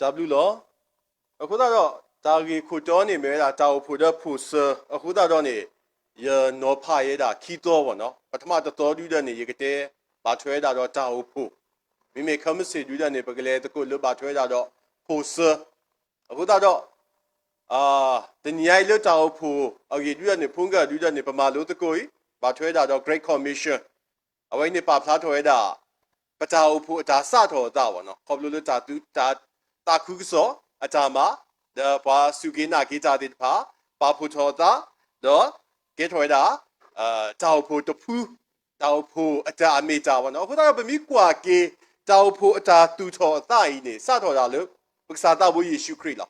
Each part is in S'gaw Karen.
တၢ်ဘျုးလီၤ. အဃိသတးဒီး တၢ်ဂ့ၢ်ခိၣ်တီန့ၣ်မ့ၢ်ဝဲဒၣ်တၢ်အိၣ်ဖှိၣ်ဒီးဖိၣ်စၢၤ အဃိသတးဒီးန့ၣ် ယနီၤဖးယဲဒၣ်ခံသီဘၣ်နီၤ. ပထမတသီဒုဒီးန့ၣ် ယကတဲဘၣ်ထွဲဝဲဒၣ်ဒီးတၢ်အိၣ်ဖှိၣ်, မ့မ့ၢ်ခဲမုၢ်ဆ့ၣ်ဒုဒီးန့ၣ် ပကလဲၤသကိးလၢဘၣ်ထွဲဝဲဒၣ်ဒီးဖိၣ်စၢၤ. အဃိသတးဒီး တနံၤညါအံၤလၢတၢ်အိၣ်ဖှိၣ်အဂ့ၢ်ဒုဒီးန့ၣ် ဖိမုၣ်ကဒုဒီးန့ၣ် ပမၤလိသကိးအံၤ ဘၣ်ထွဲဝဲဒၣ်ဒီး Great Commission အဝဲအံၤန့ၣ် ပာ်ဖျါထီၣ်ဝဲဒၣ် ပတၢ်အိၣ်ဖှိၣ်အတၢ်စးထီၣ်အသးဘၣ်နီၤ. ခီဖျိလၢတၢ်သု တၢ် သးခုကစီၣ်အတၢ်မၤ, ဒီးပှၤစူၢ်က့ၤနာ်က့ၤတၢ်သ့ၣ်တဖၣ် ပာ်ဖှိၣ်ထီၣ်အသး, ဒီးကဲထီၣ်ဝဲဒၣ် တၢ်အိၣ်ဖှိၣ်တဖု, တၢ်အိၣ်ဖှိၣ်အတၢ်အမ့ၢ်တၢ်ဘၣ်နီၤ. အဃိသတးဒီး ပမ့ၢ်ကွၢ်က့ၤ တၢ်အိၣ်ဖှိၣ်အတၢ်သူၣ်ထီၣ်အသးအံၤန့ၣ် စးထီၣ်ဒၣ်လၢ ပကစၢ်သးဘိယ့ၣ်ၡူးခရံာ်လီၤ.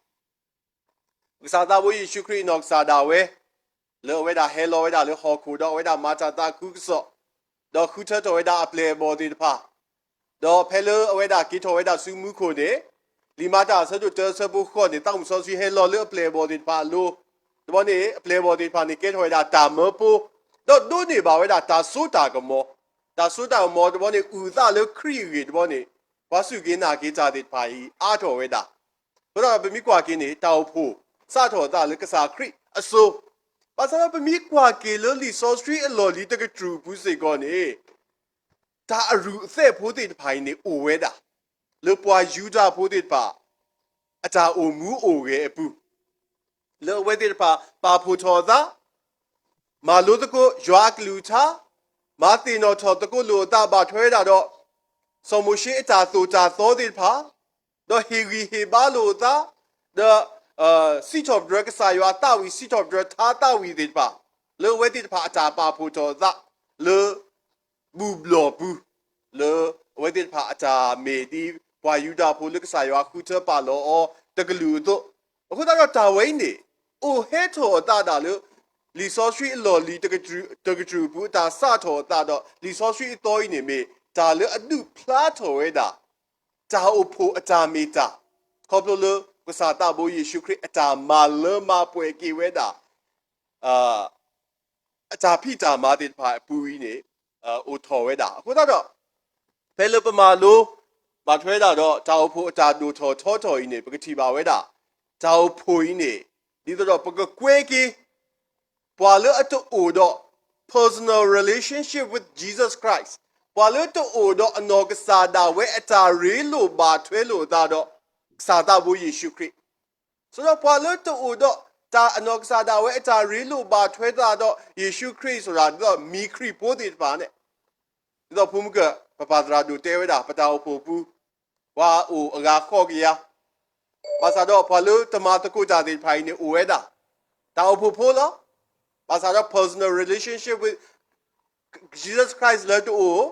ပကစၢ်သးဘိယ့ၣ်ၡူးခရံာ်အနီၢ်ကစၢ်ဒၣ်ဝဲ လၢအဝဲဒၣ်ဟဲလီၤဝဲဒၣ်လၢဟီၣ်ခိၣ်ဒီး အဝဲဒၣ်မၤတၢ်သးခုကစီၣ်, ဒီးဃုထၢထီၣ်ဝဲဒၣ်အပျဲၢ်အဘီၣ်သ့ၣ်တဖၣ်, ဒီးဖဲလၢအဝဲဒၣ်က့ၤထီၣ်ဝဲဒၣ်ဆူမူခိၣ်န့ၣ်, လံာ်မၤတၢ်အဆၢဒိၣ်တၢအဆၢဖိဃိးန့ၣ် သးမုၣ်စီဆှံဟဲလီၤလၢအပျဲၢ်အဘီၣ်သ့ၣ်တဖၣ်အလိၤ, တဘျီန့ၣ် အပျဲၢ်အဘီၣ်သ့ၣ်တဖၣ်န့ၣ် ကဲထီၣ်ဝဲဒၣ်တၢ်မၢဖိ, ဒီးဒိးန့ၢ်ဘၣ်ဝဲဒၣ်တၢ်စိတၢ်ကမီၤ, တၢ်စိတၢ်ကမီၤတဘျီန့ၣ် အုၣ်အသးလၢခရံာ်အဂ့ၢ်တဘျီန့ၣ်, ပှၤစူၢ်က့ၤနာ်က့ၤတၢ်သ့ၣ်တဖၣ်အံၤ အါထီၣ်ဝဲဒၣ် အဃိသတးဒီး ပမ့ၢ်ကွၢ်က့ၤန့ၣ် တၢ်အိၣ်ဖှိၣ်စးထီၣ်အသးလၢကစၢ်ခရံာ်အစိၤ, ဘၣ်ဆၣ်ဒီးပမ့ၢ်ကွၢ်က့ၤလၢလံာ်စီဆှံအလီၢ်လံၤတကတြူၢ်အပူၤစ့ၢ်ကီးန့ၣ်, တၢ်အရူၢ်အသဲးဖိသ့ၣ်တဖၣ်အံၤန့ၣ်အိၣ်ဝဲဒၣ် လၢပှၤယူဒၤဖိသ့ၣ်တဖၣ် အတၢ်အိၣ်မူအိၣ်ဂဲၤအပူၤ, လၢအဝဲသ့ၣ်တဖၣ်ပာ်ဖှိၣ်ထီၣ်အသး, မၤလိသကိးယွၤအကလုၢ်ကထါ, မၤသ့ၣ်နီၣ်ထီၣ်သကိးလိာ်အသးဘၣ်ထွဲဝဲဒၣ်ဒီး စီၤမိၤၡ့အတၢ်သိၣ်တၢ်သီသ့ၣ်တဖၣ်, ဒီးဟ့ၣ်ဂံၢ်ဟ့ၣ်ဘါလိာ်အသး, ဒီး စံးထီၣ်ပတြၢၤကစၢ်ယွၤအသးဝံၤ စံးထီၣ်ပတြၢၤထါသးဝံၤသ့ၣ်တဖၣ်, လၢအဝဲသ့ၣ်တဖၣ်အတၢ်ပာ်ဖှိၣ်ထီၣ်အသး လၢ ဘူၣ်ဘျီၣ်ပူၤ, လၢအဝဲသ့ၣ်တဖၣ်အတၢ်မ့ၢ်ဒ်ပှၤယူဒၤဖိလၢကစၢ်ယွၤဃုထၢပာ်လီၤအီၤတကလုာ်အသိး, အဃိသတးဒီးတၢ်ဝဲအံၤန့ၣ် အိၣ်ဟဲထီၣ်အသးဒၣ်လၢ လံာ်စီဆှံအလီၢ်လံၤတကတြူၢ်အပူၤအတၢ်စးထီၣ်အသးဒီး လံာ်စီဆှံအသီအံၤန့ၣ်မ့ၢ် တၢ်လၢအဒုးဖျါထီၣ်ဝဲဒၣ် တၢ်အိၣ်ဖှိၣ်အတၢ်မ့ၢ်တၢ်, ခီဖျိလၢကစၢ်သးဘိယ့ၣ်ၡူးခရံာ်အတၢ်မၤလၢမၤပှဲၤက့ၤဝဲဒၣ် အတၢ်ဖံးတၢ်မၤသ့ၣ်တဖၣ်အပူၤအံၤန့ၣ် အိၣ်ထီၣ်ဝဲဒၣ်. အဃိသတးဒီး ဖဲလၢပမၤလိ ဘၣ်ထွဲဒၣ်ဒီး တၢ်အိၣ်ဖှိၣ်အတၢ်ဒိၣ်ထီၣ်ထီထီၣ်အံၤန့ၣ် ပကထံၣ်ဘၣ်ဝဲဒၣ် တၢ်အိၣ်ဖှိၣ်အံၤန့ၣ် ဒ်သိးဒီးပကကွဲက့ၤ ပှၤလၢအတအိၣ်ဒီး personal relationship with Jesus Christ, ပှၤလၢတအိၣ်ဒီးအနီၢ်ကစၢ်ဒၣ်ဝဲအတၢ်ရ့လိာ်ဘၣ်ထွဲလိာ်အသးဒီး ကစၢ်သးဘိယ့ၣ်ၡူးခရံာ်, ဆိုတော့ပှၤလၢတအိၣ်ဒီးတၢ်အနီၢ်ကစၢ်ဒၣ်ဝဲအတၢ်ရ့လိာ်ဘၣ်ထွဲသးဒီးယ့ၣ်ၡူးခရံာ် ဆိုတာ ဒ်သိးမံၤခရံာ်ဖိသ့ၣ်တဖၣ်န့ၣ်, ဒ်သိးဖိမုၣ်က ပပၢ်သရၣ်ဒိၣ်တဲဝဲဒၣ် ပတၢ်အိၣ်ဖှိၣ်ပူၤ ပှၤအိၣ်အဂၤဃိးကယၤ, ဘၣ်ဆၣ်ဒီးပှၤလၢတမၤသကိးတၢ်သ့ၣ်တဖၣ်အံၤန့ၣ်အိၣ်ဝဲဒၣ် တၢ်အိၣ်ဖှိၣ်ဖိလီၤ. ဘၣ်ဆၣ်ဒီး personal relationship with Jesus Christ လၢတအိၣ်,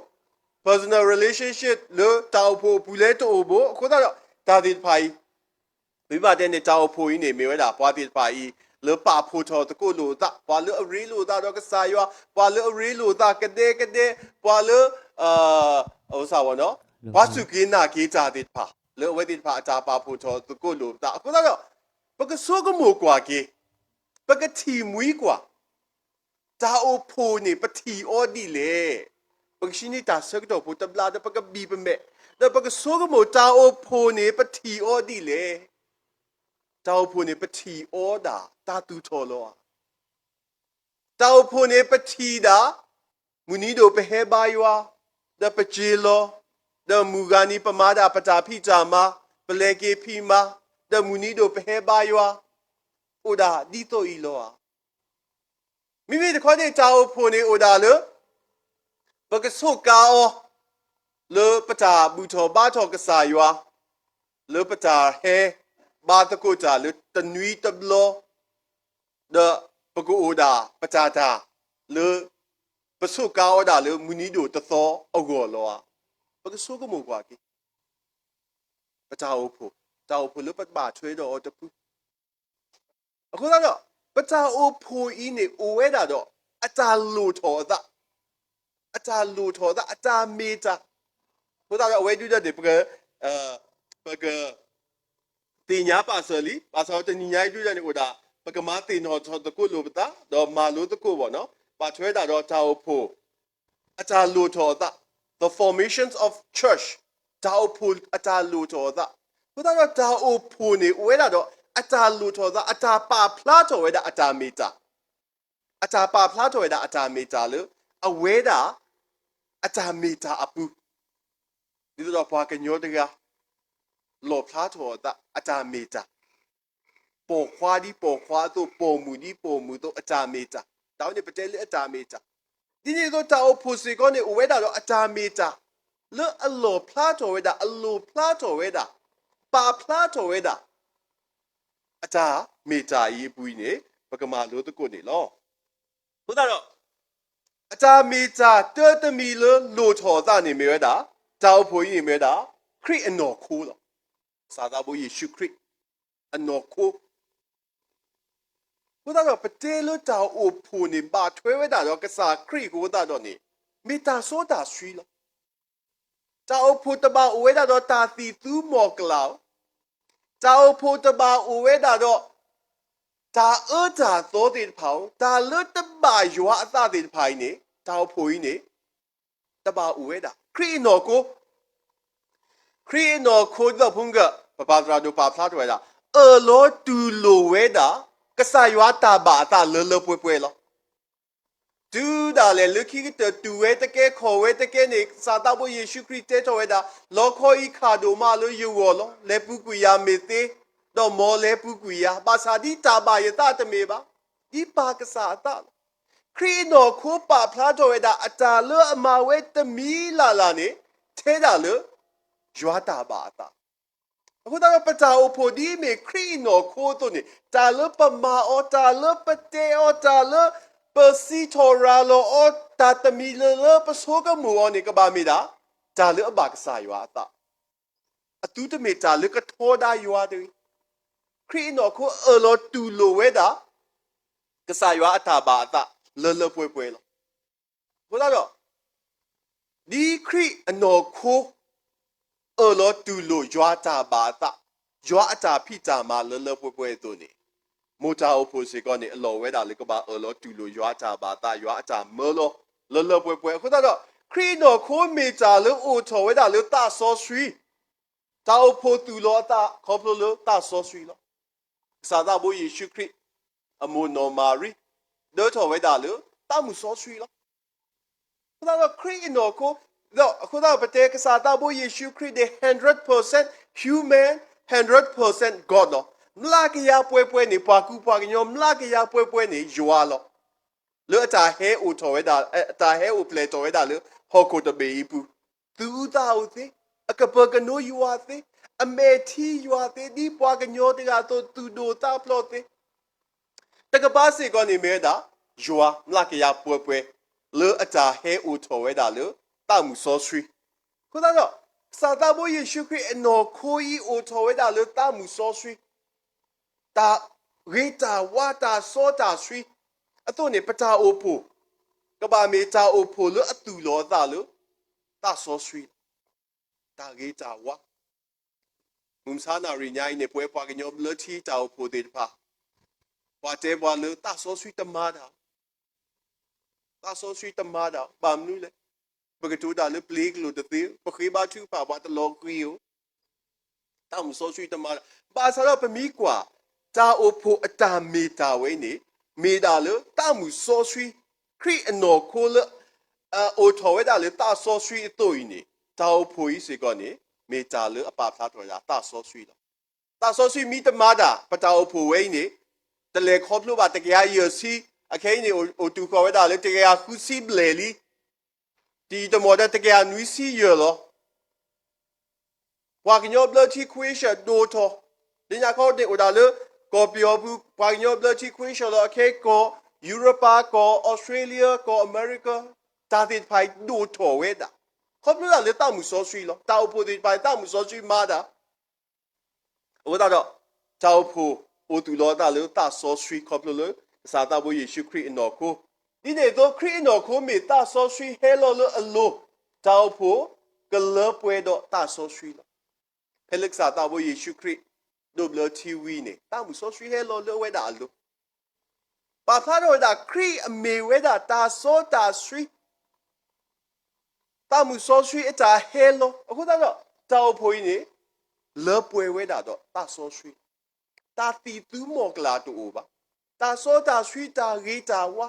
personal relationship လၢတၢ်အိၣ်ဖှိၣ်အပူၤလၢတအိၣ်ဘၣ်. အဃိသတးဒီး တၢ်သ့ၣ်တဖၣ်အံၤ ပမ့ၢ်ဘၣ်တဲန့ၣ် တၢ်အိၣ်ဖှိၣ်အံၤန့ၣ် မ့ၢ်ဝဲဒၣ်ပှၤသ့ၣ်တဖၣ်အံၤ လၢပာ်ဖှိၣ်ထီၣ်သကိးလိာ်အသး, ပှၤလၢအရ့လိာ်သးဒီးကစၢ်ယွၤ, ပှၤလၢအရ့လိာ်သးကဒဲကဒဲ, ပှၤလၢ ပှၤစူၢ်က့ၤနာ်က့ၤတၢ်သ့ၣ်တဖၣ် လၢအဝဲသ့ၣ်တဖၣ်အတၢ်ပာ်ဖှိၣ်ထီၣ်သကိးလိာ်အသး. အဃိသတးဒီး ပကဆိကမိၣ်ကွၢ်က့ၤ, ပကထံၣ်မှံကွၢ် တၢ်အိၣ်ဖှိၣ်န့ၣ် ပထံၣ်အီၤဒ်လဲၣ်. ပကဆံးန့ၢ်တၢ်ဆၢကတီၢ်ဖိတဘျီဒီး ပကဘံၣ်ပမဲာ်, ဒီးပကဆိကမိၣ် တၢ်အိၣ်ဖှိၣ်န့ၣ် ပထံၣ်အီၤဒ်လဲၣ်. တၢ်အိၣ်ဖှိၣ်န့ၣ် ပထံၣ်အီၤဒၣ်တၢ်သူၣ်ထီၣ်လီၤဧါ. တၢ်အိၣ်ဖှိၣ်န့ၣ် ပထံၣ်ဒၣ် မုၢ်နံၤဒိၣ်ပဟဲဘါယွၤ, ဒီးပစ့လီၤ, ဒီးမုၢ်ဂၤနံၤပမၤဒၣ်ပတၢ်ဖံးတၢ်မၤ, ပလဲၤက့ၤဖံးမၤ, ဒီးမုၢ်နံၤဒိၣ်ပဟဲဘါယွၤ, အိၣ်ဒၣ်ဒ်သိးအံၤလီၤဧါ. မ့မ့ၢ်တခီန့ၣ် တၢ်အိၣ်ဖှိၣ်န့ၣ်အိၣ်ဒၣ်လၢ ပကဆိးကါအီၤ လၢပတၢ်ဘူၣ်ထီၣ်ဘါထီၣ်ကစၢ်ယွၤ, လၢပတၢ်ဟဲဘါသကိးတၢ်လၢတနွံတဘျီ, ဒီးပကအိၣ်ဒၣ်ပတၢ်တၢ်လၢ ပဆိးကါအီၤဒၣ်လၢမုၢ်နံၤဒိၣ်တသီအဂီၢ်လီၤဧါ. ပကဆိကမိၣ်ကွၢ်က့ၤ ပတၢ်အိၣ်ဖှိၣ်, တၢ်အိၣ်ဖှိၣ်လၢပဘၣ်ထွဲဒီးအီၤတဖု အဃိသတးဒီး ပတၢ်အိၣ်ဖှိၣ်အံၤန့ၣ် အိၣ်ဝဲဒၣ်ဒီး အတၢ်လိၣ်ထီၣ်အသး, အတၢ်လိၣ်ထီၣ်အသး အတၢ်မ့ၢ်တၢ်, အဃိသတးဒီး အဝဲဒုဒီးန့ၣ် ပက ပက သ့ၣ်ညါပာ်စၢၤလံ, ဘၣ်ဆၣ်ဒီးတနံၤညါအံၤဒုဒီးန့ၣ်အိၣ်ဒၣ် ပကမၤသ့ၣ်နီၣ်ထီၣ်သကိးလိာ်ပသး ဒီးမၤလိသကိးဘၣ်နီၤ, ဘၣ်ထွဲဒၣ်ဒီးတၢ်အိၣ်ဖှိၣ် အတၢ်လိၣ်ထီၣ်အသး, the formations of church, တၢ်အိၣ်ဖှိၣ်အတၢ်လိၣ်ထီၣ်အသး, အဃိသတးဒီးတၢ်အိၣ်ဖှိၣ်န့ၣ် အိၣ်ဝဲဒၣ်ဒီး အတၢ်လိၣ်ထီၣ်သး အတၢ်ပာ်ဖျါထီၣ်ဝဲဒၣ်အတၢ်မ့ၢ်တၢ်, အတၢ်ပာ်ဖျါထီၣ်ဝဲဒၣ်အတၢ်မ့ၢ်တၢ်လၢ အဝဲဒၣ် အတၢ်မ့ၢ်တၢ်အပူၤ, ဒ်သိးဒီးပှၤကညီတဂၤ လီၣ်ဖျါထီၣ်အသး အတၢ်မ့ၢ်တၢ်, ပိာ်ခွါဒ်ပိာ်ခွါအသိး, ပိာ်မုၣ်ဒ်ပိာ်မုၣ်အသိး အတၢ်မ့ၢ်တၢ်, တၢ်ဝဲန့ၣ်ပတဲလၢအတၢ်မ့ၢ်တၢ်, ဒ်န့ၣ်အသိးတၢ်အိၣ်ဖှိၣ်စ့ၢ်ကီးန့ၣ် အိၣ်ဝဲဒၣ်ဒီးအတၢ်မ့ၢ်တၢ် လၢအလီၣ်ဖျါထီၣ်ဝဲဒၣ်, အလိၣ်ဖျါထီၣ်ဝဲဒၣ်, ပာ်ဖျါထီၣ်ဝဲဒၣ် အတၢ်မ့ၢ်တၢ်အံၤအပူၤအံၤန့ၣ် ပကမၤလိသကိးန့ၣ်လီၤ. အဃိသတးဒီး အတၢ်မ့ၢ်တၢ်တၢတမံၤလၢလိၣ်ထီၣ်အသးန့ၣ်မ့ၢ်ဝဲဒၣ်, တၢ်အိၣ်ဖှိၣ်အံၤန့ၣ်မ့ၢ်ဝဲဒၣ် ခရံာ်အနီၢ်ခိလီၤ. ကစၢ်သးဘိယ့ၣ်ၡူးခရံာ် အနီၢ်ခိ အဃိသတးဒီး ပတဲလၢတၢ်အိၣ်ဖှိၣ်န့ၣ် ဘၣ်ထွဲဝဲဒၣ်ဒီးကစၢ်ခရံာ်အဃိသတးဒီးန့ၣ် မ့ၢ်တၢ်စီတၢ်ဆှံလီၤ. တၢ်အိၣ်ဖှိၣ်တဘၣ်အိၣ်ဝဲဒၣ်ဒီးတၢ်သံၣ်သူမီၢ်ကလၤဧိၤ, တၢ်အိၣ်ဖှိၣ်တဘၣ်အိၣ်ဝဲဒၣ်ဒီး တၢ်အၢတၢ်သီသ့ၣ်တဖၣ်ဧိၤ, တၢ်လၢတဘၣ်ယွၤအသးသ့ၣ်တဖၣ်အံၤန့ၣ် တၢ်အိၣ်ဖှိၣ်အံၤန့ၣ် တဘၣ်အိၣ်ဝဲဒၣ်. ခရံာ်အနီၢ်ခိ, ခရံာ်အနီၢ်ခိဒ်သိးဖိမုၢ်ဂၤ ပပၢ်သရၣ်ဒိၣ်ပာ်ဖျါထီၣ်ဝဲဒၣ်, အၢၣ်လီၤတူၢ်လိာ်ဝဲဒၣ် ကစၢ်ယွၤတၢ်ဘၣ်အသးလၢလၢပှဲၤပှဲၤလီၤ. တုၤဒၣ်လဲာ်လၢခံကတၢၢ် တူၢ်ဝဲတကဲ ခီၣ်ဝဲတကဲန့ၣ် ကစၢ်သးဘိယ့ၣ်ၡူးခရံာ်တဲထီၣ်ဝဲဒၣ်, လီခီအံၤခးဒိၣ်မးလၢယဂီၢ်လီၤ. လဲၤပူၤကွံာ်ယၤမ့ၢ်သ့, ဒီးမ်လဲၤပူၤကွံာ်ယၤ, ဘၣ်ဆၣ်ဒ်တၢ်ဘၣ်ယသးတမ့ၢ်ဘၣ်, ဒ်ပၢ်ကစၢ်အသးလီၤ. ခရံာ်အနီၢ်ခိပာ်ဖျါထီၣ်ဝဲဒၣ် အတၢ်လၢအမၤဝဲတမံၤလၢ်လၢ်န့ၣ် ထဲဒၣ်လၢ ယွၤတၢ်ဘၣ်အသး အဃိသတးဒီး ပတၢ်အိၣ်ဖှိၣ်ဒ်အမ့ၢ်ခရံာ်အနီၢ်ခိအသိးန့ၣ် တၢ်လၢပမၤအီၤ, တၢ်လၢပတဲအီၤ, တၢ်လၢပစံးထီၣ်ရၤလီၤအီၤ, တၢ်တမံၤလၢလၢပဆိကမိၣ်အီၤန့ၣ် ကဘၣ်မ့ၢ်ဒၣ် တၢ်လၢအဘၣ်ကစၢ်ယွၤအသး, အသုတမ့ၢ်တၢ်လၢကထီဒါယွၤတဂ့ၤ. ခရံာ်အနီၢ်ခိအၢၣ်လီၤတူၢ်လိာ်ဝဲဒၣ် ကစၢ်ယွၤအတၢ်ဘၣ်အသး လၢလၢပှဲၤပှဲၤလီၤ. အဃိသတးဒီး ဒ်ခရံာ်အနီၢ်ခိ အၢၣ်လီၤတူၢ်လိာ်ယွၤတၢ်ဘၣ်အသး, ယွၤအတၢ်ဖံးတၢ်မၤလၢလၢပှဲၤပှဲၤအသိးန့ၣ်, မိၢ်တၢ်အိၣ်ဖှိၣ်စ့ၢ်ကီးန့ၣ် အလီၢ်ဝဲဒၣ်လၢကဘၣ်အၢၣ်လီၤတူၢ်လိာ်ယွၤအတၢ်ဘၣ်အသး, ယွၤအတၢ်မၢလီၤ လၢလၢပှဲၤပှဲၤ. အဃိသတးဒီး ခရံာ်အနီၢ်ခိမ့ၢ်တၢ်လၢအိၣ်ထီၣ်ဝဲဒၣ်လၢသးစီဆှံ, တၢ်အိၣ်ဖှိၣ်သူၣ်လီၤအသးခီဖျိလၢသးစီဆှံလီၤ. ကစၢ်သးဘိယ့ၣ်ၡူးခရံာ် အမိၢ်နီၢ်မၤရံ ဒၢထီၣ်ဝဲဒၣ်လၢသးမုၢ်စီဆှံလီၤ. အဃိသတးဒီးခရံာ်အနီၢ်ခိ, ဒီးအဃိသတးဒီးပတဲကစၢ်သးဘိယ့ၣ်ၡူးခရံာ်န့ၣ် hundred percent human, hundred percent God လီၤ. မျးကယၤပှဲၤပှဲၤန့ၣ် ပှၤကူပှၤကညီ မျးကယၤပှဲၤပှဲၤန့ၣ် ယွၤလီၤ. လၢအတၢ်ဟဲအိၣ်ထီၣ်ဝဲဒၣ်, အတၢ်ဟဲအိၣ်ဖျဲၣ်ထီၣ်ဝဲဒၣ်လၢဟီၣ်ခိၣ်တဘ့ၣ်အံၤအပူၤ, သူၣ်အုးသးအုးသ့, အကပၢၤကနိယွၤသ့, အမဲာ်ထံယွၤသ့, ဒ်ပှၤကညီတဂၤအသိး သူၣ်ဒိၣ်သးဖျိးသ့ တကပၤစ့ၢ်ကီးန့ၣ်မ့ၢ်ဝဲဒၣ် ယွၤမျးကယၤပှဲၤပှဲၤ လၢအတၢ်ဟဲအိၣ်ထီၣ်ဝဲဒၣ်လၢသးမုၢ်စီဆှံ. အဃိသတးဒီး ကစၢ်သးဘိယ့ၣ်ၡူးခရံာ်အနီၢ်ခိအံၤအိၣ်ထီၣ်ဝဲဒၣ်လၢသးမုၢ်စီဆှံ, တၢ်ဂ့ၤတၢ်ဝါ တၢ်စီတၢ်ဆှံအသိးန့ၣ် ပတၢ်အိၣ်ဖှိၣ် ကဘၣ်မ့ၢ်တၢ်အိၣ်ဖှိၣ်လၢအသူၣ်လီၤအသးလၢသးစီဆှံ, တၢ်ဂ့ၤတၢ်ဝါ မုၢ်မဆါနၣ်ရံၣ်ညါအံၤန့ၣ် ပဝဲပှၤကညီဘျၢထံတၢ်အိၣ်ဖှိၣ်သ့ၣ်တဖၣ် ပှၤတဲပှၤလၢသးစီဆှံတမၤတၢ်, သးစီဆှံတမၤတၢ်, ဘၣ်မနုၤလဲၣ်. ပကတိၤတၢ်လၢပျ့ၤကလိာ်တသ့, ပဃ့ဘါထုကဖၣ်ပှၤတလီၤဃံၤဧိၤ, သးမုၢ်စီဆှံတမၤတၢ်, ဘၣ်ဆၣ်ဒီးပမ့ၢ်ကွၢ် တၢ်အိၣ်ဖှိၣ်အတၢ်မ့ၢ်တၢ်ဝဲအံၤန့ၣ် မ့ၢ်ဒၣ်လၢသးမုၢ်စီဆှံ, ခရံာ်အနီၢ်ခိလၢ အအိၣ်ထီၣ်ဝဲဒၣ်လၢသးစီဆှံအသိးအံၤန့ၣ် တၢ်အိၣ်ဖှိၣ်အံၤစ့ၢ်ကီးန့ၣ် မ့ၢ်တၢ်လၢအပာ်ဖျါထီၣ်ဝဲဒၣ်သးစီဆှံလီၤ. သးစီဆှံမ့ၢ်တမၤတၢ် ပတၢ်အိၣ်ဖှိၣ်ဝဲအံၤန့ၣ် တလဲၤခီဖျိဘၣ်တကယၤယဲၢ်ဆံ, အခဲအံၤန့ၣ် အိၣ်တူၢ်ဃီၤဝဲဒၣ်လၢတကယၤဃုဆံဘျဲၣ်လံ. တယံာ်တမီၢ်ဒီးတကယၤနွံဆံယဲၢ်လီၤ. ပှၤကညီဘျၢထံခွ့ဆၢၣ်ဒိၣ်ထီၣ်, လၢညါခီန့ၣ်အိၣ်ဒၣ်လၢ ကီၢ်ပယီၤပူၤ ပှၤကညီဘျၢထံခွ့ဆၢၣ်လီၤ. အခဲကီၢ်ယူရပၤ ကီၢ်အီစထြ့လယါ ကီၢ်အမဲရကၤ တၢ်သ့ၣ်တဖၣ်အံၤဒိၣ်ထီၣ်ဝဲဒၣ် ခီဖျိဒၣ်လၢသးမုၢ်စီဆှံလီၤ. တၢ်အိၣ်ဖှိၣ်သ့ၣ်တဖၣ်အံၤ သးမုၢ်စီဆှံမၤတၢ် အဃိသတးဒီး တၢ်အိၣ်ဖှိၣ်အိၣ်သူၣ်လီၤအသးလၢသးစီဆှံ ခီဖျိလၢကစၢ်သးဘိယ့ၣ်ၡူးခရံာ်အနီၢ်ခိ, ဒ်န့ၣ်အသိး ခရံာ်အနီၢ်ခိမ့ၢ်သးစီဆှံဟဲလီၤလၢအလိၤ, တၢ်အိၣ်ဖှိၣ်ကလၢပှဲၤဒီးသးစီဆှံလီၤ. ဖဲလၢကစၢ်သးဘိယ့ၣ်ၡူးခရံာ် ဒိးဘျၢထံဝံၤန့ၣ် သးမုၢ်စီဆှံဟဲလီၤလၢအဝဲဒၣ်အလိၤ ပာ်ဖျါထီၣ်ဝဲဒၣ် ခရံာ်အမ့ၢ်ဝဲဒၣ်တၢ်စီတၢ်ဆှံ, သးမုၢ်စီဆှံအတၢ်ဟဲလီၤ. အဃိသတးဒီး တၢ်အိၣ်ဖှိၣ်အံၤန့ၣ် လၢပှဲၤဝဲဒၣ်ဒီးသးစီဆှံ, တၢ်သံၣ်သူမီၢ်ကျၢ်တအိၣ်ဘၣ်, တၢ်စီတၢ်ဆှံတၢ်ဂ့ၤတၢ်ဝါ,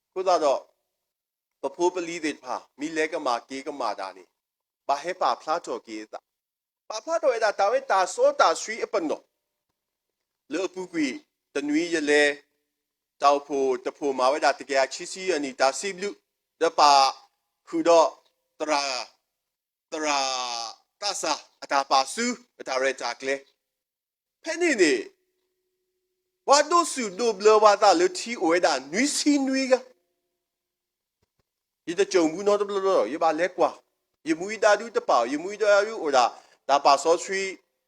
အဃိသတးဒီး ပဖိပလံၤသ့ၣ်တဖၣ် မ့ၢ်လဲၤကမၣ်က့ၤကမၣ်တၢ်န့ၣ် ဘၣ်ဟဲပာ်ဖျါထီၣ်က့ၤအသး, ပာ်ဖျါထီၣ်ဝဲဒၣ်တၢ်ဝဲတၢ်စီတၢ်ဆှံအပနီၣ်, လၢအပူၤကွံာ်တနွံယလဲၤ တၢ်အိၣ်ဖှိၣ်တဖှိၣ်မၤဝဲဒၣ်တကယၤခံဆံအနံၣ်တၢ်စံးဘျုး, ဒီးပာ်ဃုာ်ဒီး သရၣ် သရၣ်သးစၢ်အတၢ်ပာ်စု အတၢ်ရဲၣ်တၢ်ကျဲၤ, ဖဲန့ၣ်န့ၣ် ပှၤဒိးစူၣ်ဒိးဘျၢပှၤသးလၢထံအိၣ်ဝဲဒၣ်နွံဆံနွံဂၤ, ယတစိၢ်မူနီတဘျီဘျီ, ယဘၣ်လဲၤကွၢ်, ယမူယဒါဒုတပာ်, ယမူယဒါဒုအိၣ်ဒၣ် တၢ်ပာ်စီဆှံ,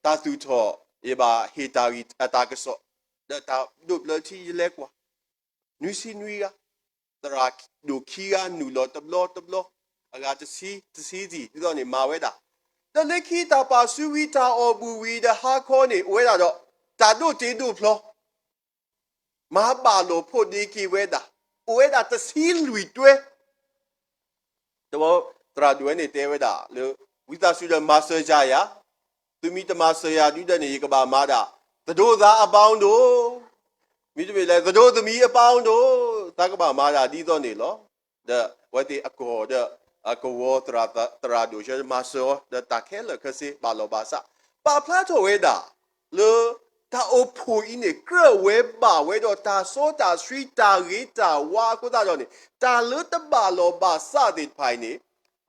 တၢ်သူၣ်ထီၣ်, ယဘၣ်ဟ့ၣ်တၢ်ဂံၢ်အတၢ်ကစီၣ်, ဒီးတၢ်ဒိးဘျၢထံယလဲၤကွၢ်, နွံဆံနွံဂၤ, သရၣ်ဒိၣ်ခံဂၤနုာ်လီၤတဘျီတဘျီ, အဂၤတဆံတဆံတံၢ် ဒ်သိးန့ၣ်မၤဝဲဒၣ်, ဒီးလၢခံတၢ်ပာ်စုဝံၤတၢ်အီၣ်ဘူၣ်ဝံၤဒီးဟါခီန့ၣ် အိၣ်ဝဲဒၣ်ဒီး တၢ်ဒိးတ့ဒိးဖျီ မၤဘၣ်လိာ်ဖိးဒ့က့ၤဝဲဒၣ်, အိၣ်ဝဲဒၣ်တဆံလွံၢ်တွဲ, တဘျီ သရၣ်ဒိၣ်ဝဲန့ၣ်တဲဝဲဒၣ်လၢ ဝံသးစူၤဒီးမၤစၢၤယၤယၤ, သုမ့ၢ်တမၤစၢၤယၤဒုဒီးန့ၣ် ယကဘၣ်မၤဒၣ် သဒိးသးအပီဒိၣ်, မ့တမ့ၢ်လၢသဒိးသမံအပီဒိၣ်, သးကဘၣ်မၤဒၣ်ဒ်သိးန့ၣ်လီၤ. ဒီးအဝဲသ့ၣ်အကီၢ်ဒီး အကဝီၤသရၣ်ဒိၣ်ဆၢမၤစၢၤအီၤ ဒီးတၢ်ခဲလၢာ်ခဲဆ့ဘၣ်လီၢ်ဘၣ်စး, ပာ်ဖျါထီၣ်ဝဲဒၣ် လၢတၢ်အိၣ်ဖှိၣ်အံၤန့ၣ် ကြၢးဝဲဘၣ်ဝဲဒီးတၢ်စီတၢ်ဆှံတၢ်ဂ့ၤတၢ်ဝါအဃိသတးဒီးန့ၣ် တၢ်လၢတဘၣ်လီၢ်ဘၣ်စးသ့ၣ်တဖၣ်အံၤန့ၣ်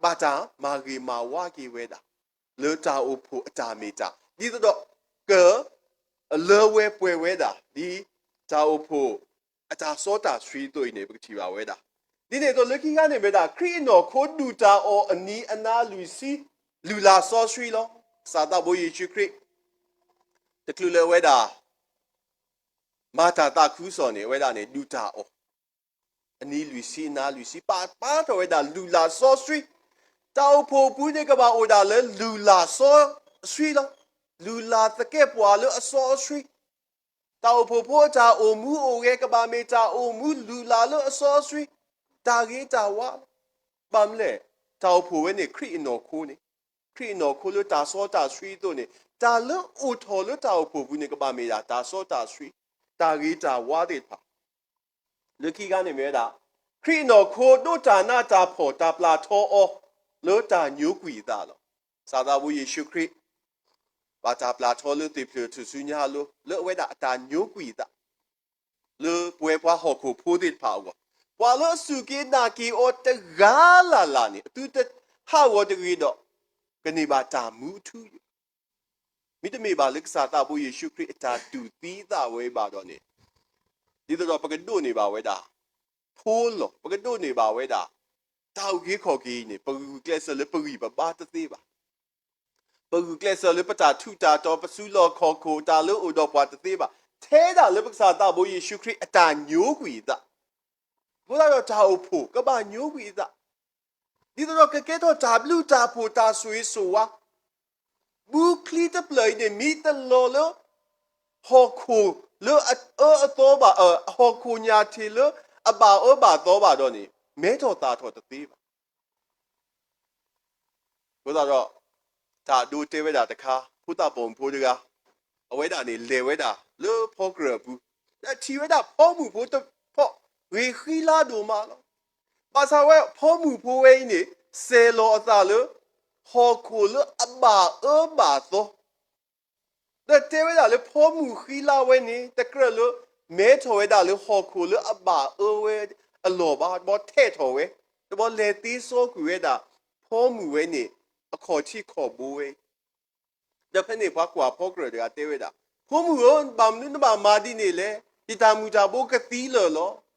ဘၣ်တၢ်မၤဂ့ၤမၤဝါက့ၤဝဲဒၣ် လၢတၢ်အိၣ်ဖှိၣ်အတၢ်မ့ၢ်တၢ် ဒ်သိးဒီး က လၢဝဲပှဲၤဝဲဒၣ် ဒ်တၢ်အိၣ်ဖှိၣ်အတၢ်စီတၢ်ဆှံအသိးအံၤန့ၣ် ပကထံၣ်ဘၣ်ဝဲဒၣ်. ဒ်န့ၣ်အသိးလၢခံခါန့ၣ်မ့ၢ်ဝဲဒၣ် ခရံာ်အနီၢ်ခိဒုၣ်တၢ်အီၣ်အနံၤအနါလွံၢ်ဆံ လုၢ်လၢ်စီဆှံလီၤ. ကစၢ်သးဘိယ့ၣ်ၡူးခရံာ် တချုးလၢအဝဲဒၣ် မၤတၢ်သးခုကစီၣ်န့ၣ် အဝဲဒၣ်န့ၣ် ဒုၣ်တၢ်အီၣ် အနံၤလွံၢ်ဆံအနါလွံၢ်ဆံ ပာ်ဖျါထီၣ်ဝဲဒၣ်လုၢ်လၢ်စီဆှံ, တၢ်အိၣ်ဖှိၣ်အပူၤန့ၣ်ကဘၣ်အိၣ်ဒၣ်လၢလုၢ်လၢ်စီဆှံလီၤ. လုၢ်လၢ်သကဲာ်ပှၤလၢအစီအဆှံ, တၢ်အိၣ်ဖှိၣ်ဖိအတၢ်အိၣ်မူအိၣ်ဂဲၤကဘၣ်မ့ၢ်တၢ်အိၣ်မူလုၢ်လၢ်လၢအစီအဆှံ, တၢ်ဂ့ၤတၢ်ဝါလီၤ. ဘၣ်မနုၤလဲၣ်, တၢ်အိၣ်ဖှိၣ်ဝဲန့ၣ် ခရံာ်အနီၢ်ခိန့ၣ်, ခရံာ်အနီၢ်ခိလၢတၢ်စီတၢ်ဆှံအသိးန့ၣ် တၢ်လၢအိၣ်ထီၣ်လၢတၢ်အိၣ်ဖှိၣ်ပူၤန့ၣ် ကဘၣ်မ့ၢ်ဒၣ်တၢ်စီတၢ်ဆှံ, တၢ်ဂ့ၤတၢ်ဝါသ့ၣ်တဖၣ် လၢခံခါန့ၣ်မ့ၢ်ဝဲဒၣ် ခရံာ်အနီၢ်ခိဒိးတၢ်နးတၢ်ဖှီၣ်တၢ်ပျၢ်ထီအီၤ လၢတၢ်ညိကွံာ်အသးလီၤ. ကစၢ်သးဘိယ့ၣ်ၡူးခရံာ် ဘၣ်တၢ်ပျၢ်ထီလၢသ့ၣ်ဖျၢၣ်ထူၣ်စုညါအလိၤ လၢအဝဲဒၣ်အတၢ်ညိကွံာ်အသး လၢပဝဲပှၤဟီၣ်ခိၣ်ဖိသ့ၣ်တဖၣ်အဂီၢ်, ပှၤလၢအစူၢ်က့ၤနာ်က့ၤအီၤတဂၤလၢ်လၢ်န့ၣ် အသုတဟးဂီၤတဂ့ၤဒီး ကန့ၢ်ဘၣ်တၢ်မူအထူအယိာ် မ့တမ့ၢ်ဘၣ်လၢကစၢ်သးဘိယ့ၣ်ၡူးခရံာ်အတၢ်တူၢ်သံသးဝဲဘၣ်ဒီးန့ၣ်, ဒ်သိးဒီးပကဒိးန့ၢ်ဘၣ်ဝဲဒၣ် ဖိလီၤ, ပကဒိးန့ၢ်ဘၣ်ဝဲဒၣ် တၢ်အုၣ်က့ၤခီၣ်က့ၤအံၤန့ၣ် ပဂုာ်ကျဲးစၢးလၢပဂံၢ်ပဘါတသ့ဘၣ်. ပဂုာ်ကျဲးစၢးလၢပတၢ်ထူးတၢ်တီၤ ပစုလီၢ်ခီၣ်ခိၣ် တၢ်လၢအိၣ်ဒီးပှၤတသ့ဘၣ်. ထဲဒၣ်လၢပကစၢ်သးဘိယ့ၣ်ၡူးခရံာ်အတၢ်ညိကွံာ်အသး, အဃိသတးဒီးတၢ်အိၣ်ဖှိၣ်ကဘၣ်ညိကွံာ်အသး ဒ်သိးဒီးကကဲထီၣ်တၢ်ဘျုးတၢ်ဖှိၣ်တၢ်ဆိၣ်ဂ့ၤဆိၣ်ဝါ, ဘုချံတဖျၢၣ်အံၤန့ၣ် မ့ၢ်တလီၤလၢ ဟီၣ်ခိၣ်လၢအအၢအသီဘၣ်, ဟီၣ်ခိၣ်ညၣ်ထံးလၢအဘၣ်အၢဘၣ်သီဘၣ်ဒီးန့ၣ် မဲထီၣ်သၣ်ထီၣ်တသ့ဘၣ်. အဃိသတးဒီး တၢ်ဒိတဲဝဲဒၣ်တခါ ဖိသၣ်ပိာ်မုၣ်ဖိတဂၤ, အဝဲဒၣ်န့ၣ်လဲၤဝဲဒၣ်လၢဖီကြၢးအပူၤ, ဒီးထံၣ်ဝဲဒၣ်ဖီမုၢ်ဖိတဖီ ဂ့ၤဃံလၤဒိၣ်မးလီၤ. ဘၣ်ဆၣ်ဝဲဖီမုၢ်ဖိဝဲအံၤန့ၣ် စဲၤလီၤအသးလၢ ဟီၣ်ခိၣ်လၢအဘၣ်အၢဘၣ်သီ ဒီးတဲဝဲဒၣ်လၢဖီမုၢ်ဃံလၤဝဲန့ၣ် တကြၢးလၢ မဲထီၣ်ဝဲဒၣ်လၢဟီၣ်ခိၣ်လၢအဘၣ်အၢဝဲအလီၢ်ဘၣ်, တဘျီထဲးထီၣ်ဝဲ, တဘျီလဲၤသ့စီကွံာ်ဝဲဒၣ် ဖီမုၢ်ဝဲန့ၣ် အခီၣ်ထံးခီၣ်ဘိဝဲအံၤ, ဒီးဖဲန့ၣ်ပှၤကွၢ်ဖီကြၢးတဂၤတဲဝဲဒၣ်, ဖီမုၢ်ဧၢ, ဘၣ်မနုၤနဘၣ်မၤဒ်န့ၣ်လဲၣ်, ယတၢ်မုၢ်တၢ်ဘိကသံလၢာ်လီၤ.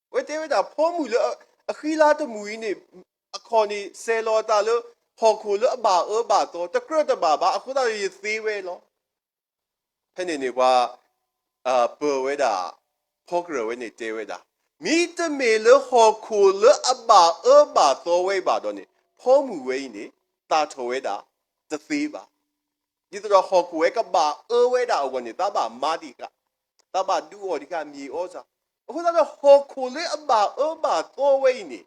အဝဲတဲဝဲဒၣ် ဖီမုၢ်လၢအဃံလၤတမုာ်အံၤန့ၣ် အခီၣ်န့ၣ်စဲၤလီၤအသးလၢ ဟီၣ်ခိၣ်လၢအဘၣ်အၢဘၣ်သီ တကြၢးတဘၣ်ဘၣ် အဃိသတးဒီးယသ့ဝဲလီၤ. ဖဲန့ၣ်န့ၣ်ပှၤ ပၢၤဝဲဒၣ် ဖီကြၢးဝဲန့ၣ်တဲဝဲဒၣ်, မ့တမ့ၢ်လၢဟီၣ်ခိၣ်လၢအဘၣ်အၢဘၣ်သီဝဲဘၣ်ဒီးန့ၣ် ဖီမုၢ်ဝဲအံၤန့ၣ် သၣ်ထီၣ်ဝဲဒၣ်တသ့ဘၣ်. ဒ်သိးဒီးဟီၣ်ခိၣ်ဝဲကဘၣ်အၢဝဲဒၣ်အဂီၢ်န့ၣ် သးဘၣ်မၤဒံးဃာ်, သးဘၣ်ဒုးအီၣ်ဒံးဃာ်မ့ၤအီစၢ်, အဃိသတးဒီးဟီၣ်ခိၣ်လၢအဘၣ်အၢဘၣ်သီဝဲအံၤန့ၣ် ဒ်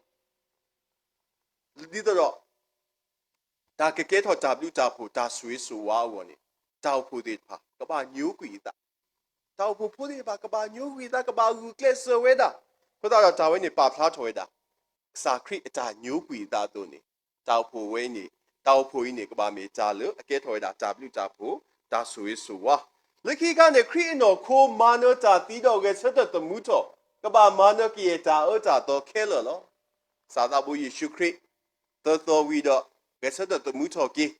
သိးဒီး တၢ်ကကဲထီၣ်တၢ်ဘျုးတၢ်ဖှိၣ် တၢ်ဆိၣ်ဂ့ၤဆိၣ်ဝါအဂီၢ်န့ၣ်, တၢ်အိၣ်ဖှိၣ်သ့ၣ်တဖၣ် ကဘၣ်ညိကွံာ်အသး, တၢ်အိၣ်ဖှိၣ်ဖိသ့ၣ်တဖၣ် ကဘၣ်ညိကွံာ်အသး ကဘၣ်ဂုာ်ကျဲးစၢးဝဲဒၣ်, အဃိသတးဒီးတၢ်ဝဲန့ၣ် ပာ်ဖျါထီၣ်ဝဲဒၣ် ကစၢ်ခရံာ်အတၢ်ညိကွံာ်အသးအသိးန့ၣ်, တၢ်အိၣ်ဖှိၣ်ဝဲအံၤန့ၣ်, တၢ်အိၣ်ဖှိၣ်အံၤန့ၣ် ကဘၣ်မ့ၢ်တၢ်လၢအကဲထီၣ်ဝဲဒၣ်တၢ်ဘျုးတၢ်ဖှိၣ် တၢ်ဆိၣ်ဂ့ၤဆိၣ်ဝါ, လၢခံခါန့ၣ် ခရံာ်အနီၢ်ခိမၤနၢၤတၢ်သံဒီးဂဲၤဆၢထၢၣ်သမူထီၣ်, ကဘၣ်မၤနၢၤကယဲၢ်တၢ်အၢတၢ်သီခဲလၢာ်လီၤ. ကစၢ်သးဘိယ့ၣ်ၡူးခရံာ် သၢသီဝံၤဒီး ဂဲၤဆၢထၢၣ်သမူထီၣ်က့ၤ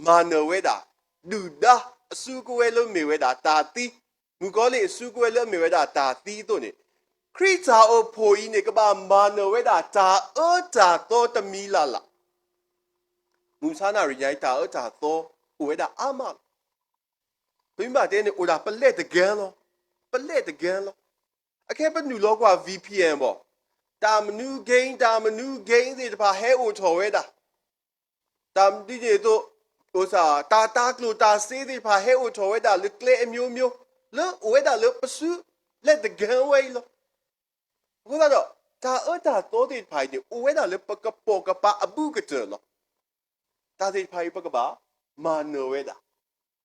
မၤနၢၤဝဲဒၣ် ဒုၣ်ဒါအစုကဝဲၤလၢမ့ၢ်ဝဲဒၣ်တၢ်သံ, မုၣ်ကီၤလံၢ်အစုကဝဲၤလၢအမ့ၢ်ဝဲဒၣ်တၢ်သံအသိးန့ၣ်, ခရံာ်တၢ်အိၣ်ဖှိၣ်အံၤန့ၣ် ကဘၣ်မၤနၢၤဝဲဒၣ်တၢ်အၢတၢ်သီတမံၤလၢ်လၢ်, မုၢ်ဆါနၤရံၣ်ညါအံၤ တၢ်အၢတၢ်သီအိၣ်ဝဲဒၣ်အါမးလီၤ. ပမ့ၢ်ဘၣ်တဲန့ၣ် အိၣ်ဒၣ်ပလဲၣ်တကဲလီၤ, ပလဲၣ်တကဲလီၤ. အခဲပနုာ်လီၤကွၢ် V P N ဘၣ်, တၢ်မနုၤ gang တၢ်မနုၤ gang သ့ၣ်တဖၣ်ဟဲအိၣ်ထီၣ်ဝဲဒၣ် တၢ်ဒ်န့ၣ်အသိး, တၢ်တၤကျိၣ်တၤစ့သ့ၣ်တဖၣ်ဟဲအိၣ်ထီၣ်ဝဲဒၣ်လၢကျဲအမျိုးမျိုး, လၢအိၣ်ဝဲဒၣ်လၢပစုလဲၣ်တကဲဝဲအံၤလီၤ. အဃိသတးဒီး တၢ်အၢတၢ်သီသ့ၣ်တဖၣ်အံၤန့ၣ် အိၣ်ဝဲဒၣ်လၢပကပိာ်ကပၤအဘူးကတၢၢ်လီၤ. တၢ်သ့ၣ်တဖၣ်အံၤ ပကဘၣ်မၤနၢၤဝဲဒၣ်.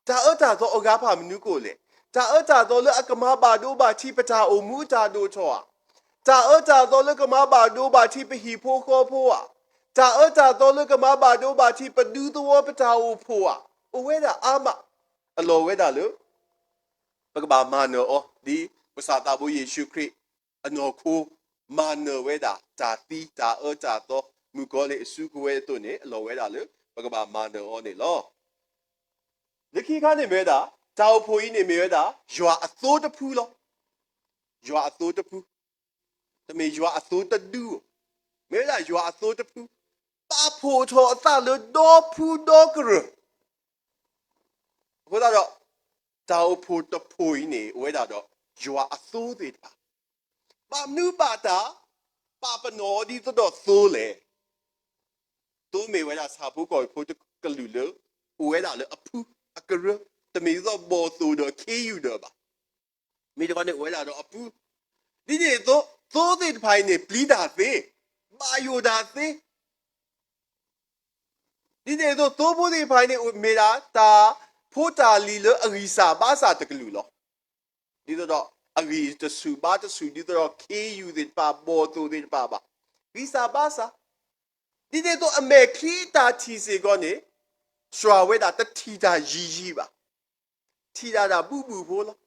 တၢ်အၢတၢ်သီအဂၤဖၣ်မနုၤကိၣ်လဲၣ်. တၢ်အၢတၢ်သီလၢအကမၤဘၣ်ဒိဘၣ်ထံးပတၢ်အိၣ်မူအတၢ်ဒိၣ်ထီၣ်ဧါ. တၢ်အၢတၢ်သီလၢကမၤဘၣ်ဒိဘၣ်ထံးပဟံၣ်ဖိဃီဖိဧါ. တၢ်အၢတၢ်သီလၢကမၤဘၣ်ဒိဘၣ်ထံးပဒူသဝီပတၢ်အိၣ်ဖှိၣ်ဧါ. အိၣ်ဝဲဒၣ်အါမး, အလီၢ်ဝဲဒၣ်လၢ ပကဘၣ်မၤနၢၤအီၤ ဒ်ပကစၢ်သးဘိယ့ၣ်ၡူးခရံာ် အနီၢ်ခိ မၤနၢၤဝဲဒၣ် တၢ်သံတၢ်အၢတၢ်သီ မုၣ်ကီၤလံၢ်အစုကဝဲၤအသိးန့ၣ် အလီၢ်ဝဲဒၣ်လၢ ပကဘၣ်မၤနၢၤအီၤန့ၣ်လီၤ. လၢခံခါန့ၣ်မ့ၢ်ဝဲဒၣ် တၢ်အိၣ်ဖှိၣ်အံၤန့ၣ်မ့ၢ်ဝဲဒၣ် ယွၤအသိတဖုလီၤ. ယွၤအသိတဖု, တမ့ၢ်ယွၤအသိတဒုဧိၤ, မ့ၢ်ဝဲဒၣ်ယွၤအသိတဖု, ပာ်ဖှိၣ်ထီၣ်အသးလၢဒီဖုဒီကရၢၢ် အဃိသတးဒီး တၢ်အိၣ်ဖှိၣ်တဖှိၣ်အံၤန့ၣ် အိၣ်ဝဲဒၣ်ဒီး ယွၤအသိသ့ၣ်တဖၣ်, ဘၣ်မနုၤဘၣ်တၢ် ပာ်ပနီၣ်အီၤဒ်သိးဒီးသိလဲၣ်. သိမ့ၢ်ဝဲဒၣ်ဆၣ်ဖိကီၢ်ဖိတကလုာ်လၢ အိၣ်ဝဲဒၣ်လၢအဖုအကရၢ, တမ့ၢ်ဒ်သိးဘီၣ်သိၣ်ဒီးခ့ယုၢ်ဒီးဘၣ်. မ့ၢ်တခီန့ၣ်အိၣ်ဝဲဒၣ်ဒီးအဖု, ဒ်န့ၣ်အသိး သိသ့ၣ်တဖၣ်အံၤန့ၣ် ပျံၤတၢ်သ့, ဘၣ်ယိၣ်တၢ်သ့ ဒ်န့ၣ်အသိး သိဖိသ့ၣ်တဖၣ်အံၤန့ၣ် မ့ၢ်ဒၣ်တၢ်ဖိတၢ်လံၤလၢအဂံၢ်စၢ်ဘါစၢ်တကလုာ်လီၤ. ဒ်သိးဒီး အဂံၢ်တဆူၣ်ဘါတဆူၣ် ဒ်သိးဒီးခ့ယုၢ်သ့ၣ်တဖၣ် ဘီၣ်သိၣ်သ့ၣ်တဖၣ်ဘၣ်. ဂံၢ်စၢ်ဘါစၢ်, ဒ်န့ၣ်အသိးအမဲာ်ချံအတၢ်ထံၣ်စ့ၢ်ကီးန့ၣ် စှၤဝဲဒၣ်တထံၣ်တၢ်ယံၤယံၤဘၣ်. ထံၣ်ဒၣ်တၢ်ဘူးဘူးဖိလီၤ.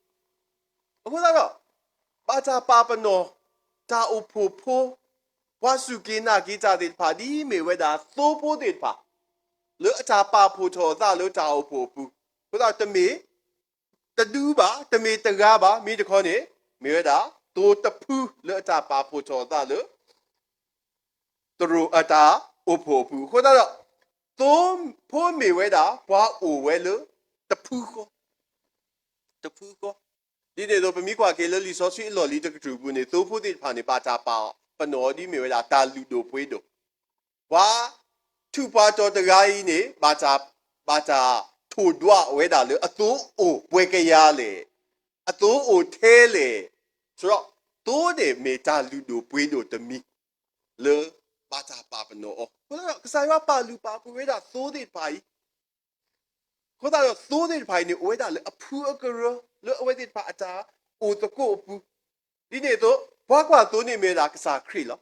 အဃိသတးဒီး ဘၣ်တၢ်ပာ်ပနီၣ် တၢ်အိၣ်ဖှိၣ်ဖိ ပှၤစူၢ်က့ၤနာ်က့ၤတၢ်သ့ၣ်တဖၣ် ဒ်အမ့ၢ်ဝဲဒၣ်သိဖိသ့ၣ်တဖၣ် လၢအတၢ်ပာ်ဖှိၣ်ထီၣ်အသးလၢတၢ်အိၣ်ဖှိၣ်အပူၤ, အဃိသတးတမ့ၢ်တဒုဘၣ်, တမ့ၢ်တဂၤဘၣ်, မ့ၢ်တခီန့ၣ် မ့ၢ်ဝဲဒၣ်သိတဖုလၢအတၢ်ပာ်ဖှိၣ်ထီၣ်အသးလၢ တရူးအတၢ်အိၣ်ဖှိၣ်အပူၤ, အဃိသတးဒီး သိဖိမ့ၢ်ဝဲဒၣ် ပှၤအိၣ်ဝဲလၢ တဖုဃီ, တဖုဃီ, ဒ်န့ၣ်အသိး ပမ့ၢ်ကွၢ်က့ၤလၢလံာ်စီဆှံအလီၢ်လံၤတကတြူၢ်ပူၤန့ၣ် သိဖိသ့ၣ်တဖၣ်န့ၣ် ဘၣ်တၢ်ပာ်ပနီၣ်အီၤဒ်မ့ၢ်ဝဲဒၣ် တၢ်လုၢ်ဒိၣ်ပှ့ၤဒိၣ်, ပှၤထူးပှၤတီၤတဂၤအံၤန့ၣ် ဘၣ်တၢ် ဘၣ်တၢ်ထိၣ်ဒွးဝဲဒၣ်လၢအသိအိၣ်ပှဲၤကယၤလဲၣ်, အသိအိၣ်ထဲလဲၣ်, ဆိုတော့ သိန့ၣ်မ့ၢ်တၢ်လုၢ်ဒိၣ်ပှ့ၤဒိၣ်တမံၤ လၢဘၣ်တၢ်ပာ်ပနီၣ်အီၤ, အဃိသတးဒီး ကစၢ်ယွၤပာ်လုၢ်ပာ်ပှ့ၤဝဲဒၣ်သိသ့ၣ်တဖၣ်အံၤ, အဃိသတးဒီး သိသ့ၣ်တဖၣ်အံၤန့ၣ် အိၣ်ဝဲဒၣ်လၢအဖုအကရၢ လၢအဝဲသ့ၣ်တဖၣ်အတၢ်အိၣ်သကိးအပူၤ, ဒ်န့ၣ်အသိး ပှၤကွၢ်သိန့ၣ်မ့ၢ်ဝဲဒၣ်ကစၢ်ခရံာ်လီၤ.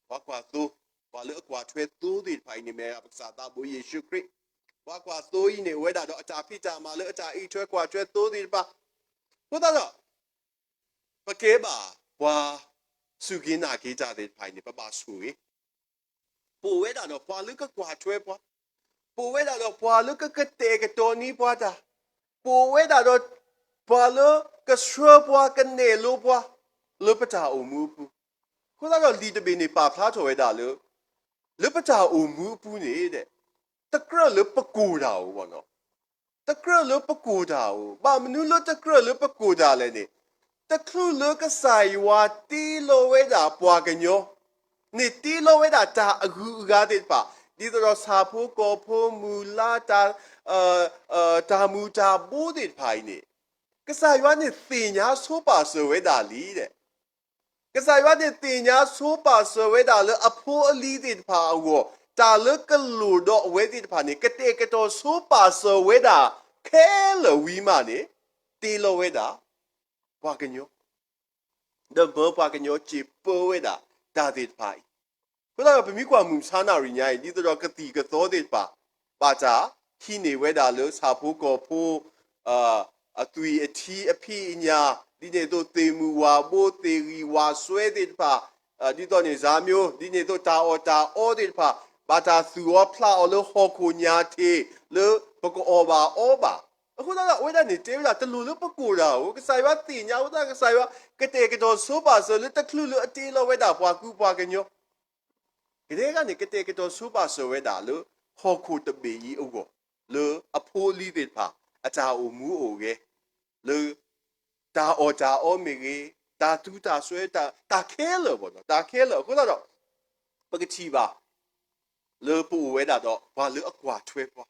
ပှၤကွၢ်သိ, ပှၤလၢအကွၢ်ထွဲသိသ့ၣ်တဖၣ်အံၤန့ၣ်မ့ၢ်ဝဲဒၣ်ပကစၢ်သးဘိယ့ၣ်ၡူးခရံာ်, ပှၤကွၢ်သိအံၤန့ၣ် အိၣ်ဝဲဒၣ်ဒီးအတၢ်ဖံးတၢ်မၤလၢအတၢ်အံးထွဲကွၢ်ထွဲသိသ့ၣ်တဖၣ်, အဃိသတးဒီး ပကဲဘၣ်ပှၤစူၢ်က့ၤနာ်က့ၤတၢ်သ့ၣ်တဖၣ်အံၤန့ၣ် ပဘၣ်ဆိၣ်ဂ့ၤ, ပအိၣ်ဝဲဒၣ်ဒီးပှၤလၢကကွၢ်ထွဲပှၤ, ပအိၣ်ဝဲဒၣ်ဒီးပှၤလၢကကတဲာ်ကတီၤန့ၢ်ပှၤတၢ်, ပအိၣ်ဝဲဒၣ်ဒီးပှၤလၢကဆှၢပှၤကနဲၣ်လိပှၤ လၢပတၢ်အိၣ်မူအပူၤ, အဃိသတးဒီးလံာ်တဘ့ၣ်န့ၣ် ပာ်ဖျါထီၣ်ဝဲဒၣ်လၢ လၢပတၢ်အိၣ်မူအပူၤန့ၣ် တကြၢးလၢပကိၢ်တၢ်ဧိၤ, တကြၢးလၢပကိၢ်တၢ်ဧိၤ, ဘၣ်မနုၤလၢတကြၢးလၢပကိၢ်တၢ်လဲၣ်န့ၣ်, တချုးလၢကစၢ်ယွၤတ့လီၤဝဲဒၣ်ပှၤကညီ, န့ၣ်တ့လီၤဝဲဒၣ်တၢ်အဂုၤအဂၤသ့ၣ်တဖၣ်, ဒ်သိးဒီးဆၣ်ဖိကီၢ်ဖိမုၢ်လါ တၢ်မုၢ်တၢ်ဘိသ့ၣ်တဖၣ်အံၤန့ၣ်, ကစၢ်ယွၤန့ၣ်သ့ၣ်ညါဆိပာ်စၢၤဝဲဒၣ်လံဒီး ကစၢ်ယွၤန့ၣ်သ့ၣ်ညါဆိပာ်စၢၤဝဲဒၣ်လၢအဖိအလံၤသ့ၣ်တဖၣ်အဂီၢ်, တၢ်လၢကလိၣ်ဒီးအဝဲသ့ၣ်တဖၣ်န့ၣ် ကတဲာ်ကတီၤဆိပာ်စၢၤဝဲဒၣ်ခဲလၢာ်ဝံၤမးန့ၣ် တ့လီၤဝဲဒၣ် ပှၤကညီ ဒီးမၢပှၤကညီစံးပၢဝဲဒၣ်တၢ်သ့ၣ်တဖၣ်အံၤ, အဃိသတးဒီး ပမ့ၢ်ကွၢ်မုၢ်မဆါနၣ်ရံၣ်ညါအံၤ ဒ်သိးဒီးကသံၣ်ကသီသ့ၣ်တဖၣ် ဘၣ်တၢ်ဟံးန့ၢ်ဝဲဒၣ်လၢဆၣ်ဖိကီၢ်ဖိ အသွံၣ်အထံအဖံးအညၣ် ဒ်န့ၣ်အသိးသ့ၣ်မုၢ်ဝၣ်ဘိ သ့ၣ်ဂံၢ်ဝၣ်စွဲသ့ၣ်တဖၣ် ဒ်သိးန့ၣ် ဇၤမၠိ ဒ်န့ၣ်အသိးတၢ်အီၣ်တၢ်အီသ့ၣ်တဖၣ် ဘၣ်တၢ်သူၣ်အီၤဖျးအီၤလၢဟီၣ်ခိၣ်ညါထံး လၢပကအီၣ်ဘၣ်အီဘၣ်. အဃိသတးဒီး အဝဲဒၣ်န့ၣ်တဲဝဲဒၣ် တလိၣ်လၢပကိၢ်တၢ်ဧိၤ, ကစၢ်ယွၤသ့ၣ်ညါအဃိသတး ကစၢ်ယွၤကတဲာ်ကတီၤဆိပာ်စၢၤလၢတချုးလၢအတ့လီၤဝဲဒၣ်ပှၤကူပှၤကညီ ကဒဲကန့ၣ် ကတဲာ်ကတီၤဆိပာ်စၢၤဝဲဒၣ်လၢဟီၣ်ခိၣ်တဘ့ၣ်အံၤအဂီၢ်, လၢအဖိအလံၤသ့ၣ်တဖၣ် အတၢ်အိၣ်မူအိၣ်ဂဲၤ, လၢတၢ်အီၣ်တၢ်အီမ့ၢ်ဂ့ၤ, တၢ်သူတၢ်စွဲ တၢ်ခဲလၢာ်ဘၣ်နီၤ, တၢ်ခဲလၢာ်အဃိသတးဒီး ပကထံၣ်ဘၣ် လၢပအိၣ်ဝဲဒၣ်ဒီး ပှၤလၢအကွၢ်ထွဲပှၤ,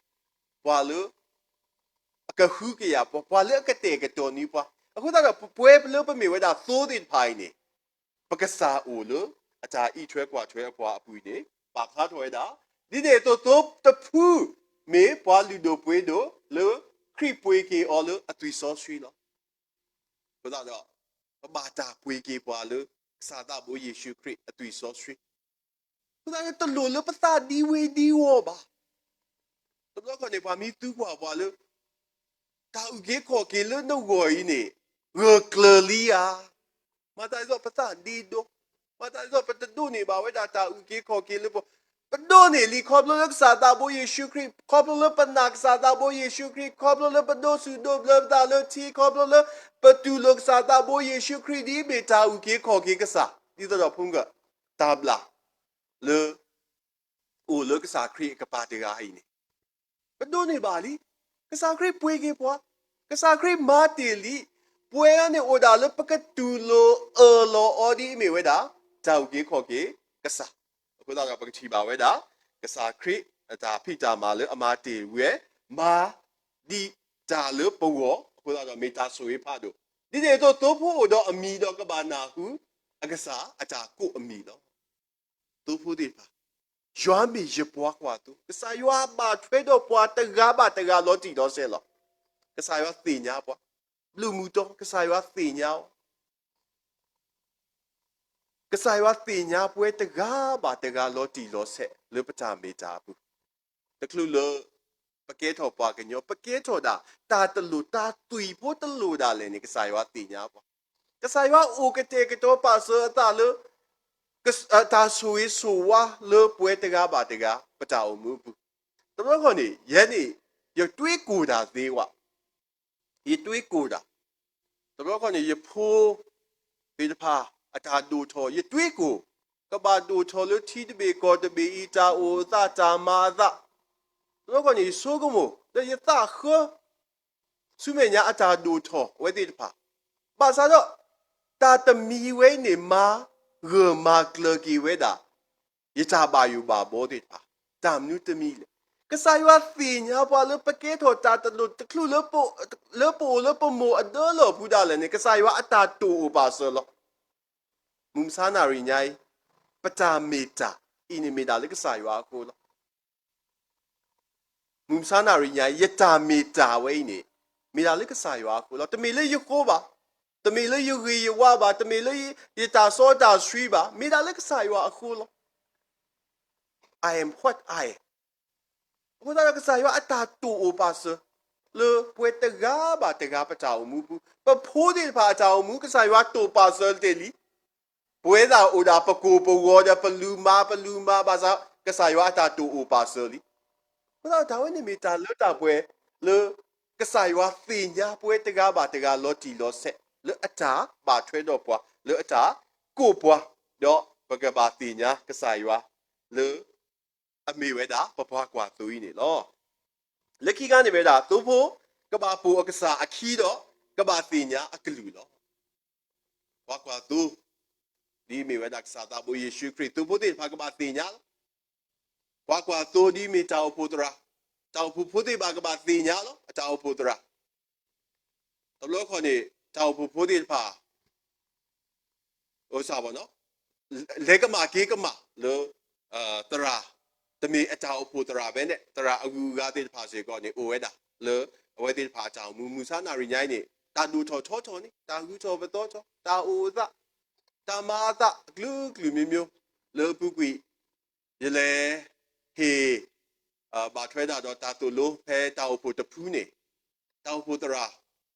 ပှၤလၢ အကဟုကယာ်ပှၤ, ပှၤလၢအကတဲာ်ကတီၤန့ၢ်ပှၤ, အဃိသတးဒီး ပဝဲလၢပမ့ၢ်ဝဲဒၣ်သိသ့ၣ်တဖၣ်အံၤန့ၣ် ပကစၢ်အိၣ်လၢအတၢ်အံးထွဲကွၢ်ထွဲအပူၤအပူၤအံၤန့ၣ် ပာ်ဖျါထီၣ်ဝဲဒၣ် ဒ်န့ၣ်အသိးသိတဖု မ့ၢ်ပှၤလုၢ်ဒိၣ်ပှ့ၤဒိၣ်လၢခရံာ်ပှ့ၤက့ၤအီၤလၢအသွံၣ်စီဆှံလီၤ. အဃိသတးဒီး ပဘၣ်တၢ်ပှ့ၤက့ၤပှၤလၢကစၢ်သးဘိယ့ၣ်ၡူးခရံာ်အသွံၣ်စီဆှံ အဃိသတးဒီးတလိၣ်လၢပသးဒံဝ့ဒံဝီၢ်ဘၣ်. တဘျီခီန့ၣ် ပှၤမ့ၢ်သံကွၢ်ပှၤလၢ တၢ်အုၣ်က့ၤခီၣ်က့ၤလၢနဂီၢ်အံၤန့ၣ် ဂၢၢ်ကျၢၤလံဧါ. မၤသးဒ်သိးပသးဒ့ဒီ, မၤသးဒ်သိးပတဒိးန့ၢ်ဘၣ်ဝဲဒၣ်တၢ်အုၣ်က့ၤခီၣ်က့ၤလၢပ, ပဒိးန့ၢ်လံခီဖျိလၢကစၢ်သးဘိယ့ၣ်ၡူးခရံာ်, ခီဖျိလၢပနာ်ကစၢ်သးဘိယ့ၣ်ၡူးခရံာ်, ခီဖျိလၢပဒိးဆူၣ်ဒိးဘျၢပသးလၢထံ, ခီဖျိလၢပတူၢ်လိာ်ကစၢ်သးဘိယ့ၣ်ၡူးခရံာ် ဒ်အမ့ၢ်တၢ်အုၣ်က့ၤခီၣ်က့ၤကစၢ်, ဒ်သိးဒီးဖိမုၣ်က တၢ်ဘျၣ် လၢ အိၣ်လၢကစၢ်ခရံာ်အကပၤတဂၤအံၤန့ၣ် ပဒိးန့ၢ်ဘၣ်လံ. ကစၢ်ခရံာ်ပှ့ၤက့ၤပှၤ, ကစၢ်ခရံာ်မၤတ့ၢ်လံ. ပှၤန့ၣ်အိၣ်ဒၣ်လၢပကတူၢ်လိာ်အၢၣ်လီၤအီၤဒ်အမ့ၢ်ဝဲဒၣ် တၢ်အုၣ်က့ၤခီၣ်က့ၤကစၢ်. အဃိသတးဒီးပကထံၣ်ဘၣ်ဝဲဒၣ် ကစၢ်ခရံာ်အတၢ်ဖံးတၢ်မၤလၢအမၤတ့ၢ်ဝဲ မၤဒံးတၢ်လၢပဂီၢ်, အဃိသတးဒီးမ့ၢ်တၢ်ဆိၣ်ဂ့ၤဖးဒိၣ်. ဒ်န့ၣ်အသိးသိဖိအိၣ်ဒီးအမံၤဒီးကဘၣ်နၢ်ဟူ အကစၢ်အတၢ်ကိးအမံၤလီၤ. သိဖိသ့ၣ်တဖၣ်, ယွၤမ့ၢ်ယပှၤကွၢ်သိ, ကစၢ်ယွၤဘၣ်ထွဲဒီးပှၤတဂၤဘၣ်တဂၤလီၤတံၢ်လီၤဆဲးလီၤ. ကစၢ်ယွၤသ့ၣ်ညါပှၤ, ဘျုးမုာ်တီ, ကစၢ်ယွၤသ့ၣ်ညါအီၤ, ကစၢ်ယွၤသ့ၣ်ညါပှၤတဂၤဘၣ်တဂၤလီၤတံၢ်လီၤဆဲးလၢပတၢ်မ့ၢ်တၢ်အပူၤ. တချုးလၢ ပကဲထီၣ်ပှၤကညီ, ပကဲထီၣ်ဒၣ် တၢ်တလိၣ်တၢ်သွံၣ်ဖိတလိၣ်ဒၣ်လဲာ်န့ၣ် ကစၢ်ယွၤသ့ၣ်ညါပှၤ, ကစၢ်ယွၤအိၣ်ကတဲာ်ကတီၤပာ်စၢၤအသးလၢ တၢ်ဆိၣ်ဂ့ၤဆိၣ်ဝါလၢပှၤတဂၤဘၣ်တဂၤ ပတၢ်အိၣ်မူအပူၤ. တဘျီခီန့ၣ် ယဲန့ၣ် ယတွေးကိုယ်တာသ့ဝဲ, ယတွေးကိုယ်တာ, တဘျီခီန့ၣ် ယဖိသ့ၣ်တဖၣ်အတၢ်ဒိၣ်ထီၣ် ယတွေးကိုယ်, ကဘၣ်ဒိၣ်ထီၣ်လၢထံတဘ့ၣ်ကီၢ်တဘ့ၣ်အံၤ တၢ်အိၣ်အသးတၢ်မၤအသး, တဘျီခီန့ၣ် ယဆိကမိၣ် ဒီးယသးဃၢ ဆူမဲာ်ညါအတၢ်ဒိၣ်ထီၣ်အဝဲသ့ၣ်တဖၣ်, ဘၣ်ဆၣ်ဒီး တၢ်တမံၤဝဲအံၤန့ၣ် မၤဂၢၢ်မၤကျၢၤက့ၤဝဲဒၣ် ယတၢ်ဘၣ်ယိၣ်ဘၣ်ဘီသ့ၣ်တဖၣ်, တၢ်မနုၤတမံၤလဲၣ်. ကစၢ်ယွၤသ့ၣ်ညါပှၤလၢပကဲထီၣ်တၢ်တလိၣ်တချုးလၢပအိၣ်လၢပမိၢ်အဒၢလီၢ်ပူၤဒၣ်လဲာ်န့ၣ် ကစၢ်ယွၤအတၢ်တိာ်အိၣ်ပာ်စၢၤလီၤ. မုၢ်မဆါနၣ်ရံၣ်ညါအံၤ, ပတၢ်မ့ၢ်တၢ်အံၤန့ၣ်မ့ၢ်ဒၣ်လၢကစၢ်ယွၤအဃိလီၤ. မုၢ်မဆါနၣ်ရံၣ်ညါအံၤ ယတၢ်မ့ၢ်တၢ်ဝဲအံၤန့ၣ် မ့ၢ်ဒၣ်လၢကစၢ်ယွၤအဃိလီၤ. တမ့ၢ်လၢယဃိဘၣ်, တမ့ၢ်လၢယဂ့ၤယဝါဘၣ်, တမ့ၢ်လၢယတၢ်စီတၢ်ဆှံဘၣ်, မ့ၢ်ဒၣ်လၢကစၢ်ယွၤအဃိလီၤ. I am what I am. အဃိသတးဒီးကစၢ်ယွၤအတၢ်တိာ်အိၣ်ပာ်စၢၤ လၢပှၤတဂၤဘၣ်တဂၤပတၢ်အိၣ်မူပူၤ, ပဖိသ့ၣ်တဖၣ်အတၢ်အိၣ်မူ ကစၢ်ယွၤတိာ်ပာ်စၢၤတ့ၢ်လံ. ပဝဲဒၣ်အိၣ်ဒၣ်ပကိၢ်ပဂီၤဒီးပလူၤမၤပလူၤမၤဘၣ်ဆၣ် ကစၢ်ယွၤအတၢ်တိာ်အိၣ်ပာ်စၢၤလံ. အဃိသတးဒီးတၢ်ဝဲန့ၣ်မ့ၢ်တၢ်လၢတၢ်ပှဲၤလၢ ကစၢ်ယွၤသ့ၣ်ညါပဝဲတဂၤဘၣ်တဂၤလီၤတံၢ်လီၤဆဲး လၢအတၢ်ဘၣ်ထွဲဒီးပှၤ လၢအတၢ်ကိးပှၤ, ဒီးပကဘၣ်သ့ၣ်ညါကစၢ်ယွၤ လၢအမ့ၢ်ဝဲဒၣ်ပပှၤကွၢ်သိအံၤန့ၣ်လီၤ. လၢခံခါန့ၣ်မ့ၢ်ဝဲဒၣ် သိဖိကဘၣ်ပိာ်အကစၢ်အခံဒီး ကဘၣ်သ့ၣ်ညါအကလုၢ်လီၤ. ပှၤကွၢ်သိ ဒ်မ့ၢ်ဝဲဒၣ်ကစၢ်သးဘိယ့ၣ်ၡူးခရံာ် သိဖိသ့ၣ်တဖၣ်ကဘၣ်သ့ၣ်ညါလီၤ. ပှၤကွၢ်သိဒ်မ့ၢ်တၢ်အိၣ်ဖှိၣ်သရၣ်, တၢ်အိၣ်ဖှိၣ်ဖိသ့ၣ်တဖၣ်ကဘၣ်သ့ၣ်ညါလီၤ အတၢ်အိၣ်ဖှိၣ်သရၣ်. တဘျီခီန့ၣ် တၢ်အိၣ်ဖှိၣ်ဖိသ့ၣ်တဖၣ် အိၣ်စၢ်ဘီနီၤ လဲၤကမၣ်က့ၤကမၣ်လၢ သရၣ် တမ့ၢ်အတၢ်အိၣ်ဖှိၣ်သရၣ်ဖဲန့ၣ်, သရၣ်အဂုၤအဂၤသ့ၣ်တဖၣ်စ့ၢ်ကီးန့ၣ် အိၣ်ဝဲဒၣ်လၢ အဝဲသ့ၣ်တဖၣ်အတၢ်အိၣ်မူ မုၢ်ဆါနၣ်ရံၣ်ညါအံၤန့ၣ် တၢ်ဒိၣ်ထီၣ်ထီထီၣ်န့ၣ် တၢ်ဂုၤထီၣ်ပသီထီၣ်, တၢ်အိၣ်အသး, တၢ်မၤအသး အကလုာ်ကလုာ်မ့ၢ်မ့ၢ် လၢအပူၤကွံာ် ယလဲၤဟ့ၣ် ဘၣ်ထွဲဒၣ်ဒီးတၢ်သိၣ်လိဖဲတၢ်အိၣ်ဖှိၣ်တဖုန့ၣ်, တၢ်အိၣ်ဖှိၣ်သရၣ်,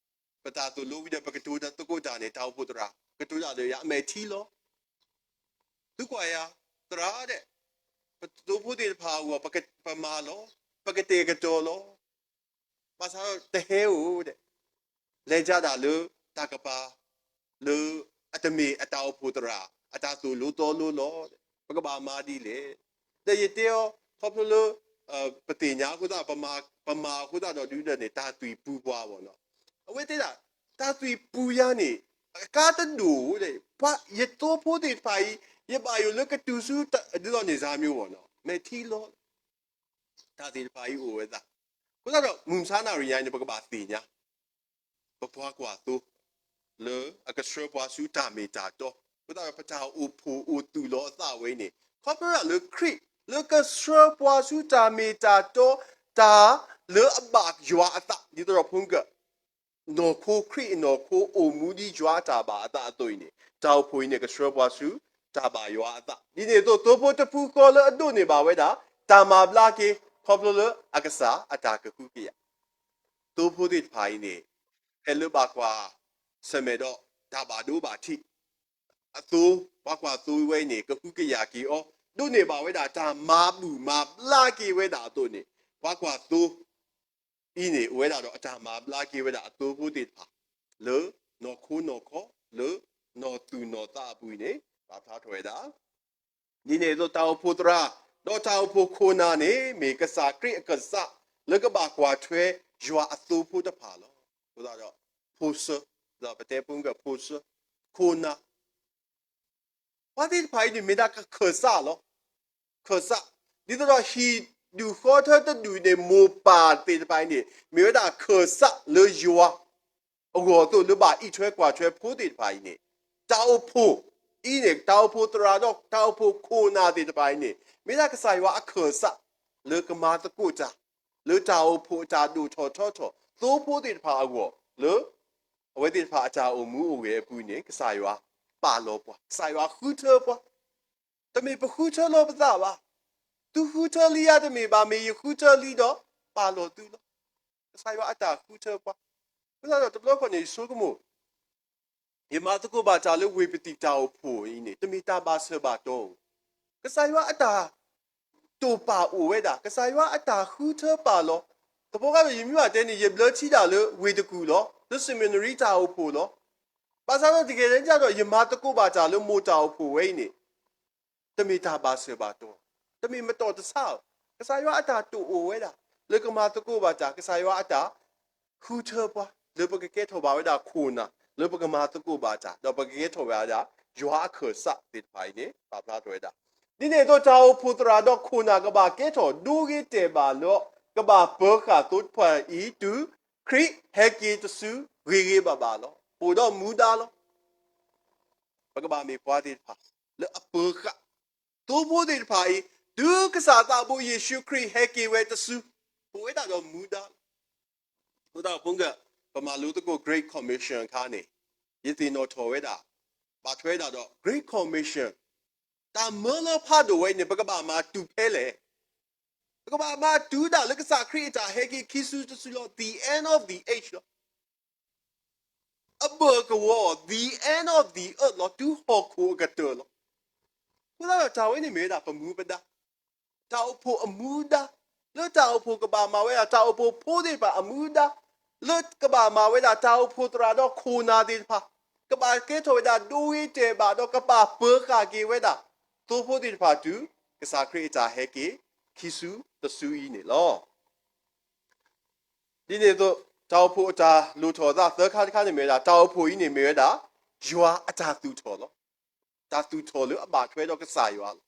ပတၢ်သိၣ်လိဝံၤဒီး ပကတိၤသကိးတၢ်န့ၣ် တၢ်အိၣ်ဖှိၣ်သရၣ် ကတိၤတၢ်ဒီးယၤ အမဲာ်ထံလီၤ. သုကွၢ်ယၤ, သရၣ်ဒဲး, ပသိဖိသ့ၣ်တဖၣ်အဂီၢ် ပမၤလီၤ, ပကတဲာ်ကတီၤလီၤ. ဘၣ်ဆၣ်ဒီးတဟဲဧိၤဒဲး, လဲၤဒၣ်ဒၣ်လၢတၢ်ကပၤ လၢအတမ့ၢ်အတၢ်အိၣ်ဖှိၣ်သရၣ် အတၢ်သိၣ်လိသီလိလီၤ. ပကဘၣ်မၤဒ်လဲၣ်. ဒီးယတဲအီၤ ခီဖျိလၢ ပသ့ၣ်ညါအဃိသတး ပမၤအဃိသတးဒီးဒုးဒီးန့ၣ် တၢ်သွံၣ်ပူၤပှၤဘၣ်နီၤ. အဝဲတဲဒၣ် တၢ်သွံၣ်ပူၤယၤန့ၣ် အကါတဒိၣ်ဒဲး, ယသိဖိသ့ၣ်တဖၣ်အံၤ ယဘၣ်ယိၣ်လၢကတုၤဆူ ဒ်သိးန့ၣ်စၢ်မ့ၢ်ဘၣ်နီၤ, မဲာ်ထံလီၤ. တၢ်သ့ၣ်တဖၣ်အံၤအိၣ်ဝဲဒၣ်. အဃိသတးဒီး မုၢ်မဆါနၣ်ရံၣ်ညါအံၤန့ၣ် ပကဘၣ်သ့ၣ်ညါ ပပှၤကွၢ်သိ လၢအကဆှၢပှၤဆူတၢ်မ့ၢ်တၢ်တီ, အဃိသတးဒီး ပတၢ်အိၣ်ဖှိၣ်အိၣ်သူၣ်လီၤအသးဝဲအံၤန့ၣ် ခီဖျိလၢခရံာ်လၢကဆှၢပှၤဆူတၢ်မ့ၢ်တၢ်တီ, တၢ်လၢအဘၣ်ယွၤအသး ဒ်သိးဒီးဖိကၢၢ် နီၢ်ခိ ခရံာ်အနီၢ်ခိအိၣ်မူဒ်ယွၤအတၢ်ဘၣ်အသးအသိးအံၤန့ၣ် တၢ်အိၣ်ဖှိၣ်အံၤန့ၣ် ကဆှၢပှၤဆူတၢ်ဘၣ်ယွၤအသး. ဒ်န့ၣ်အသိး သိဖိတဖုဃီလၢအဒိးန့ၢ်ဘၣ်ဝဲဒၣ် တၢ်မၤဘျါက့ၤ ခီဖျိလၢအကစၢ်အတၢ်ကဟုကယာ် သိဖိသ့ၣ်တဖၣ်အံၤန့ၣ် ဖဲလၢဘၣ်ကွၢ်ဆၢၣ်မဲာ်ဒီးတၢ်ဘၣ်ဒိဘၣ်ထံး အသိ ပှၤကွၢ်သိဝဲအံၤန့ၣ် ကဟုကယာ်က့ၤအီၤ ဒိးန့ၢ်ဘၣ်ဝဲဒၣ်တၢ်မၤဘူၣ်မၤဘျါက့ၤဝဲဒၣ်အသိးန့ၣ် ပှၤကွၢ်သိအံၤန့ၣ် အိၣ်ဝဲဒၣ်ဒီးအတၢ်မၤဘျါက့ၤဝဲဒၣ်အသိဖိသ့ၣ်တဖၣ် လၢနီၢ်ခိနီၢ်ခီ လၢနီၢ်သူၣ်နီၢ်သးအပူၤအံၤန့ၣ် ပာ်ဖျါထီၣ်ဝဲဒၣ် ဒ်န့ၣ်အသိး တၢ်အိၣ်ဖှိၣ်သရၣ် ဒီးတၢ်အိၣ်ဖှိၣ်ခိၣ်နၢ်န့ၣ် မ့ၢ်ကစၢ်ခရံာ်အကစၢ် လၢကဘၣ်ကွၢ်ထွဲယွၤအသိဖိတဖၣ်လီၤ. အဃိသတးဒီး ဖိစၢ, ဒီးပတဲပူကၢၢ်ဖိစၢ, ခိၣ်နၢ် ပှၤသ့ၣ်တဖၣ်အံၤန့ၣ် မ့ၢ်ဒၣ်ကခၢၣ်စးလီၤ. ခၢၣ်စး, ဒ်သိးဒီးဟံၣ်ဒူၣ်ဃီထၢတဒူၣ်န့ၣ် မိၢ်ပၢ်သ့ၣ်တဖၣ်အံၤန့ၣ် မ့ၢ်ဝဲဒၣ်ခၢၣ်စးလၢယွၤ အဂီၢ်အသိးလၢဘၣ်အံးထွဲကွၢ်ထွဲဖိသ့ၣ်တဖၣ်အံၤန့ၣ်, တၢ်အိၣ်ဖှိၣ်အံၤန့ၣ် တၢ်အိၣ်ဖှိၣ်သရၣ်ဒီးတၢ်အိၣ်ဖှိၣ်ခိၣ်နၢ်သ့ၣ်တဖၣ်အံၤန့ၣ် မ့ၢ်ဒၣ်ကစၢ်ယွၤအခၢၣ်စး လၢကမၤသကိးတၢ် လၢတၢ်အိၣ်ဖှိၣ်အတၢ်ဒိၣ်ထီၣ်ထီထီၣ် သိဖိသ့ၣ်တဖၣ်အဂီၢ် လၢ အဝဲသ့ၣ်တဖၣ်အတၢ်အိၣ်မူအိၣ်ဂဲၤအပူၤန့ၣ် ကစၢ်ယွၤပာ်လီၤပှၤ, ကစၢ်ယွၤဃုထၢပှၤ, တမ့ၢ်ပဃုထၢလီၤပသးဘၣ်. သုဃုထၢလံယၤတမ့ၢ်ဘၣ်, မ့ၢ်ယဃုထၢလံဒီးပာ်လီၤသုလီၤ. ကစၢ်ယွၤအတၢ်ဃုထၢပှၤ, အဃိသတးဒီးတဘျီခီန့ၣ် ယဆိကမိၣ် ယမၤသကိးဘၣ်တၢ်လၢဝ့ၢ်ပသံၣ်တၢ်အိၣ်ဖှိၣ်အံၤန့ၣ် တမ့ၢ်တၢ်ဘၣ်ဆၢဘၣ်တီၢ်ဧိၤ, ကစၢ်ယွၤအတၢ်တိာ်ပာ်အိၣ်ဝဲဒၣ်, ကစၢ်ယွၤအတၢ်ဃုထၢပာ်လီၤ. သပှၢ်ကဒီး ယမ့ၢ်ဘၣ်တဲန့ၣ် ယဘျၢထံဒၣ်လၢဝ့ၢ်တကူၣ်လီၤ, လၢ seminary တၢ်အိၣ်ဖှိၣ်လီၤ. ဘၣ်ဆၣ်ဒီးတကဲလၢညါဒီး ယမၤသကိးဘၣ်တၢ်လၢမိၢ်တၢ်အိၣ်ဖှိၣ်ဝဲအံၤန့ၣ် တမ့ၢ်တၢ်ဘၣ်ဆၢဘၣ်တီၢ်, တမ့ၢ်မတီၢ်တဆါဧိၤ, ကစၢ်ယွၤအတၢ်တိာ်အိၣ်ဝဲဒၣ် လၢကမၤသကိးဘၣ်တၢ်, ကစၢ်ယွၤအတၢ်ဃုထၢပှၤ လၢပကကဲထီၣ်ဘၣ်ဝဲဒၣ်ခိၣ်နၢ်, လၢပကမၤသကိးဘၣ်တၢ်, ဒီးပကကဲထီၣ်ဝဲဒၣ် ယွၤအခၢၣ်စးသ့ၣ်တဖၣ်အံၤန့ၣ် ပာ်ဖျါထီၣ်ဝဲဒၣ်. ဒ်န့ၣ်အသိး တၢ်အိၣ်ဖှိၣ်သရၣ်ဒီးခိၣ်နၢ်ကဘၣ်ကဲထီၣ်ဒိဂ့ၤတဲာ်ဘၣ်လၢ ကဘၣ်ပၢၤဃာ်သိတဖၣ်အံၤ တုၤခရံာ်ဟဲက့ၤတစုဂ့ၤဂ့ၤဘၣ်ဘၣ်လီၤ. ပအိၣ်ဒီးမူဒါလီၤ. ပကဘၣ်မ့ၢ်ပှၤသ့ၣ်တဖၣ် လၢအပၢၤဃာ် သိဖိသ့ၣ်တဖၣ်အံၤ တုၤကစၢ်သးဘိယ့ၣ်ၡူးခရံာ်ဟဲက့ၤဝဲတစု, ပအိၣ်ဝဲဒၣ်ဒီးမူဒါလီၤ. အဃိသတးဒီး ပမၤလိသကိး Great Commission အခါန့ၣ် ယသ့ၣ်နီၣ်ထီၣ်ဝဲဒၣ် ဘၣ်ထွဲဒၣ်ဒီး Great Commission တၢ်မၢလီၤဖးဒိၣ်ဝဲအံၤန့ၣ် ပကဘၣ်မၤတုၤဖဲလဲၣ်. ပကဘၣ်မၤတုၤဒၣ်လၢကစၢ်ခရံာ်အတၢ်ဟဲက့ၤခံစုတစုလီၤ, the end of the age လီၤ. အဘၢၣ်ကဝီၤ the end of the earth လီၤ, တုၤဟီၣ်ခိၣ်အကတၢၢ်လီၤ. အဃိသတးဒီး တၢ်ဝဲန့ၣ်မ့ၢ်ဝဲဒၣ်ပမူပဒါ, တၢ်အိၣ်ဖှိၣ်အမူဒါ, လၢတၢ်အိၣ်ဖှိၣ်ကဘၣ်မၤဝဲဒၣ် တၢ်အိၣ်ဖှိၣ်ဖိသ့ၣ်တဖၣ်အမူဒါ, လၢကဘၣ်မၤဝဲဒၣ် တၢ်အိၣ်ဖှိၣ်သရၣ်ဒီးခိၣ်နၢ်သ့ၣ်တဖၣ် ကဘၣ်ကဲထီၣ်ဝဲဒၣ်ဒိဂ့ၤတဲာ်ဘၣ် ဒီးကဘၣ်ပၢၤဃာ်က့ၤဝဲဒၣ် သိဖိသ့ၣ်တဖၣ်တုၤ ကစၢ်ခရံာ်အတၢ်ဟဲက့ၤ ခံစုတစုအံၤန့ၣ်လီၤ. ဒ်န့ၣ်အသိး တၢ်အိၣ်ဖှိၣ်အတၢ်လိၣ်ထီၣ်အသးသၢခါတခါန့ၣ်မ့ၢ်ဝဲဒၣ် တၢ်အိၣ်ဖှိၣ်အံၤန့ၣ်မ့ၢ်ဝဲဒၣ် ယွၤအတၢ်သူၣ်ထီၣ်လီၤ. တၢ်သူၣ်ထီၣ်လၢအဘၣ်ထွဲဒီးကစၢ်ယွၤလီၤ.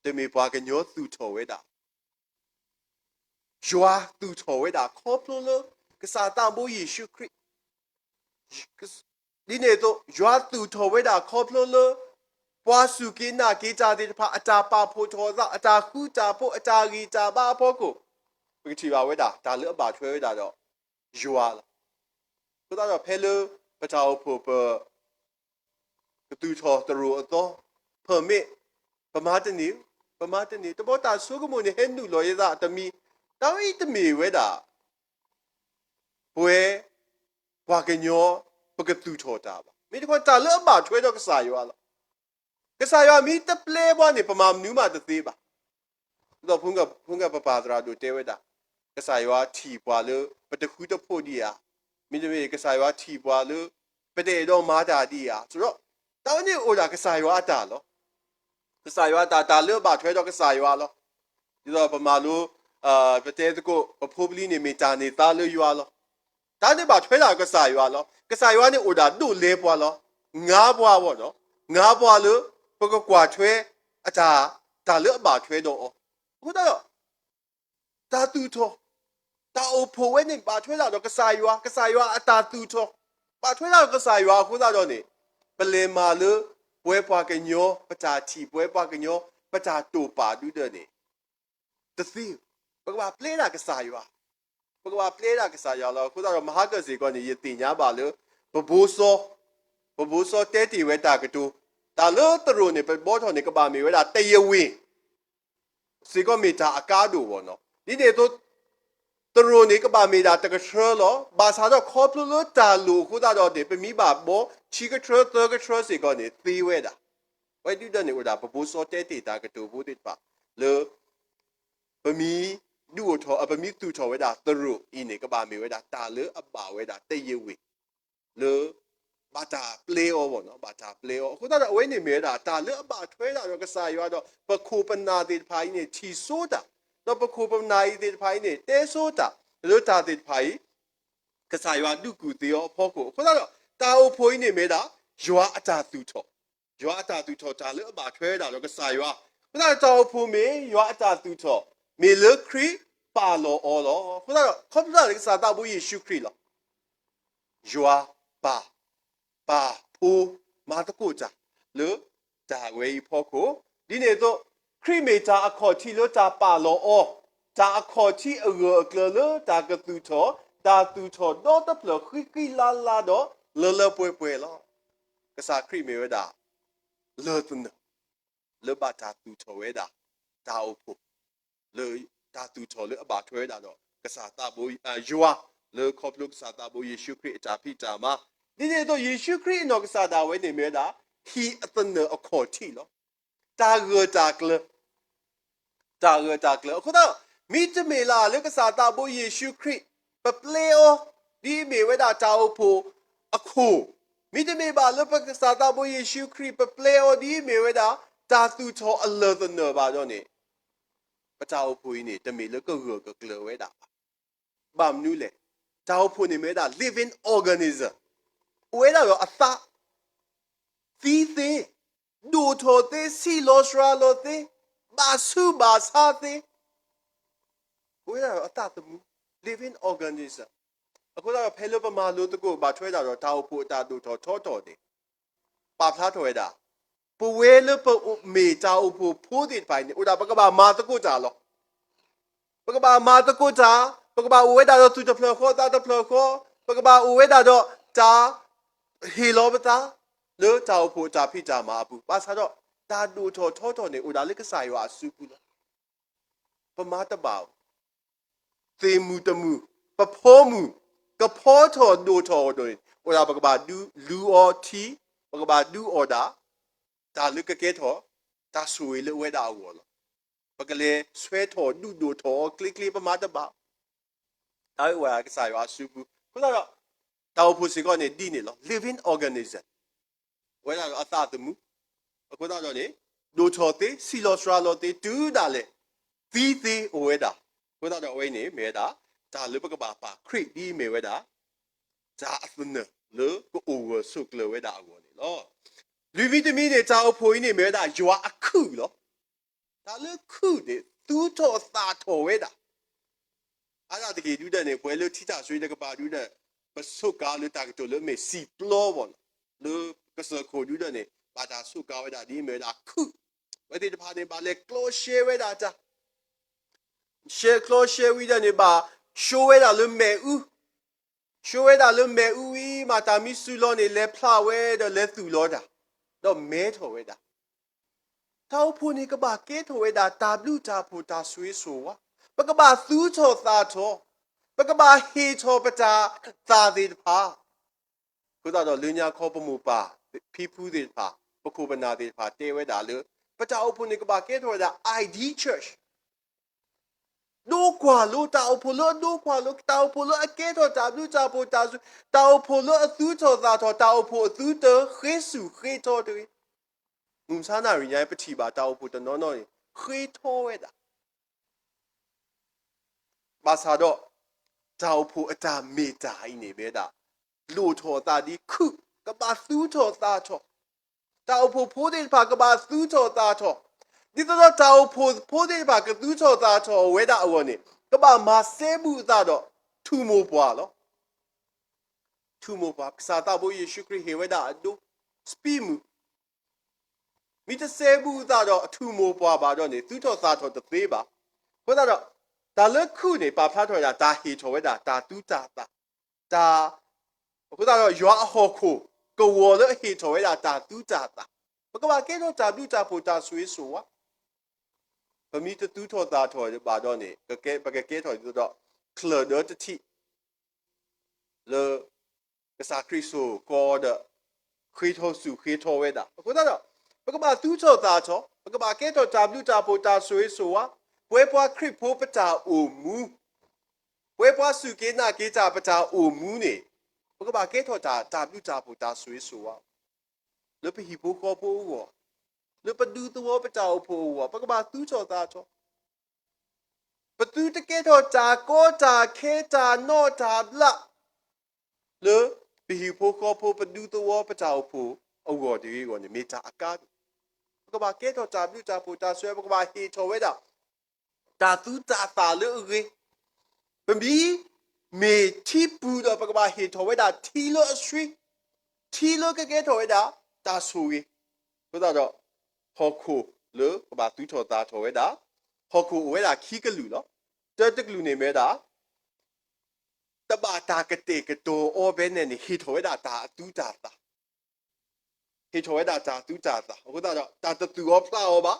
တမ့ၢ်ပှၤကညီသူၣ်ထီၣ်ဝဲဒၣ် ယွၤသူၣ်ထီၣ်ဝဲဒၣ်ခီဖျိလၢ ကစၢ်သးဘိယ့ၣ်ၡူးခရံာ်, ဒ်န့ၣ်အသိး ယွၤသူၣ်ထီၣ်ဝဲဒၣ်ခီဖျိလၢ ပှၤစူၢ်က့ၤနာ်က့ၤတၢ်သ့ၣ်တဖၣ် အတၢ်ပာ်ဖှိၣ်ထီၣ်အသး အတၢ်ဃူတၢ်ဖိး အတၢ်ဂံၢ်တၢ်ဘါအဖီခိၣ်, ပကထံၣ်ဘၣ်ဝဲဒၣ် တၢ်လၢအဘၣ်ထွဲဝဲဒၣ်ဒီးယွၤလီၤ. အဃိသတးဒီးဖဲလၢပတၢ်အိၣ်ဖှိၣ်ပ ကသူၣ်ထီၣ်သရိာ်အသီ, permit, ပမၤတန့ၢ်, ပမၤတန့ၢ်, တဘျီတၢ်ဆိကမိၣ်န့ၣ် ဟဲနုာ်လီၤယသးတမံၤ, တၢ်ဝဲအံၤတမ့ၢ်ဝဲဒၣ် ပဝဲ ပှၤကညီ ပကသူၣ်ထီၣ်တၢ်ဘၣ်. မ့ၢ်တခီတၢ်လၢအဘၣ်ထွဲဒီးကစၢ်ယွၤလီၤ. ကစၢ်ယွၤမ့ၢ်တပျဲပှၤန့ၣ် ပမၤမနုၤမးတသ့ဘၣ်. ဒ်သိးဖိ ဖိပပၢ်သရၣ်ဒိၣ်တဲဝဲဒၣ်, ကစၢ်ယွၤထံၣ်ပှၤလၢပတဃူတဖိးဒံးဧါ, မ့တမ့ၢ်ကစၢ်ယွၤထံၣ်ပှၤလၢပတအဲၣ်ဒိးမၤတၢ်ဒံးဧါ. ဆိုတော့ တၢ်ဝဲန့ၣ်အိၣ်ဒၣ်ကစၢ်ယွၤအတၢ်လီၤ. ကစၢ်ယွၤအတၢ် တၢ်လၢအဘၣ်ထွဲဒီးကစၢ်ယွၤလီၤ. ဒ်သိးပမၤလိ ပတဲသကိး ပဖိပလံၤန့ၣ်မ့ၢ်တၢ်န့ၢ်သါလၢယွၤလီၤ. တၢ်န့ၣ်ဘၣ်ထွဲဒၣ်ကစၢ်ယွၤလီၤ. ကစၢ်ယွၤန့ၣ်အိၣ်ဒၣ်ဒိၣ်လဲပှၤလီၤ. ငါးပါးဘၣ်နီၤ, ငါးပါးလၢပကကွၢ်ထွဲအတၢ်, တၢ်လၢအဘၣ်ထွဲဒီးအီၤ. အဃိသတးဒီး တၢ်သူၣ်ထီၣ်, တၢ်အိၣ်ဖှိၣ်ဝဲန့ၣ်ဘၣ်ထွဲဒၣ်ဒီးကစၢ်ယွၤ, ကစၢ်ယွၤအတၢ်သူၣ်ထီၣ်, ဘၣ်ထွဲဒၣ်ဒီးကစၢ်ယွၤအဃိသတးဒီးန့ၣ်, ပလဲၤမၤလၢပဝဲပှၤကညီ ပတၢ်ထံၣ် ပဝဲပှၤကညီ ပတၢ်တိာ်ပာ်ဒုဒၢန့ၣ် တသ့, ပကဘၣ်ပျဲဒၣ်ကစၢ်ယွၤ, ပကဘၣ်ပျဲဒၣ်ကစၢ်ယွၤလီၤ. အဃိသတးဒီး မဟါကၢၢ်စ့ၢ်ကီးန့ၣ် ယသ့ၣ်ညါဘၣ်လၢ ပဘိစီ, ပဘိစီတဲတ့ၢ်ဝဲတၢ်ကတိၤ, တၢ်လၢသရိာ်န့ၣ် ပဘီထီၣ်န့ၣ် ကဘၣ်မ့ၢ်ဝဲဒၣ် တရားဝင် စ့ၢ်ကီးမ့ၢ်တၢ်အကါဒိၣ်ဘၣ်နီၤ. ဒ်န့ၣ်အသိး သရိာ်န့ၣ် ကဘၣ်မ့ၢ်ဒၣ်တကထြၢလီၤ. ဘၣ်ဆၣ်ဒီးခီဖျိလၢတၢ်လိၣ်အဃိသတးဒီးန့ၣ် ပမ့ၢ်ဘၣ်ဘီ ခံကထြၢ သၢကထြၢစ့ၢ်ကီးန့ၣ် သ့ဝဲဒၣ်. အဝဲဒုဒၢန့ၣ်အိၣ်ဒၣ် ပဘိစီတဲတ့ၢ်တၢ်ကတိၤဖိသ့ၣ်တဖၣ် လၢ ပမ့ၢ်ဒုးအိၣ်ထီၣ် ပမ့ၢ်သူၣ်ထီၣ်ဝဲဒၣ်သရိာ်အံၤန့ၣ် ကဘၣ်မ့ၢ်ဝဲဒၣ်တၢ်လၢအဘၣ်ဝဲဒၣ် တရားဝင် လၢ ဘၣ်တၢ်ပျဲအီၤဘၣ်နီၤ, ဘၣ်တၢ်ပျဲအီၤ. အဃိသတးဒီးအဝဲန့ၣ်မ့ၢ်ဝဲဒၣ် တၢ်လၢအဘၣ်ထွဲဒၣ်ဒီးကစၢ်ယွၤဒီး ပခိၣ်ပနၢ်သ့ၣ်တဖၣ်အံၤန့ၣ် ထံၣ်စိတၢ်, ဒီးပခိၣ်ပနၢ်အံၤသ့ၣ်တဖၣ်အံၤန့ၣ် တဲစိတၢ်, လၢတၢ်သ့ၣ်တဖၣ်အံၤ ကစၢ်ယွၤဒုးကူၣ်သ့အီၤအဖီခိၣ်. အဃိသတးဒီး တၢ်အိၣ်ဖှိၣ်အံၤန့ၣ်မ့ၢ်ဒၣ် ယွၤအတၢ်သူၣ်ထီၣ်, ယွၤအတၢ်သူၣ်ထီၣ် တၢ်လၢအဘၣ်ထွဲဒၣ်ဒီးကစၢ်ယွၤ. အဃိသတးဒီးတၢ်အိၣ်ဖှိၣ်မ့ၢ်ယွၤအတၢ်သူၣ်ထီၣ်, မ့ၢ်လၢခရံာ်ပာ်လီၤအီၤလီၤ. အဃိသတးဒီး ခီဖျိလၢကစၢ်သးဘိယ့ၣ်ၡူးခရံာ်လီၤ. ယွၤပာ်, ပာ်ဖှိၣ်မၤသကိးတၢ် လၢတၢ်ဝဲအံၤအဖီခိၣ်, ဒ်န့ၣ်အသိး ခရံာ်မ့ၢ်တၢ်အခီၣ်ထံးလၢတၢ်ပာ်လီၤအီၤ, တၢ်အခီၣ်ထံးအဂၢၢ်အကျၢၤလၢတၢ်ကသူၣ်ထီၣ်, တၢ်သူၣ်ထီၣ်ဒီတဖျၢၣ်ဃံဃံလၤလၤဒီးလၢလၢပှဲၤပှဲၤလီၤ. ကစၢ်ခရံာ်မ့ၢ်ဝဲဒၣ် လၢၢ်သနၢၣ် လၢဘၣ်တၢ်သူၣ်ထီၣ်ဝဲဒၣ် တၢ်အိၣ်ဖှိၣ် လၢတၢ်သူၣ်ထီၣ်လၢအဘၣ်ထွဲဝဲဒၣ်ဒီး ကစၢ်သးဘိ ယွၤ လၢခီဖျိကစၢ်သးဘိယ့ၣ်ၡူးခရံာ်အတၢ်ဖံးတၢ်မၤ, ဒ်န့ၣ်အသိး ယ့ၣ်ၡူးခရံာ်အနီၢ်ကစၢ်ဒၣ်ဝဲန့ၣ်မ့ၢ်ဝဲဒၣ် ဟံၣ်အသနၢၣ်အခီၣ်ထံးလီၤ. တၢ်ဂၢၢ်တၢ်ကျၢၤ တၢ်ဂၢၢ်တၢ်ကျၢၤ. အဃိသတးဒီး မ့တမ့ၢ်လၢ်လၢကစၢ်သးဘိယ့ၣ်ၡူးခရံာ် ပပျဲအီၤ ဒ်အမ့ၢ်ဝဲဒၣ်တၢ်အိၣ်ဖှိၣ်အခိၣ်, မ့တမ့ၢ်ဘၣ်လၢပကစၢ်သးဘိယ့ၣ်ၡူးခရံာ် ပပျဲအီၤဒ်အမ့ၢ်ဝဲဒၣ် တၢ်သူၣ်ထီၣ်အလၢၢ်သနၢၣ်ဘၣ်ဒီးန့ၣ် ပတၢ်အိၣ်ဖှိၣ်အံၤန့ၣ် တမ့ၢ်လၢကဂၢၢ်ကကျၢၤဝဲဒၣ်ဘၣ်. ဘၣ်မနုၤလဲၣ်. တၢ်အိၣ်ဖှိၣ်န့ၣ်မ့ၢ်ဝဲဒၣ် living organism, အိၣ်ဝဲဒၣ်ဒီးအသး, သံသ့, ဒိၣ်ထီၣ်သ့, ဆံးလီၤစှၤလီၤသ့, ဘၣ်ဆူးဘၣ်ဆါသ့, အိၣ်ဝဲဒၣ်ဒီးအသးသမူ, living organism. အဃိသတးဒီး ဖဲလၢပမၤလိသကိးဘၣ်ထွဲဒၣ်ဒီး တၢ်အိၣ်ဖှိၣ်အတၢ်ဒိၣ်ထီၣ်ထီထီၣ်န့ၣ် ပာ်ဖျါထီၣ်ဝဲဒၣ် ပဝဲလၢပမ့ၢ်တၢ်အိၣ်ဖှိၣ်ဖိသ့ၣ်တဖၣ်အံၤန့ၣ် အိၣ်ဒၣ်ပကဘၣ်မၤသကိးတၢ်လီၤ. ပကဘၣ်မၤသကိးတၢ်, ပကဘၣ်အိၣ်ဝဲဒၣ်ဒီးသူၣ်တဖျၢၣ်ဃီသးတဖျၢၣ်ဃီ, ပကဘၣ်အိၣ်ဝဲဒၣ်ဒီးတၢ်ဟ့ၣ်လီၤပသး လၢတၢ်အိၣ်ဖှိၣ်အတၢ်ဖံးတၢ်မၤအပူၤ, ဘၣ်ဆၣ်ဒီး တၢ်ဒိၣ်ထီၣ်ထီထီၣ်န့ၣ် အိၣ်ဒၣ်လၢကစၢ်ယွၤအစုပူၤလီၤ. ပမၤတဘၣ် သ့ၣ်မုၢ်တမုၢ်, ပဖိမုၢ်, ကဖီထီၣ်ဒိၣ်ထီၣ်အီၤဒ်န့ၣ် အိၣ်ဒၣ်ပကဘၣ်ဒုးလူအီၤထံ, ပကဘၣ်ဒုးအီၣ်ဒၣ် တၢ်လၢကကဲထီၣ် တၢ်ဆိၣ်ဂ့ၤလၢအဝဲဒၣ်အဂီၢ်လီၤ. ပကလဲၤဆွဲထီၣ်ဒုးဒိၣ်ထီၣ်အီၤကျ့ကျ့ ပမၤတဘၣ်. တၢ်ဝဲအိၣ်ဝဲဒၣ်ကစၢ်ယွၤအစုပူၤ, အဃိသတးဒီး တၢ်အိၣ်ဖှိၣ်စ့ၢ်ကီးန့ၣ်ဒ်န့ၣ်လီၤ, living organism, အိၣ်ဝဲဒၣ်ဒီးအသးသမူ, အဃိသတးဒီးန့ၣ် ဒိၣ်ထီၣ်သ့, ဆံးလီၤစှၤလီၤသ့, တုၤဒၣ်လဲာ် သံသ့အိၣ်ဝဲဒၣ်, အဃိသတးဒီးအဝဲအံၤန့ၣ် မ့ၢ်ဝဲဒၣ် တၢ်လၢပကဘၣ်ပာ်ခရံာ်ဒ်အမ့ၢ်ဝဲဒၣ် တၢ်အသနၢၣ်လၢကအိၣ်ဂၢၢ်ဆိးကျၢၤဝဲဒၣ်အဂီၢ်န့ၣ်လီၤ. လွံၢ်မံၤတမံၤန့ၣ် တၢ်အိၣ်ဖှိၣ်အံၤန့ၣ်မ့ၢ်ဝဲဒၣ်ယွၤအခုၣ်လီၤ. တၢ်လၢခုၣ်န့ၣ် သူၣ်ထီၣ်သၣ်ထီၣ်ဝဲဒၣ် အါဒၣ်တက့ၢ်ဒုဒၣ်န့ၣ် ပှၤလၢထံတၢ်ဆှံတကပၤဒုဒၣ် ပဆိးကါလၢတၢ်ကတိၤလၢအမ့ၢ်စံာ်ပျီဘၣ်နီၤ, လၢကစၢၢ်ခိၣ်ဒုဒၣ်န့ၣ် ဘၣ်တၢ်စူးကါဝဲဒၣ်ဒ်အမ့ၢ်ဝဲဒၣ်ခုၣ်, အဝဲသ့ၣ်တဖၣ်န့ၣ် ဘၣ်လဲၤကျီရှဲဝဲဒၣ်တၢ် ရှဲကျီရှဲဝံၤဒီးန့ၣ် ဘၣ်ဆိဝဲဒၣ်လၢမ့ၣ်အူ, ဆိဝဲဒၣ်လၢမ့ၣ်အူဝံၤ မၤတၢ်မံစူၤလီၤန့ၣ် လဲၤဖျါဝဲဒီးလဲၤသူၣ်လီၤတၢ်, ဒီးမဲထီၣ်ဝဲဒၣ်. တၢ်အိၣ်ဖှိၣ်န့ၣ် ကဘၣ်ကဲထီၣ်ဝဲဒၣ်တၢ်ဘျုးတၢ်ဖှိၣ်တၢ်ဆိၣ်ဂ့ၤဆိၣ်ဝါ, ပကဘၣ်သူၣ်ထီၣ်သၣ်ထီၣ်, ပကဘၣ်ဟ့ၣ်ထီၣ်ပတၢ်သၣ်သ့ၣ်တဖၣ် အဃိသတးဒီး လၢညါခီပမိၢ်ပၢ် ဖံဖုသ့ၣ်တဖၣ် ပခိၣ်ပနၢ်သ့ၣ်တဖၣ်တဲဝဲဒၣ်လၢ ပတၢ်အိၣ်ဖှိၣ်န့ၣ် ကဘၣ်ကဲထီၣ်ဝဲဒၣ် ideal church, ဒိကွၢ်လိ တၢ်အိၣ်ဖှိၣ်လၢအဒိကွၢ်လိ, တၢ်အိၣ်ဖှိၣ်လၢအကဲထီၣ်တၢ်ဘျုးတၢ်ဖှိၣ်တၢ်ဆိၣ်, တၢ်အိၣ်ဖှိၣ်လၢအသူၣ်ထီၣ်သၣ်ထီၣ်, တၢ်အိၣ်ဖှိၣ်အသုတဃ့သူၣ်ဃ့ထီတဂ့ၤ. မုၢ်မဆါနၣ်ရံၣ်ညါ ပထံၣ်ဘၣ်တၢ်အိၣ်ဖှိၣ်တနီၤနီၤန့ၣ် ဃ့ထီဝဲဒၣ် ဘၣ်ဆၣ်ဒီး တၢ်အိၣ်ဖှိၣ်အတၢ်မ့ၢ်တၢ်အံၤန့ၣ်မ့ၢ်ဝဲဒၣ် လိၣ်ထီၣ်အသးဒ်ခုၣ်, ကဘၣ်သူၣ်ထီၣ်သၣ်ထီၣ်, တၢ်အိၣ်ဖှိၣ်ဖိသ့ၣ်တဖၣ် ကဘၣ်သူၣ်ထီၣ်သၣ်ထီၣ်, ဒ်သိးဒီးတၢ်အိၣ်ဖှိၣ်ဖိသ့ၣ်တဖၣ် ကသူၣ်ထီၣ်သၣ်ထီၣ်ဝဲဒၣ်အဂီၢ်န့ၣ် ကဘၣ်မၤစဲဘူးအသးဒီး ထူၣ်မိၢ်ပှၢ်လီၤ. ထူၣ်မိၢ်ပှၢ် ကစၢ်သးဘိယ့ၣ်ၡူးခရံာ်ဟ့ၣ်ဝဲဒၣ်အဒိ စပံးမုၢ် မ့ၢ်တစဲဘူးအသးဒီးအထူၣ်မိၢ်ပှၢ်ဘၣ်ဒီးန့ၣ် သူၣ်ထီၣ်သၣ်ထီၣ်တသ့ဘၣ်. အဃိသတးဒီး တၢ်လၢခုၣ်န့ၣ် ပာ်ဖျါထီၣ်ဝဲဒၣ် တၢ်ဟ့ၣ်ထီၣ်ဝဲဒၣ်တၢ်သူတၢ်သၣ်, တၢ်, အဃိသတးဒီး ယွၤအဟီၣ်ခိၣ်ကဝီၤလၢအဟ့ၣ်ထီၣ်ဝဲဒၣ် တၢ်သူတၢ်သၣ်, ပကဘၣ်ကဲထီၣ်တၢ်ဘျုးတၢ်ဖှိၣ်တၢ်ဆိၣ်ဂ့ၤဆိၣ်ဝါ, ပမ့ၢ်တသူၣ်ထီၣ်သၣ်ထီၣ်ဘၣ်ဒီးန့ၣ် ပကကဲထီၣ်ဒ်သိးဒီး ချၢၣ်ဒၢတထံး လၢ ကစၢ်ခရံာ်စိာ်ဃီဒီး ဃ့ထီၣ်ဆူၣ်ဃ့ထီၣ်ဝဲဒၣ်. အဃိသတးဒီး ပကဘၣ်သူၣ်ထီၣ်သၣ်ထီၣ်, ပကဘၣ်ကဲထီၣ်တၢ်ဘျုးတၢ်ဖှိၣ်တၢ်ဆိၣ်ဂ့ၤဆိၣ်ဝါ, ပဝဲပှၤခရံာ်ဖိပတၢ်အိၣ်မူ, ပဝဲပှၤစူၢ်က့ၤနာ်က့ၤတၢ်ပတၢ်အိၣ်မူန့ၣ် ပကဘၣ်ကဲထီၣ်တၢ် တၢ်ဘျုးတၢ်ဖှိၣ်တၢ်ဆိၣ်ဂ့ၤဆိၣ်ဝါ လၢပဟံၣ်ဖိဃီဖိအဂီၢ်, လၢပဒူသဝီပတၢ်အိၣ်ဖှိၣ်အဂီၢ်, ပကဘၣ်သူၣ်ထီၣ်သၣ်ထီၣ် ပသုတကဲထီၣ်တၢ်ကီတၢ်ခဲတၢ်နီၣ်တၢ်ဘျး လၢပဟံၣ်ဖိဃီဖိပဒူသဝီပတၢ်အိၣ်ဖှိၣ်အဂီၢ်တဂ့ၤအဂီၢ်န့ၣ် မ့ၢ်တၢ်အကါဒိၣ်. ပကဘၣ်ကဲထီၣ်တၢ်ဘျုးတၢ်ဖှိၣ်တၢ်ဆိၣ်ဂ့ၤ ပကဘၣ်ဟ့ၣ်ထီၣ်ဝဲဒၣ် တၢ်သူတၢ်သၣ်လၢအဂ့ၤ, ပမ့ၢ်မ့ၢ်ထံပူၤဒီး ပကဘၣ်ဟ့ၣ်ထီၣ်ဝဲဒၣ်ထံလၢအဆှံ, ထံလၢကကဲထီၣ်ဝဲဒၣ်တၢ်ဆိၣ်ဂ့ၤ. အဃိသတးဒီး ဟီၣ်ခိၣ်လၢပဘၣ်သူၣ်ထီၣ်သၣ်ထီၣ်ဝဲဒၣ်, ဟီၣ်ခိၣ်အိၣ်ဝဲဒၣ်ခံကလုာ်လီၤ. တၢတကလုာ်န့ၣ်မ့ၢ်ဝဲဒၣ် တဘၣ်တၢ်ကတဲာ်ကတီၤအီၤဖဲန့ၣ်န့ၣ် ဟ့ၣ်ထီၣ်ဝဲဒၣ်တၢ်သူတၢ်သၣ် ဟ့ၣ်ထီၣ်ဝဲဒၣ်တၢ်သူတၢ်သၣ်. အဃိသတးဒီး တၢ်တသူၣ်အီၤဖျးအီၤဘၣ်,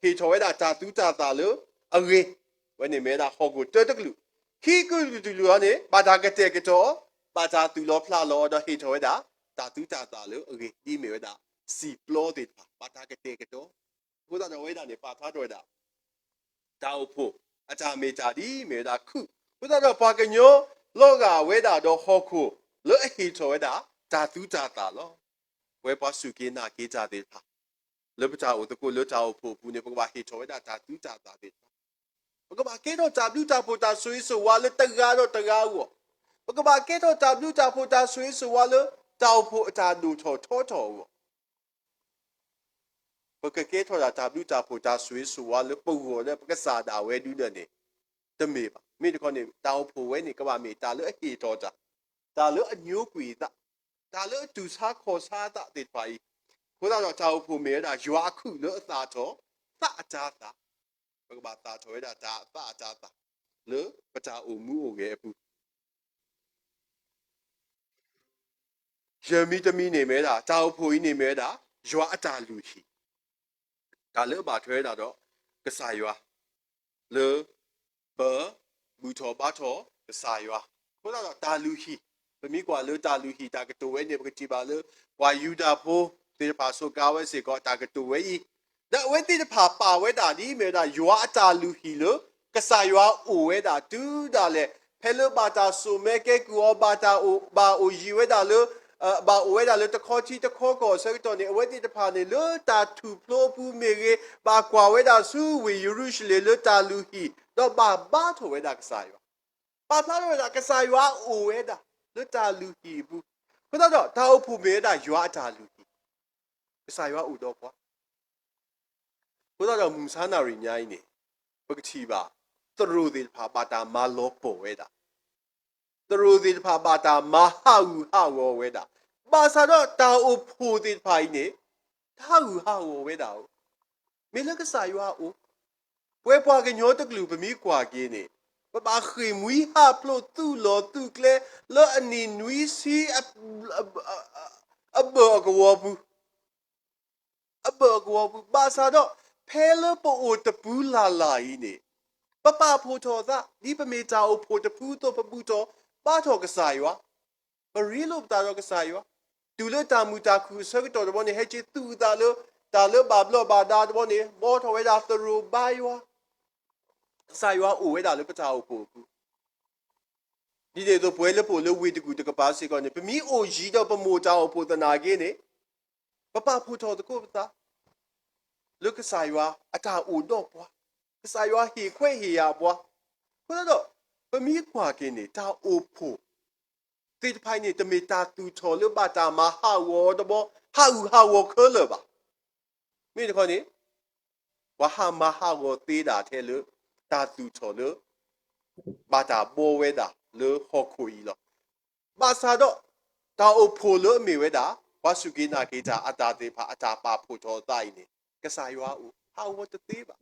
ဟ့ၣ်ထီၣ်ဝဲဒၣ်တၢ်သူတၢ်သၣ်လၢအဂ့ၤ, အဝဲန့ၣ်မ့ၢ်ဝဲဒၣ်ဟီၣ်ခိၣ်တၢတကလုာ်. ခံကလုာ်တကလုာ်အံၤန့ၣ် ဘၣ်တၢ်ကတဲာ်ကတီၤအီၤ, ဘၣ်တၢ်သူၣ်လီၤဖျးလီၤအီၤဒီး ဟ့ၣ်ထီၣ်ဝဲဒၣ် တၢ်သူတၢ်သၣ်လၢအဂ့ၤ ဒ်မ့ၢ်ဝဲဒၣ် စံာ်ပျီသ့ၣ်တဖၣ် ဘၣ်တၢ်ကတဲာ်ကတီၤ. အဃိသတးဒီး အဝဲဒၣ်န့ၣ် ပာ်ဖျါထီၣ်ဝဲဒၣ် တၢ်အိၣ်ဖှိၣ်အတၢ်မ့ၢ်တၢ်ဒ်မ့ၢ်ဝဲဒၣ်ခုၣ်. အဃိသတးဒီး ပှၤကညီလီၤဂာ်ဝဲဒၣ်ဒီးဟီၣ်ခိၣ်လၢအဟ့ၣ်ထီၣ်ဝဲဒၣ် တၢ်သူတၢ်သၣ်လီၤ. ပဝဲပှၤစူၢ်က့ၤနာ်က့ၤတၢ်သ့ၣ်တဖၣ် လၢပတၢ်အိၣ်သကိးလၢတၢ်အိၣ်ဖှိၣ်အပူၤန့ၣ် ပကဘၣ်ဟ့ၣ်ထီၣ်ဝဲဒၣ်တၢ်သူတၢ်သၣ်သ့ၣ်တဖၣ်, ပကဘၣ်ကဲထီၣ်တၢ်ဘျုးတၢ်ဖှိၣ်တၢ်ဆိၣ်ဂ့ၤဆိၣ်ဝါလၢတဂၤဒီးတဂၤအဂီၢ်, ပကဘၣ်ကဲထီၣ်တၢ်ဘျုးတၢ်ဖှိၣ်တၢ်ဆိၣ်ဂ့ၤဆိၣ်ဝါလၢ တၢ်အိၣ်ဖှိၣ်အတၢ်ဒိၣ်ထီၣ်ထီထီၣ်အဂီၢ် ပကကဲထီၣ်ဒၣ်တၢ်ဘျုးတၢ်ဖှိၣ်တၢ်ဆိၣ်ဂ့ၤဆိၣ်ဝါလၢပဂီၢ်လၢပကစၢ်ဒၣ်ဝဲဒုဒီးန့ၣ် တမ့ၢ်ဘၣ်. မ့ၢ်တခီန့ၣ် တၢ်အိၣ်ဖှိၣ်ဝဲန့ၣ် ကဘၣ်မ့ၢ်တၢ်လၢအဟ့ၣ်ထီၣ်တၢ်, တၢ်လၢအညိကွံာ်အသး, တၢ်လၢအတူၢ်ဆါခီၣ်ဆါအသးသ့ၣ်တဖၣ်အံၤ, အဃိသတးဒီး တၢ်အိၣ်ဖှိၣ်မ့ၢ်ဝဲဒၣ်ယွၤအခုၣ်လၢအသၣ်ထီၣ် သးအတၤသၣ်, ပကဘၣ်သၣ်ထီၣ်ဝဲဒၣ်တၢ်သးအတၤသၣ် လၢပတၢ်အိၣ်မူအိၣ်ဂဲၤအပူၤ ယမံၤတမံၤန့ၣ်မ့ၢ်ဝဲဒၣ် တၢ်အိၣ်ဖှိၣ်အံၤန့ၣ်မ့ၢ်ဝဲဒၣ် ယွၤအတၢ်လုၢ်ဟံၣ်, တၢ်လၢအဘၣ်ထွဲဝဲဒၣ်ဒီး ကစၢ်ယွၤ, လၢ ပ ဘူၣ်ထီၣ်ဘါထီၣ်ကစၢ်ယွၤ, အဃိသတးဒီးတၢ်လုၢ်ဟံၣ်, ပမ့ၢ်ကွၢ်လၢတၢ်လုၢ်ဟံၣ်တၢ်ကတိၤဝဲန့ၣ် ပကထံၣ်ဘၣ်လၢ ပှၤယူဒၤဖိသ့ၣ်တဖၣ်စူးကါဝဲစ့ၢ်ကီး တၢ်ကတိၤဝဲအံၤ, ဒီးအဝဲသ့ၣ်တဖၣ်ပာ်ဝဲဒၣ်ဒ်မ့ၢ်ဝဲဒၣ် ယွၤအတၢ်လုၢ်ဟံၣ်လၢ ကစၢ်ယွၤအိၣ်ဝဲဒၣ်တုၤဒၣ်လဲာ်, ဖဲလၢဘၣ်တၢ်စိာ်မၢကဲကုၢ်အီၤ ဘၣ်တၢ်အိၣ်, ဘၣ်အိၣ်ယံၤဝဲဒၣ်လၢ ဘၣ်အိၣ်ဝဲဒၣ်လၢတခီထံတခီကီၢ်အဆၢကတီၢ်န့ၣ် အဝဲသ့ၣ်တဖၣ်န့ၣ် လၢတၢ်ထူၣ်ဖျိအပူၤမ့ၢ်ဂ့ၤ, ဘၣ်ကွၢ်ဝဲဒၣ်ဆူဝ့ၢ်ယရူၤၡလ့ၣ်လၢတၢ်လုၢ်ဟံၣ်, ဒီးဘၣ်ဘါထီၣ်ဝဲဒၣ်ကစၢ်ယွၤ, ပာ်ဖျါထီၣ်ဝဲဒၣ်ကစၢ်ယွၤအိၣ်ဝဲဒၣ်လၢတၢ်လုၢ်ဟံၣ်အပူၤ, အဃိသတးဒီး တၢ်အိၣ်ဖှိၣ်မ့ၢ်ဝဲဒၣ်ယွၤအတၢ်လုၢ်ဟံၣ်, ကစၢ်ယွၤအိၣ်ဒီးပှၤ အဃိသတးဒီးမုၢ်မဆါနၣ်ရံၣ်ညါအံၤန့ၣ် ပကထံၣ်ဘၣ် သရိာ်သ့ၣ်တဖၣ်ဘၣ်တၢ်မၤလီၤပှီၢ်ဝဲဒၣ်, သရိာ်သ့ၣ်တဖၣ်ဘၣ်တၢ်မၤဟးဂူာ်ဟးဂီၤဝဲဒၣ်, ဘၣ်ဆၣ်ဒီးတၢ်အိၣ်ဖှိၣ်သ့ၣ်တဖၣ်အံၤန့ၣ် တၢ်ဟးဂူာ်ဟးဂီၤဝဲဒၣ်ဧိၤ, မ့ၢ်လၢကစၢ်ယွၤအအိၣ်, ပဝဲပှၤကညီတကလုာ်ပမ့ၢ်ကွၢ်က့ၤန့ၣ်, ပဘၣ်ဃ့ၢ်မှံဟးဖျိးသူၣ်လီၤသူၣ်ကျဲ လၢအနံၣ်နွံဆံ အဘၢၣ်အကဝီၤပူၤ အဘၢၣ်အကဝီၤပူၤ, ဘၣ်ဆၣ်ဒီး ဖဲလၢပအိၣ်တပူၤလၢ်လၢ်အံၤန့ၣ်, ပပာ်ဖှိၣ်ထီၣ်သး ဒ်ပမ့ၢ်တၢ်အိၣ်ဖှိၣ်တဖုအသိး ပဘူၣ်ထီၣ်ဘါထီၣ်ကစၢ်ယွၤ, ပရ့လိာ်ပသးဒီးကစၢ်ယွၤ, တုၤလၢတၢ်မုာ်တၢ်ခုၣ်အဆၢကတီၢ်တဘျီန့ၣ် ဟဲက့ၤသူၣ်အသးလၢ တၢ်လၢဘၣ်ဘျီးဘၣ်ဒါတဘျီန့ၣ် ဘီထီၣ်ဝဲဒၣ်သရိာ်ဘါယွၤ, ကစၢ်ယွၤအိၣ်ဝဲဒၣ်လၢပတၢ်အိၣ်ဖှိၣ်အပူၤ ဒ်န့ၣ်အသိးပဝဲလၢပအိၣ်လၢဝ့ၢ်တကူၣ်တကပၤစ့ၢ်ကီးန့ၣ် ပမ့ၢ်အိၣ်ယံၤဒီးပမိၢ်တၢ်အိၣ်ဖှိၣ်သနာ်က့န့ၣ်, ပပာ်ဖှိၣ်ထီၣ်သကိးပသး လၢကစၢ်ယွၤအတၢ်အိၣ်ဒီးပှၤ, ကစၢ်ယွၤဟ့ၣ်ခွဲးဟ့ၣ်ယာ်ပှၤ, အဃိသတးဒီး ပမ့ၢ်ကွၢ်က့ၤန့ၣ် တၢ်အိၣ်ဖှိၣ်သ့ၣ်တဖၣ်အံၤန့ၣ် တမ့ၢ်တၢ်သူၣ်ထီၣ်လၢဘၣ်တၢ်မၤဟးဂီၤအီၤတဘျီ ဟးဂူာ်ဟးဂီၤခဲလၢာ်ဘၣ်. မ့ၢ်တခီန့ၣ် ပှၤဟးမၤဟးဂီၤသ့ဒၣ်ထဲလၢ တၢ်သူၣ်ထီၣ်လၢ ဘၣ်တၢ်ဘှီဝဲဒၣ်လၢဟီၣ်ခိၣ်အံၤလီၤ. ဘၣ်ဆၣ်ဒီး တၢ်အိၣ်ဖှိၣ်လၢအမ့ၢ်ဝဲဒၣ် ပှၤစူၢ်က့ၤနာ်က့ၤတၢ်အတၢ်သ့ၣ်တဖၣ်အတၢ်ပာ်ဖှိၣ်ထီၣ်အသးအံၤန့ၣ် ကစၢ်ယွၤအအိၣ် ဟးဂီၤတသ့ဘၣ်.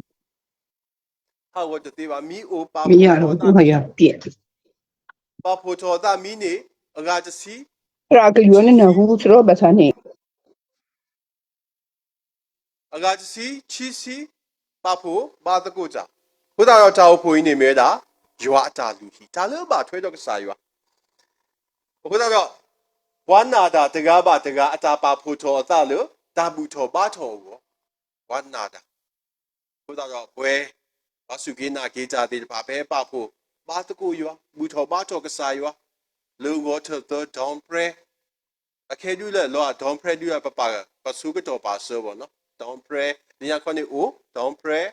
ဟးဂီၤတသ့ဘၣ်. မ့ၢ်အိၣ်ပာ်ဖှိၣ်ထီၣ်အသးမံၤန့ၣ် ပာ်ဖှိၣ်ထီၣ်အသးမံၤန့ၣ် အဂၤတဆံ တဆံ အဂၤတဆံ ခံဆံ ပာ်ဖှိၣ်ဘါသကိးတၢ်, အဃိသတးဒီးတၢ်အိၣ်ဖှိၣ်အံၤန့ၣ်မ့ၢ်ဝဲဒၣ် ယွၤအတၢ်လုၢ်ဟံၣ် တၢ်လၢဘၣ်ထွဲဒီးကစၢ်ယွၤ, အဃိသတးဒီး ပှၤနာ်တၢ်တဂၤဘၣ်တဂၤအတၢ်ပာ်ဖှိၣ်ထီၣ်အသးလၢ တၢ်ဘူၣ်ထီၣ်ဘါထီၣ်အဂီၢ်, ပှၤနာ်တၢ် အဃိသတးဒီးပဝဲ ပှၤစူၢ်က့ၤနာ်က့ၤတၢ်သ့ၣ်တဖၣ် ဖဲပာ်ဖှိၣ်ဘါသကိးယွၤ ဘူၣ်ထီၣ်ဘါထီၣ်ကစၢ်ယွၤ လၢဂီၤထၢၣ်သၢ Dawn Prayer အခဲဒုလၢလီၤ Dawn Prayer ဒုလၢပပာ် ပဆိကတီၢ်ပာ်စၢၤဘၣ်နီၤ Dawn Prayer လၢညါခီန့ၣ်အိၣ် Dawn Prayer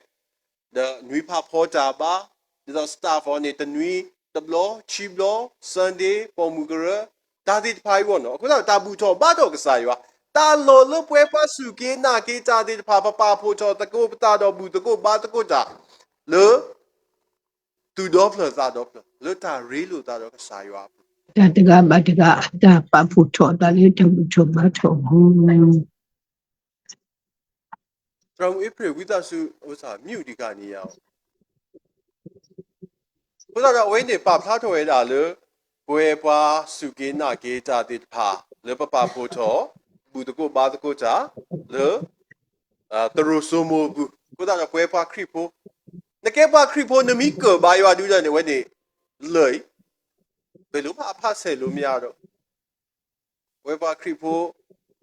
ဒီးနွံဖးဖီတၢ်ဘါ, ဒ်သိး staff အီၤန့ၣ် တနွံတဘျီ ခံဘျီ Sunday ပိာ်မုၣ်ကရၢ တၢ်သ့ၣ်တဖၣ်အံၤဘၣ်နီၤ အဃိသတးဒီးတၢ်ဘူၣ်ထီၣ်ဘါထီၣ်ကစၢ်ယွၤ, တၢ်လီၢ်လၢပဝဲပှၤစူၢ်က့ၤနာ်က့ၤတၢ်သ့ၣ်တဖၣ် ပပာ်ဖှိၣ်ထီၣ်သကိးပသးဒီးဘူၣ်သကိးဘါသကိးတၢ် လၢ သူၣ်ဒီဖျၢၣ်သးဒီဖျၢၣ် လၢတၢ်ရ့လိာ်သးဒီးကစၢ်ယွၤအပူၤ, တၢ်တဂၤဘၣ်တဂၤ တၢ်ပာ်ဖှိၣ်ထီၣ်အသးလၢတၢ်ဘူၣ်ထီၣ်ဘါထီၣ်အဂီၢ် သရၣ်မုၣ်အ့ဖြ့ၣ် ဝံသးစူၤ မံဒံးကန့ၢ်ယၤအီၤ, အဃိသတးဒီးအဝဲန့ၣ်ပာ်ဖျါထီၣ်ဝဲဒၣ်လၢ ပဝဲပှၤစူၢ်က့ၤနာ်က့ၤတၢ်သ့ၣ်တဖၣ် လၢပပာ်ဖှိၣ်ထီၣ် ဘူၣ်သကိးဘါသကိးတၢ် လၢ သရိာ်စိမိၤအပူၤ, အဃိသတးဒီးပဝဲပှၤခရံာ်ဖိ နကဲပှၤခရံာ်ဖိ နမ့ၢ်ကၢၢ်ဘါယွၤဒုဒီးန့ၣ် အဝဲန့ၣ် လၢာ်အံၤ ဘယ်လိုမှအဖတ်ဆယ်လို့မရတော့ ပဝဲပှၤခရံာ်ဖိ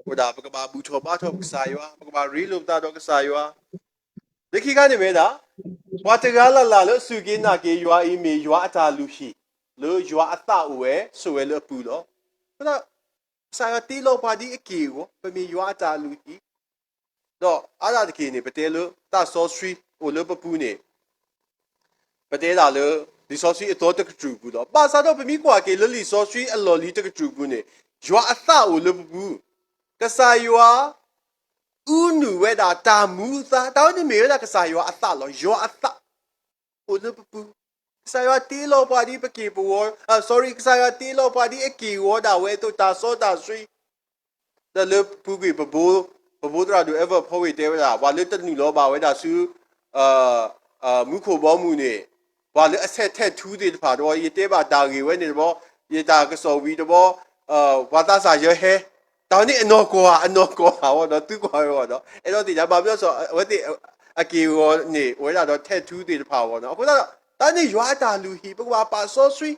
အိၣ်ဒၣ် ပကဘၣ်ဘူၣ်ထီၣ်ဘါထီၣ်ကစၢ်ယွၤ, ပကဘၣ်ရ့လိာ်ပသးဒီးကစၢ်ယွၤ, လၢခံခါန့ၣ်မ့ၢ်ဒၣ် ပှၤတဂၤလၢ်လၢ်လၢအစူၢ်က့ၤနာ်က့ၤယွၤအံၤ မ့ၢ်ယွၤအတၢ်လုၢ်ဟံၣ် လၢယွၤအသးအိၣ်ဝဲ ဆိးဝဲလၢအပူၤလီၤ. အဃိသတး ကစၢ်ယွၤတ့လီၤပှၤဒ်အက့ၢ်အဂီၤ ပမ့ၢ်ယွၤအတၢ်လုၢ်ဟံၣ် ဒီးအါဒၣ်တက့ၢ်န့ၣ် ပတဲလၢသးစီဆှံအိၣ်လၢပပူၤန့ၣ် ပတဲဒၣ်လၢ လံာ်စီဆှံအသီတကတြူၢ်ပူၤလီၤ. ဘၣ်ဆၣ်ဒီးပမ့ၢ်ကွၢ်က့ၤလၢလံာ်စီဆှံအလီၢ်လံၤတကတြူၢ်ပူၤန့ၣ် ယွၤအသးအိၣ်လၢပပူၤ, ကစၢ်ယွၤ အုၣ်နုာ်ဝဲဒၣ်တၢ်မူအသါ, တၢ်ဝဲန့ၣ်မ့ၢ်ဝဲဒၣ်ကစၢ်ယွၤအသးလီၤ. ယွၤအသး အိၣ်လၢပပူၤ, ကစၢ်ယွၤတ့လီၤပှၤဒ်ပက့ၢ်ပဂီၤ, sorry ကစၢ်ယွၤတ့လီၤပှၤဒ်အက့ၢ်အဂီၤဒၣ်ဝဲအသိး တၢ်စီတၢ်ဆှံ ဒီးလၢပူၤကွံာ် ပဘိ ပဘိသရၣ်ဒိၣ် Everett ဖီဝ့ၢ်တဲဝဲဒၣ် ပှၤလၢတနုာ်လီၤဘၣ်ဝဲဒၣ်ဆူ မူခိၣ်ဘီမုၢ်န့ၣ် ပှၤလၢအဆဲးထဲးထူသ့ၣ်တဖၣ်တဘျီ ယတဲဘၣ်တၢ်ဂ့ၢ်ဝဲန့ၣ်တဘျီ ယတၢ်ကစီၣ်ဝံၤတဘျီ ပှၤသးစၢ်ယဲဟဲ တၢ်ဝဲန့ၣ်အနီၢ်ကီၢ်ဧါ အနီၢ်ကီၢ်ဧါဝဲဒီး သုကွၢ်ဝဲဝဲဒီး အဲၣ်ဒိးသ့ၣ်ညါ ဘၣ်မနုၤအဃိ အဝဲသ့ၣ်အက့ၢ်အဂီၤန့ၣ် အိၣ်ဝဲဒၣ်ဒီးထဲးထူသ့ၣ်တဖၣ်ဝဲနီၤ အဃိသတးဒီး တၢ်န့ၣ်ယွၤအတၢ်လုၢ်ဟံၣ် ပကဘၣ်ပာ်စီဆှံ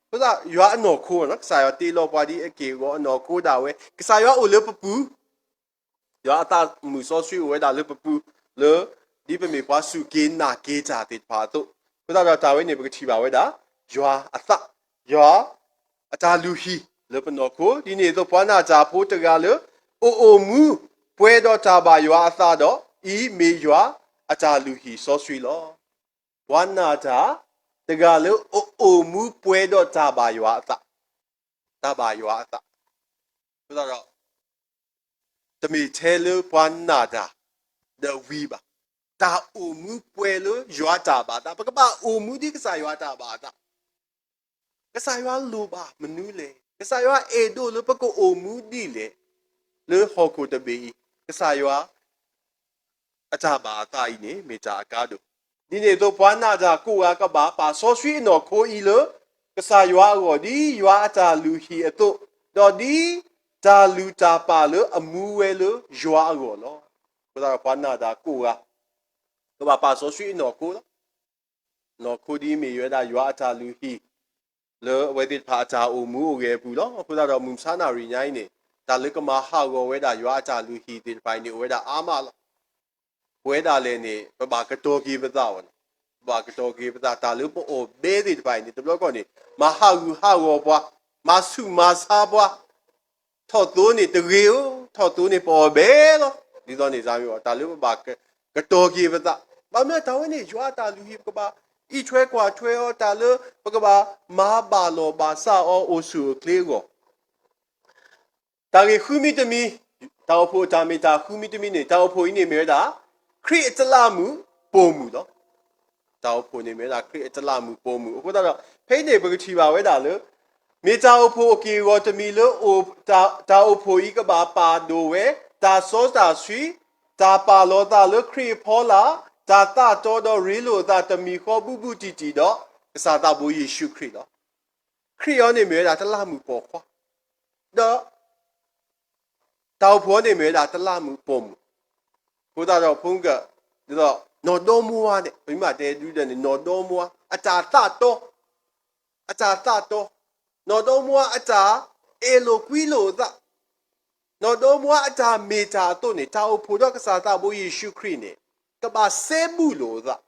အဃိသတး ယွၤအနီၢ်ခိနီၤ ကစၢ်ယွၤတ့လီၤပှၤဒ်အက့ၢ်အဂီၤအနီၢ်ခိဒၣ်ဝဲ ကစၢ်ယွၤအိၣ်လၢပပူၤ ယွၤအသးမုာ်စီဆှံအိၣ်ဝဲဒၣ်လၢပပူၤ လၢ ဒ်ပမ့ၢ်ပှၤစူၢ်က့ၤနာ်က့ၤတၢ်သ့ၣ်တဖၣ်အသိး အဃိသတးဒီးတၢ်ဝဲန့ၣ် ပကထံၣ်ဘၣ်ဝဲဒၣ် ယွၤအသး ယွၤအတၢ်လုၢ်ဟံၣ်လၢပနီၢ်ခိ ဒ်န့ၣ်အသိး ပှၤနာ်တၢ်ဖိတဂၤလၢ အိၣ်အိၣ်မူ ပှဲၤဒီးတၢ်ဘၣ်ယွၤအသးဒီး အံၤမ့ၢ်ယွၤအတၢ်လုၢ်ဟံၣ်စီဆှံလီၤ. ပှၤနာ်တၢ် တဂၤလၢအအိၣ်မူပှဲၤဒီးတၢ်ဘၣ်ယွၤအသး, တၢ်ဘၣ်ယွၤအသး, အဃိသတးဒီး တမ့ၢ်ထဲလၢပှၤနာ်တၢ် ဒီးဝံၤဘၣ်, တၢ်အိၣ်မူပှဲၤလၢယွၤတၢ်ဘၣ်သး, ပကဘၣ်အိၣ်မူဒ်ကစၢ်ယွၤတၢ်ဘၣ်သး, ကစၢ်ယွၤလိၣ်ဘၣ်မနုၤလဲၣ်, ကစၢ်ယွၤအဲၣ်ဒိးလၢပကအိၣ်မူဒ်လဲၣ်, လၢဟီၣ်ခိၣ်တဘ့ၣ်အံၤ ကစၢ်ယွၤ အတၢ်ဘၣ်အသးအံၤန့ၣ် မ့ၢ်တၢ်အကါဒိၣ်. ဒ်န့ၣ်အသိး ပှၤနာ်တၢ်ကိးဂၤကဘၣ်ပာ်စီဆှံအနီၢ်ခိအံၤလၢ ကစၢ်ယွၤအဂီၢ် ဒ်ယွၤအတၢ်လုၢ်ဟံၣ်အသိး, ဒီးဒ်တၢ်လုၢ်တၢ်ပာ်လၢအမူဝဲလၢယွၤအဂီၢ်လီၤ. အဃိသတးဒီးပှၤနာ်တၢ်ကိးဂၤ ကဘၣ်ပာ်စီဆှံအနီၢ်ခိလီၤ. နီၢ်ခိဒ်အံၤမ့ၢ်ဝဲဒၣ်ယွၤအတၢ်လုၢ်ဟံၣ် လၢအဝဲသ့ၣ်တဖၣ်အတၢ်အိၣ်မူအိၣ်ဂဲၤအပူၤလီၤ. အဃိသတးဒီးမုၢ်မဆါနၣ်ရံၣ်ညါအံၤန့ၣ် တၢ်လၢကမၤဟးဂီၤဝဲဒၣ်ယွၤအတၢ်လုၢ်ဟံၣ်သ့ၣ်တဖၣ်အံၤန့ၣ် အိၣ်ဝဲဒၣ်အါမးလီၤ. ပဝဲဒၣ်လဲၣ်န့ၣ် ပဘၣ်ကတီၤက့ၤပသးအီၤလီၤ. ပဘၣ်ကတီၤက့ၤပသး တၢ်လၢပအီၣ်ဘဲသ့ၣ်တဖၣ်အံၤန့ၣ် တဘျီကီၢ်န့ၣ် မၤဟးဂူာ်ဟးဂီၤပှၤ, မၤဆူၣ်မၤဆါပှၤ ထီၣ်သိန့ၣ်တဂ့ၤဧိၤ, ထီၣ်သိန့ၣ်ပအီၣ်ဘဲလီၤ. ဒ်သိးန့ၣ် တၢ်လၢပဘၣ်ကတီၤက့ၤပသး, ဘၣ်မနုၤတၢ်ဝဲန့ၣ် ယွၤအတၢ်လုၢ်ဟံၣ် ပကဘၣ်အံးထွဲကွၢ်ထွဲအီၤ, တၢ်လၢပကဘၣ်မၤဘၣ်လီၢ်ဘၣ်စးအီၤအိၣ်ဆူၣ်အိၣ်ချ့အဂီၢ် တၢ်ဂ့ၢ်ဃုမံၤတမံၤ, တၢ်အိၣ်ဖှိၣ်အတၢ်မ့ၢ်တၢ်ဃုမံၤတမံၤန့ၣ် တၢ်အိၣ်ဖှိၣ်အံၤန့ၣ်မ့ၢ်ဝဲဒၣ် ခရံာ်အတလးမူးပိာ်မုၣ်လီၤ. တၢ်အိၣ်ဖှိၣ်န့ၣ်မ့ၢ်ဝဲဒၣ်ခရံာ်အတလးမူးပိာ်မုၣ်. အဃိသတးဒီး ဖဲအံၤန့ၣ် ပကထံၣ်ဘၣ်ဝဲဒၣ်လၢ မ့ၢ်တၢ်အိၣ်ဖှိၣ်အက့ၢ်အဂီၤတမံၤလၢ တၢ်အိၣ်ဖှိၣ်အံၤကဘၣ်ပာ်ဒိၣ်ဝဲ တၢ်စီတၢ်ဆှံ, တၢ်ပာ်လီၤသးလၢခရံာ်အဖီလာ်, တၢ်သးတီဒီးရ့လိာ်အသးတမံၤဃီဘူးဘူးတံၢ်တံၢ်ဒီး ကစၢ်သးဘိယ့ၣ်ၡူးခရံာ်လီၤ. ခရံာ်အံၤန့ၣ်မ့ၢ်ဝဲဒၣ်တလးမူးပိာ်ခွါ, ဒီး တၢ်အိၣ်ဖှိၣ်န့ၣ်မ့ၢ်ဝဲဒၣ်တလးမူးပိာ်မုၣ်. အဃိသတးဒီးဖိက ဒ်သိး နီၢ်ဒီမါန့ၣ် ပမ့ၢ်တဲဒုဒၢးန့ၣ် နီၢ်ဒီမါ အတၢ်သးတီ, အတၢ်သးတီ, နီၢ်ဒီမါအတၢ်အဲၣ်လိာ်ကွံလိာ်အသး, နီၢ်ဒီမါအတၢ်မ့ၢ်တၢ်အသိးန့ၣ် တၢ်အိၣ်ဖှိၣ်ဒီးကစၢ်သးဘိယ့ၣ်ၡူးခရံာ်န့ၣ် ကဘၣ်စဲဘူးလိာ်အသး.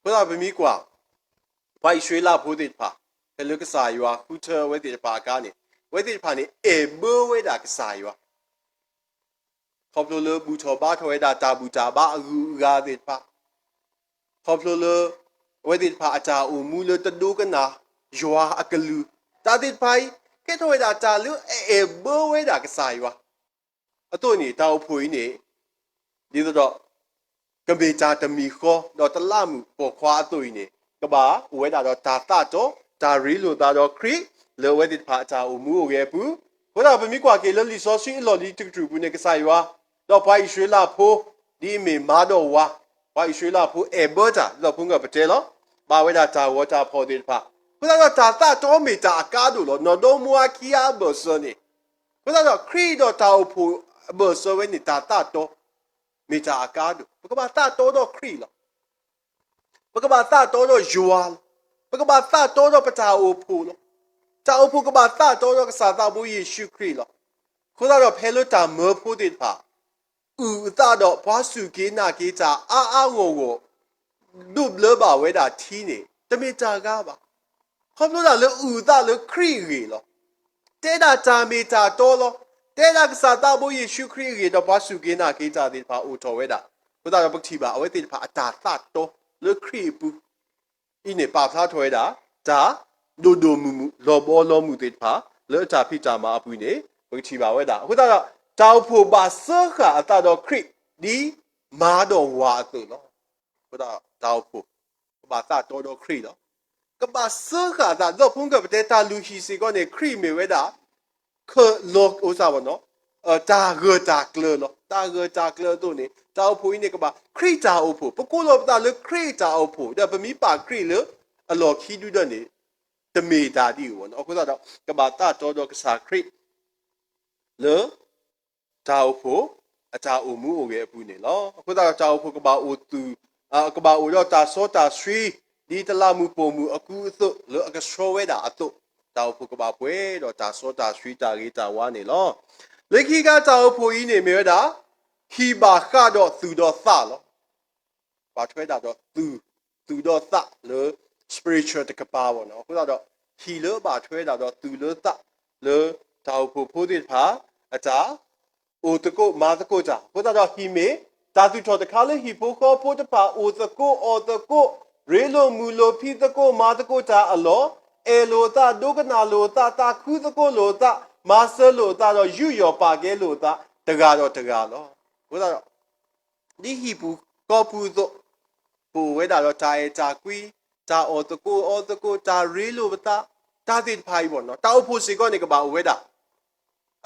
အဃိသတးပမ့ၢ်ကွၢ် ပှၤအံၣ်စရ့လးဖိသ့ၣ်တဖၣ် ဖဲလၢကစၢ်ယွၤဃုထၢအဝဲသ့ၣ်တဖၣ်အခါန့ၣ် အဝဲသ့ၣ်တဖၣ်န့ၣ် အဲၣ်ဘၢဝဲဒၣ်ကစၢ်ယွၤ ခီဖျိလၢဘူၣ်ထီၣ်ဘါထီၣ်ဝဲဒၣ်တၢ်ဘူၣ်တၢ်ဘါအဂုၤအဂၤသ့ၣ်တဖၣ်, ခီဖျိလၢ အဝဲသ့ၣ်တဖၣ်အတၢ်အိၣ်မူလၢတဒိကနၣ်ယွၤအကလုၢ်, တၢ်သ့ၣ်တဖၣ်အံၤ ကဲထီၣ်ဝဲဒၣ်တၢ်လၢအအဲၣ်ဘၢဝဲဒၣ်ကစၢ်ယွၤ အသိးန့ၣ် တၢ်အိၣ်ဖှိၣ်အံၤန့ၣ် ဒ်သိးဒီး ကမ့ၢ်တၢ်တမံၤဃီ ဒီးတလးမူးပိာ်ခွါအသိးအံၤန့ၣ် ကဘၣ်အိၣ်ဝဲဒၣ်ဒီးတၢ်သးတီ, တၢ်ရ့လိာ်သးဒီးခရံာ် လၢအဝဲသ့ၣ်တဖၣ်အတၢ်အိၣ်မူအိၣ်ဂဲၤအပူၤ, အဃိသတးပမ့ၢ်ကွၢ်က့ၤလၢလံာ်စီဆှံအလီၢ်လံၤတကတြူၢ်ပူၤန့ၣ် ကစၢ်ယွၤ ဒီးပှၤအံၣ်စရ့လးဖိ ဒ်အမ့ၢ်မါဒီးဝၤ, ပှၤအံၣ်စရ့လးဖိအဲၣ်ဘၢတၢ် ဒ်သိးဖိကပတဲလီၤ, ဘၣ်ဝဲဒၣ်တၢ်ဂီၤတၢ်ဖီၣ်သ့ၣ်တဖၣ်, အဃိသတးဒီးတၢ်သးတီမ့ၢ်တၢ်အကါဒိၣ်လီၤ. နီၢ်ဒီမါခံဂၤအဘၢၣ်စၢၤန့ၣ် အဃိသတးဒီးခရံာ်ဒီးတၢ်အိၣ်ဖှိၣ်အဘၢၣ်စၢၤဝဲန့ၣ် တၢ်သးတီ မ့ၢ်တၢ်အကါဒိၣ်, ပကဘၣ်သးတီဒီးခရံာ်လီၤ. ပကဘၣ်သးတီဒီးယွၤလီၤ. ပကဘၣ်သးတီဒီးပတၢ်အိၣ်ဖှိၣ်လီၤ. တၢ်အိၣ်ဖှိၣ်ကဘၣ်သးတီဒီးကစၢ်သးဘိယ့ၣ်ၡူးခရံာ်လီၤ. အဃိသတးဒီးဖဲလၢတၢ်မၢဖိသ့ၣ်တဖၣ် အုၣ်အသးဒီးပှၤစူၢ်က့ၤနာ်က့ၤတၢ်အါအါဂီၢ်ဂီၢ် ဒိးဘျၢဘၣ်ဝဲဒၣ်ထံန့ၣ် တမ့ၢ်တၢ်ဂၤဘၣ်. ခီဖျိဒၣ်လၢအုၣ်အသးလၢခရံာ်အဂ့ၢ်လီၤ. တဲဒၣ်တၢ်မ့ၢ်တၢ်တီလီၤ. တဲဒၣ်ကစၢ်သးဘိယ့ၣ်ၡူးခရံာ်အဂ့ၢ်ဒီးပှၤစူၢ်က့ၤနာ်က့ၤတၢ်သ့ၣ်တဖၣ်အိၣ်ထီၣ်ဝဲဒၣ်. အဃိသတးဒီးပကထံၣ်ဘၣ် အဝဲသ့ၣ်တဖၣ်အတၢ်သးတီလၢခရံာ်အပူၤ အံၤန့ၣ် ပာ်ဖျါထီၣ်ဝဲဒၣ် တၢ်ဒိၣ်ဒိၣ်မုၢ်မုၢ် လီၤဘီလီၤမုၢ်သ့ၣ်တဖၣ် လၢအတၢ်ဖံးတၢ်မၤအပူၤန့ၣ် ပကထံၣ်ဘၣ်ဝဲဒၣ်. အဃိသတးဒီး တၢ်အိၣ်ဖှိၣ်ဘၣ်စၢဃာ်အသးဒီးခရံာ် ဒ်မါဒီးဝၤအသိးလီၤ. အဃိသတး တၢ်အိၣ်ဖှိၣ် ကဘၣ်သးတီဒီးခရံာ်လီၤ. ကဘၣ်စၢဃာ်အသး ဒီးဖိကပတဲတၢ်လုၢ်ဟံၣ်စ့ၢ်ကီးန့ၣ် ခရံာ်မ့ၢ်ဝဲဒၣ် ခၢၣ်လီၤအိၣ်စၢ်ဘၣ်နီၤ တၢ်ဂၢၢ်တၢ်ကျၢၤလီၤ. တၢ်ဂၢၢ်တၢ်ကျၢၤအသိးန့ၣ် တၢ်အိၣ်ဖှိၣ်အံၤန့ၣ် ကဘၣ်ခရံာ်တၢ်အိၣ်ဖှိၣ်, ပကိးလီၤပသးလၢခရံာ်တၢ်အိၣ်ဖှိၣ် ဒီးပမ့ၢ်ပာ်ခရံာ်လၢအလီၢ်ခံဒုဒၢးန့ၣ် တမ့ၢ်တၢ်ဒ်အံၤဘၣ်နီၤ. အဃိသတးဒီး ကဘၣ်သးတီဒီးကစၢ်ခရံာ် လၢ တၢ်အိၣ်ဖှိၣ် အတၢ်အိၣ်မူအိၣ်ဂဲၤအပူၤန့ၣ်လီၤ. အဃိသတးဒီးတၢ်အိၣ်ဖှိၣ်ကဘၣ်အိၣ်သူၣ် ကဘၣ်အိၣ်ဒီးတၢ်စီတၢ်ဆှံ ဒ်တလးမူးပိာ်မုၣ်အကူအသိး လၢအကဆှီဝဲဒၣ်အသိး, တၢ်အိၣ်ဖှိၣ်ကဘၣ်ပှဲၤဒီးတၢ်စီတၢ်ဆှံတၢ်ဂ့ၤတၢ်ဝါန့ၣ်လီၤ. လၢခံကတၢၢ်တၢ်အိၣ်ဖှိၣ်အံၤန့ၣ်မ့ၢ်ဝဲဒၣ် ဟံၣ်ဘၣ်ဃးဒီးသူၣ်ဒီးသးလီၤ. ဘၣ်ထွဲဒၣ်ဒီးသူၣ်, သူၣ်ဒီးသးလၢ spiritual တကပၤဘၣ်နီၤ. အဃိသတးဒီး ဟံၣ်လၢဘၣ်ထွဲဒၣ်ဒီးသူၣ်လၢသးလၢ တၢ်အိၣ်ဖှိၣ်ဖိသ့ၣ်တဖၣ် အတၢ် အိၣ်သကိးမၤသကိးတၢ်. အဃိသတးဒီးဟံၣ်မ့ၢ် တၢ်သူၣ်ထီၣ်တခါလၢဟံၣ်ဖိဃီဖိတဖၣ် အိၣ်သကိးအီၣ်သကိး ရ့လိာ်မုာ်လိာ်ဖံးသကိးမၤသကိးတၢ်အလီၢ်, အဲၣ်လိာ်အသးဒိကနၣ်လိာ်အသး သးခုသကိးလိာ်အသး မၤစၢၤလိာ်အသးဒီးယူးယီၣ်ပာ်ကဲလိာ်အသး တဂၤဒီးတဂၤလီၤ. အဃိသတးဒီး ဒ်ဟံၣ်ပူၤဃီပူၤအသိး ပအိၣ်ဝဲဒၣ်ဒီးတၢ်အဲၣ်တၢ်ကွံ, တၢ်အီၣ်သကိးအီသကိး, တၢ်ရ့လိာ်ပသး, တၢ်သ့ၣ်တဖၣ်အံၤဘၣ်နီၤ. တၢ်အိၣ်ဖှိၣ်စ့ၢ်ကီးန့ၣ်ကဘၣ်အိၣ်ဝဲဒၣ်.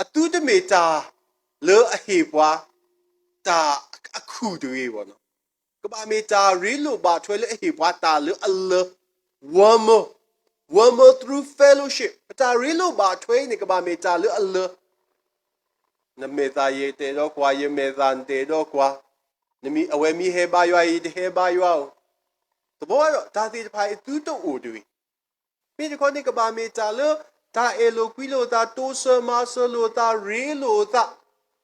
အသုတမ့ၢ်တၢ် လၢအဟ့ၣ်ပှၤ တၢ်အခုၣ်တဂ့ၤဘၣ်နီၤ. ကဘၣ်မ့ၢ်တၢ်ရ့လိာ်ဘၣ်ထွဲလၢအဟ့ၣ်ပှၤတၢ်လၢအလၢ, warmer, warmer through fellowship. ပတၢ်ရ့လိာ်ဘၣ်ထွဲအံၤန့ၣ် ကဘၣ်မ့ၢ်တၢ်လၢအလၢ, နမဲာ်သၣ်ယတဲာ်ဒီးကွၢ်, ယမဲာ်သၣ်နတဲာ်ဒီးကွၢ်, နမ့ၢ်, အဝဲမ့ၢ်ဟဲဘါယွၤအံၤ ယတဟဲဘါယွၤဧိၤ, သဘီဒီး တၢ်သ့ၣ်တဖၣ်အံၤသုတအိၣ်တဂ့ၤ. မ့ၢ်တခီန့ၣ် ကဘၣ်မ့ၢ်တၢ်လၢ တၢ်အဲၣ်လိာ်ကွံလိာ်သး, တိစၢၤမၤစၢၤလိာ်သး, ရ့လိာ်သး,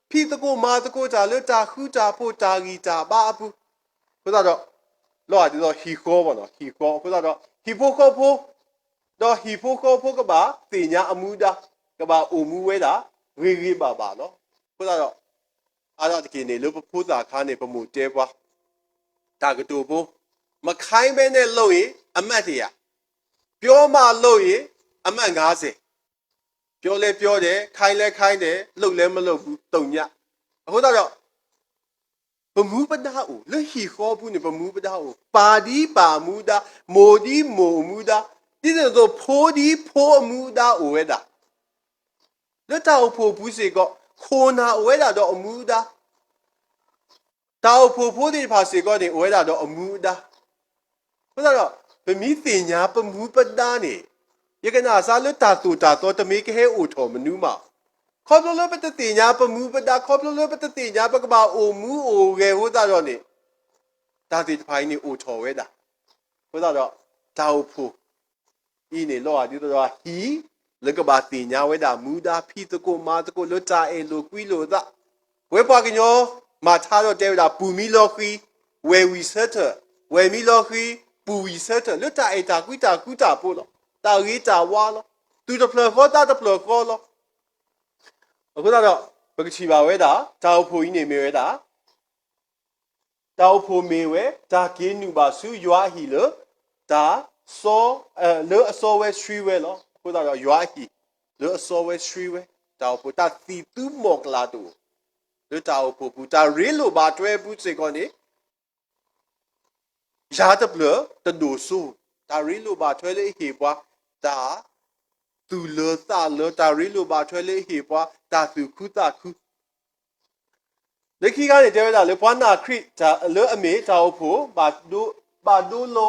ဖံးသကိးမၤသကိးတၢ်လၢတၢ်ဃူတၢ်ဖိး တၢ်ဂံၢ်တၢ်ဘါအပူၤ, အဃိသတးဒီး လီၤဂာ်ဒ်သိးဟံၣ်ဃီဘၣ်နီၤ, ဟံၣ်ဃီအဃိသတးဒီး ဟံၣ်ဖိဃီဖိ, ဒီးဟံၣ်ဖိဃီဖိကဘၣ်သ့ၣ်ညါအမူဒါ, ကဘၣ်အိၣ်မူဝဲဒၣ် ဂ့ၤဂ့ၤဘၣ်ဘၣ်လီၤ. အဃိသတးဒီး အါဒၣ်တက့ၢ်န့ၣ် လၢပဖိသၣ်အခါန့ၣ် ပမိၢ်တဲပှၤ တၢ်ကတိၤဖိ, မခိုင်းဘဲနဲ့လုပ်ရင် အမှတ်တရာ, ပြောမှလုပ်ရင် အမှတ်ငါးဆယ်, ပြောလည်းပြောတယ်, ခိုင်းလည်းခိုင်းတယ်, လုပ်လည်းမလုပ်ဘူး, သုည. အဃိသတးဒီး ပမူပဒါအိၣ်, လၢဟံၣ်ဃီပူၤန့ၣ် ပမူပဒါအိၣ်, ပၢ်ဒ်ပၢ်အမူဒါ, မိၢ်ဒ်မိၢ်အမူဒါ, ဒ်သိးသိးဖိဒ်ဖိအမူဒါအိၣ်ဝဲဒၣ်, လၢတၢ်အိၣ်ဖှိၣ်ပူၤစ့ၢ်ကီး ခိၣ်နၢ်အိၣ်ဝဲဒၣ်ဒီးအမူဒါ တၢ်အိၣ်ဖှိၣ်ဖိသ့ၣ်တဖၣ်စ့ၢ်ကီးန့ၣ် အိၣ်ဝဲဒၣ်ဒီးအမူအဒါ. အဃိသတးဒီး ပမ့ၢ်သ့ၣ်ညါပမူပဒါန့ၣ် ယကနၣ်စၢ်လၢတၢ်သိၣ်တၢ်သီတမ့ၢ်ကဟဲအိၣ်ထီၣ်မနုၤမး. ခီဖျိလၢပတသ့ၣ်ညါပမူပဒါ, ခီဖျိလၢပတသ့ၣ်ညါပကဘၣ်အိၣ်မူအိၣ်ဂဲၤအဃိသတးဒီးန့ၣ် တၢ်သ့ၣ်တဖၣ်အံၤန့ၣ်အိၣ်ထီၣ်ဝဲဒၣ်. အဃိသတးဒီး တၢ်အိၣ်ဖှိၣ် အံၤန့ၣ် လီၤဂာ်ဒ်သိးဒီးဟံၣ် လၢကဘၣ်သ့ၣ်ညါဝဲဒၣ်မူဒါ ဖံးသကိးမၤသကိးလၢတၢ်အဲၣ်လိာ်ကွံလိာ်အသး. ပဝဲပှၤကညီ မၤထါဒီးတဲဝဲဒၣ် ပူၤမံလီၤဃံၤ ဝဲၢ်ဝံၤဆၢထၢၣ်, ဝဲၢ်မံလီၤဃံၤ ပူၤဝံၤဆၢထၢၣ် လၢတၢ်အဲၣ်တၢ်ကွံတၢ်ဃူတၢ်ဖိးလီၤ. တၢ်ဂ့ၤတၢ်ဝါလီၤ. သူၣ်တဖျၢၣ်ဃီသးတဖျၢၣ်ဃီလီၤ. အဃိသတးဒီး ပကထံၣ်ဘၣ်ဝဲဒၣ် တၢ်အိၣ်ဖှိၣ်အံၤန့ၣ်မ့ၢ်ဝဲဒၣ် တၢ်အိၣ်ဖှိၣ်မ့ၢ်ဝဲ တၢ်က့ၤနုာ်ဘၣ်ဆူယွၤအဟံၣ်လၢ တၢ် လၢအစီဝဲဆှံဝဲလီၤ. အဃိသတးဒီးယွၤအဟံၣ် လၢအစီဝဲဆှံဝဲ တၢ်အိၣ်ဖှိၣ် တၢ်သံၣ်သူမီၢ်ကလၤတအိၣ် လၢတၢ်အိၣ်ဖှိၣ်ပူၤ တၢ်ရ့လိာ်ဘၣ်ထွဲပူၤစ့ၢ်ကီးန့ၣ် ယၤတဖျၢၣ်တဒိၣ်စိ, တၢ်ရ့လိာ်ဘၣ်ထွဲလၢအဟ့ၣ်ပှၤ တၢ်သူၣ်လၢသးလၢ, တၢ်ရ့လိာ်ဘၣ်ထွဲလၢအဟ့ၣ်ပှၤ တၢ်သူၣ်ခုသးခု လၢခံခါန့ၣ် တဲဝဲဒၣ်လၢ ပှၤနာ်ခရံာ်လၢအမ့ၢ်တၢ်အိၣ်ဖှိၣ် ဘၣ်ဒိလီအီၤလၢ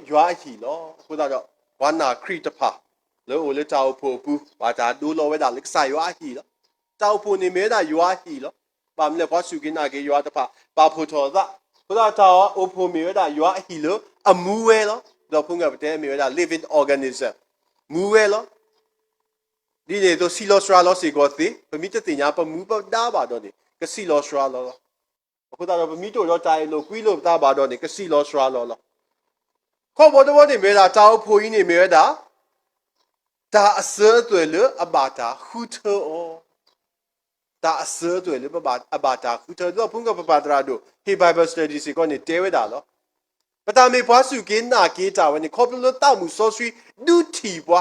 ယွၤအဟံၣ်လီၤ. အဃိသတးဒီး ပှၤနာ်ခရံာ်တဖၣ် လၢအအိၣ်လၢတၢ်အိၣ်ဖှိၣ်အပူၤ ဘၣ်တၢ်ဒိလီဝဲဒၣ်လၢကစၢ်ယွၤအဟံၣ်လီၤ. တၢ်အိၣ်ဖှိၣ်န့ၣ်မ့ၢ်ဝဲဒၣ်ယွၤအဟံၣ်လီၤ. ဘၣ်မနုၤလဲၣ် ပှၤစူၢ်က့ၤနာ်က့ၤယွၤတဖၣ် ပာ်ဖှိၣ်ထီၣ်အသး, အဃိသတးတၢ်အိၣ်ဖှိၣ်မ့ၢ်ဝဲဒၣ်ယွၤအဟံၣ်လၢအမူဝဲလီၤ. ဒီးဖိငၢ်ပတဲမ့ၢ်ဝဲဒၣ် living organism မူဝဲလီၤ. ဒ်န့ၣ်အသိး ဆံးလီၤစှၤလီၤစ့ၢ်ကီးသ့, ပမ့ၢ်တသ့ၣ်ညါပမူပဒါဘၣ်ဒီးန့ၣ် ကဆံးလီၤစှၤလီၤလီၤ. အဃိသတးဒီး ပမ့ၢ်တအိၣ်ဒီးတၢ်အဲၣ်လိာ်ကွံလိာ်ပသးဘၣ်ဒီးန့ၣ် ကဆံးလီၤစှၤလီၤလီၤ. ခီဘီတဘီန့ၣ်မ့ၢ်ဝဲဒၣ် တၢ်အိၣ်ဖှိၣ်အံၤန့ၣ်မ့ၢ်ဝဲဒၣ် တၢ်အစၢအသွဲၣ်လၢအဘၣ်တၢ်ဃုထၢအီၤ, တၢ်အစၢအသွဲၣ်လၢအဘၣ်တၢ်ဃုထၢ, ဒီးဖိငၢ်ပပၢ်သရၣ်ဒိၣ် ဟ့ၣ် Bible study စ့ၢ်ကီးန့ၣ်တဲဝဲဒၣ်လီၤ. ပတၢ်မ့ၢ်ပှၤစူၢ်က့ၤနာ်က့ၤတၢ်ဝဲန့ၣ် ခီဖျိလၢသးမုၣ်စီဆှံဒုးထံၣ်ပှၤ,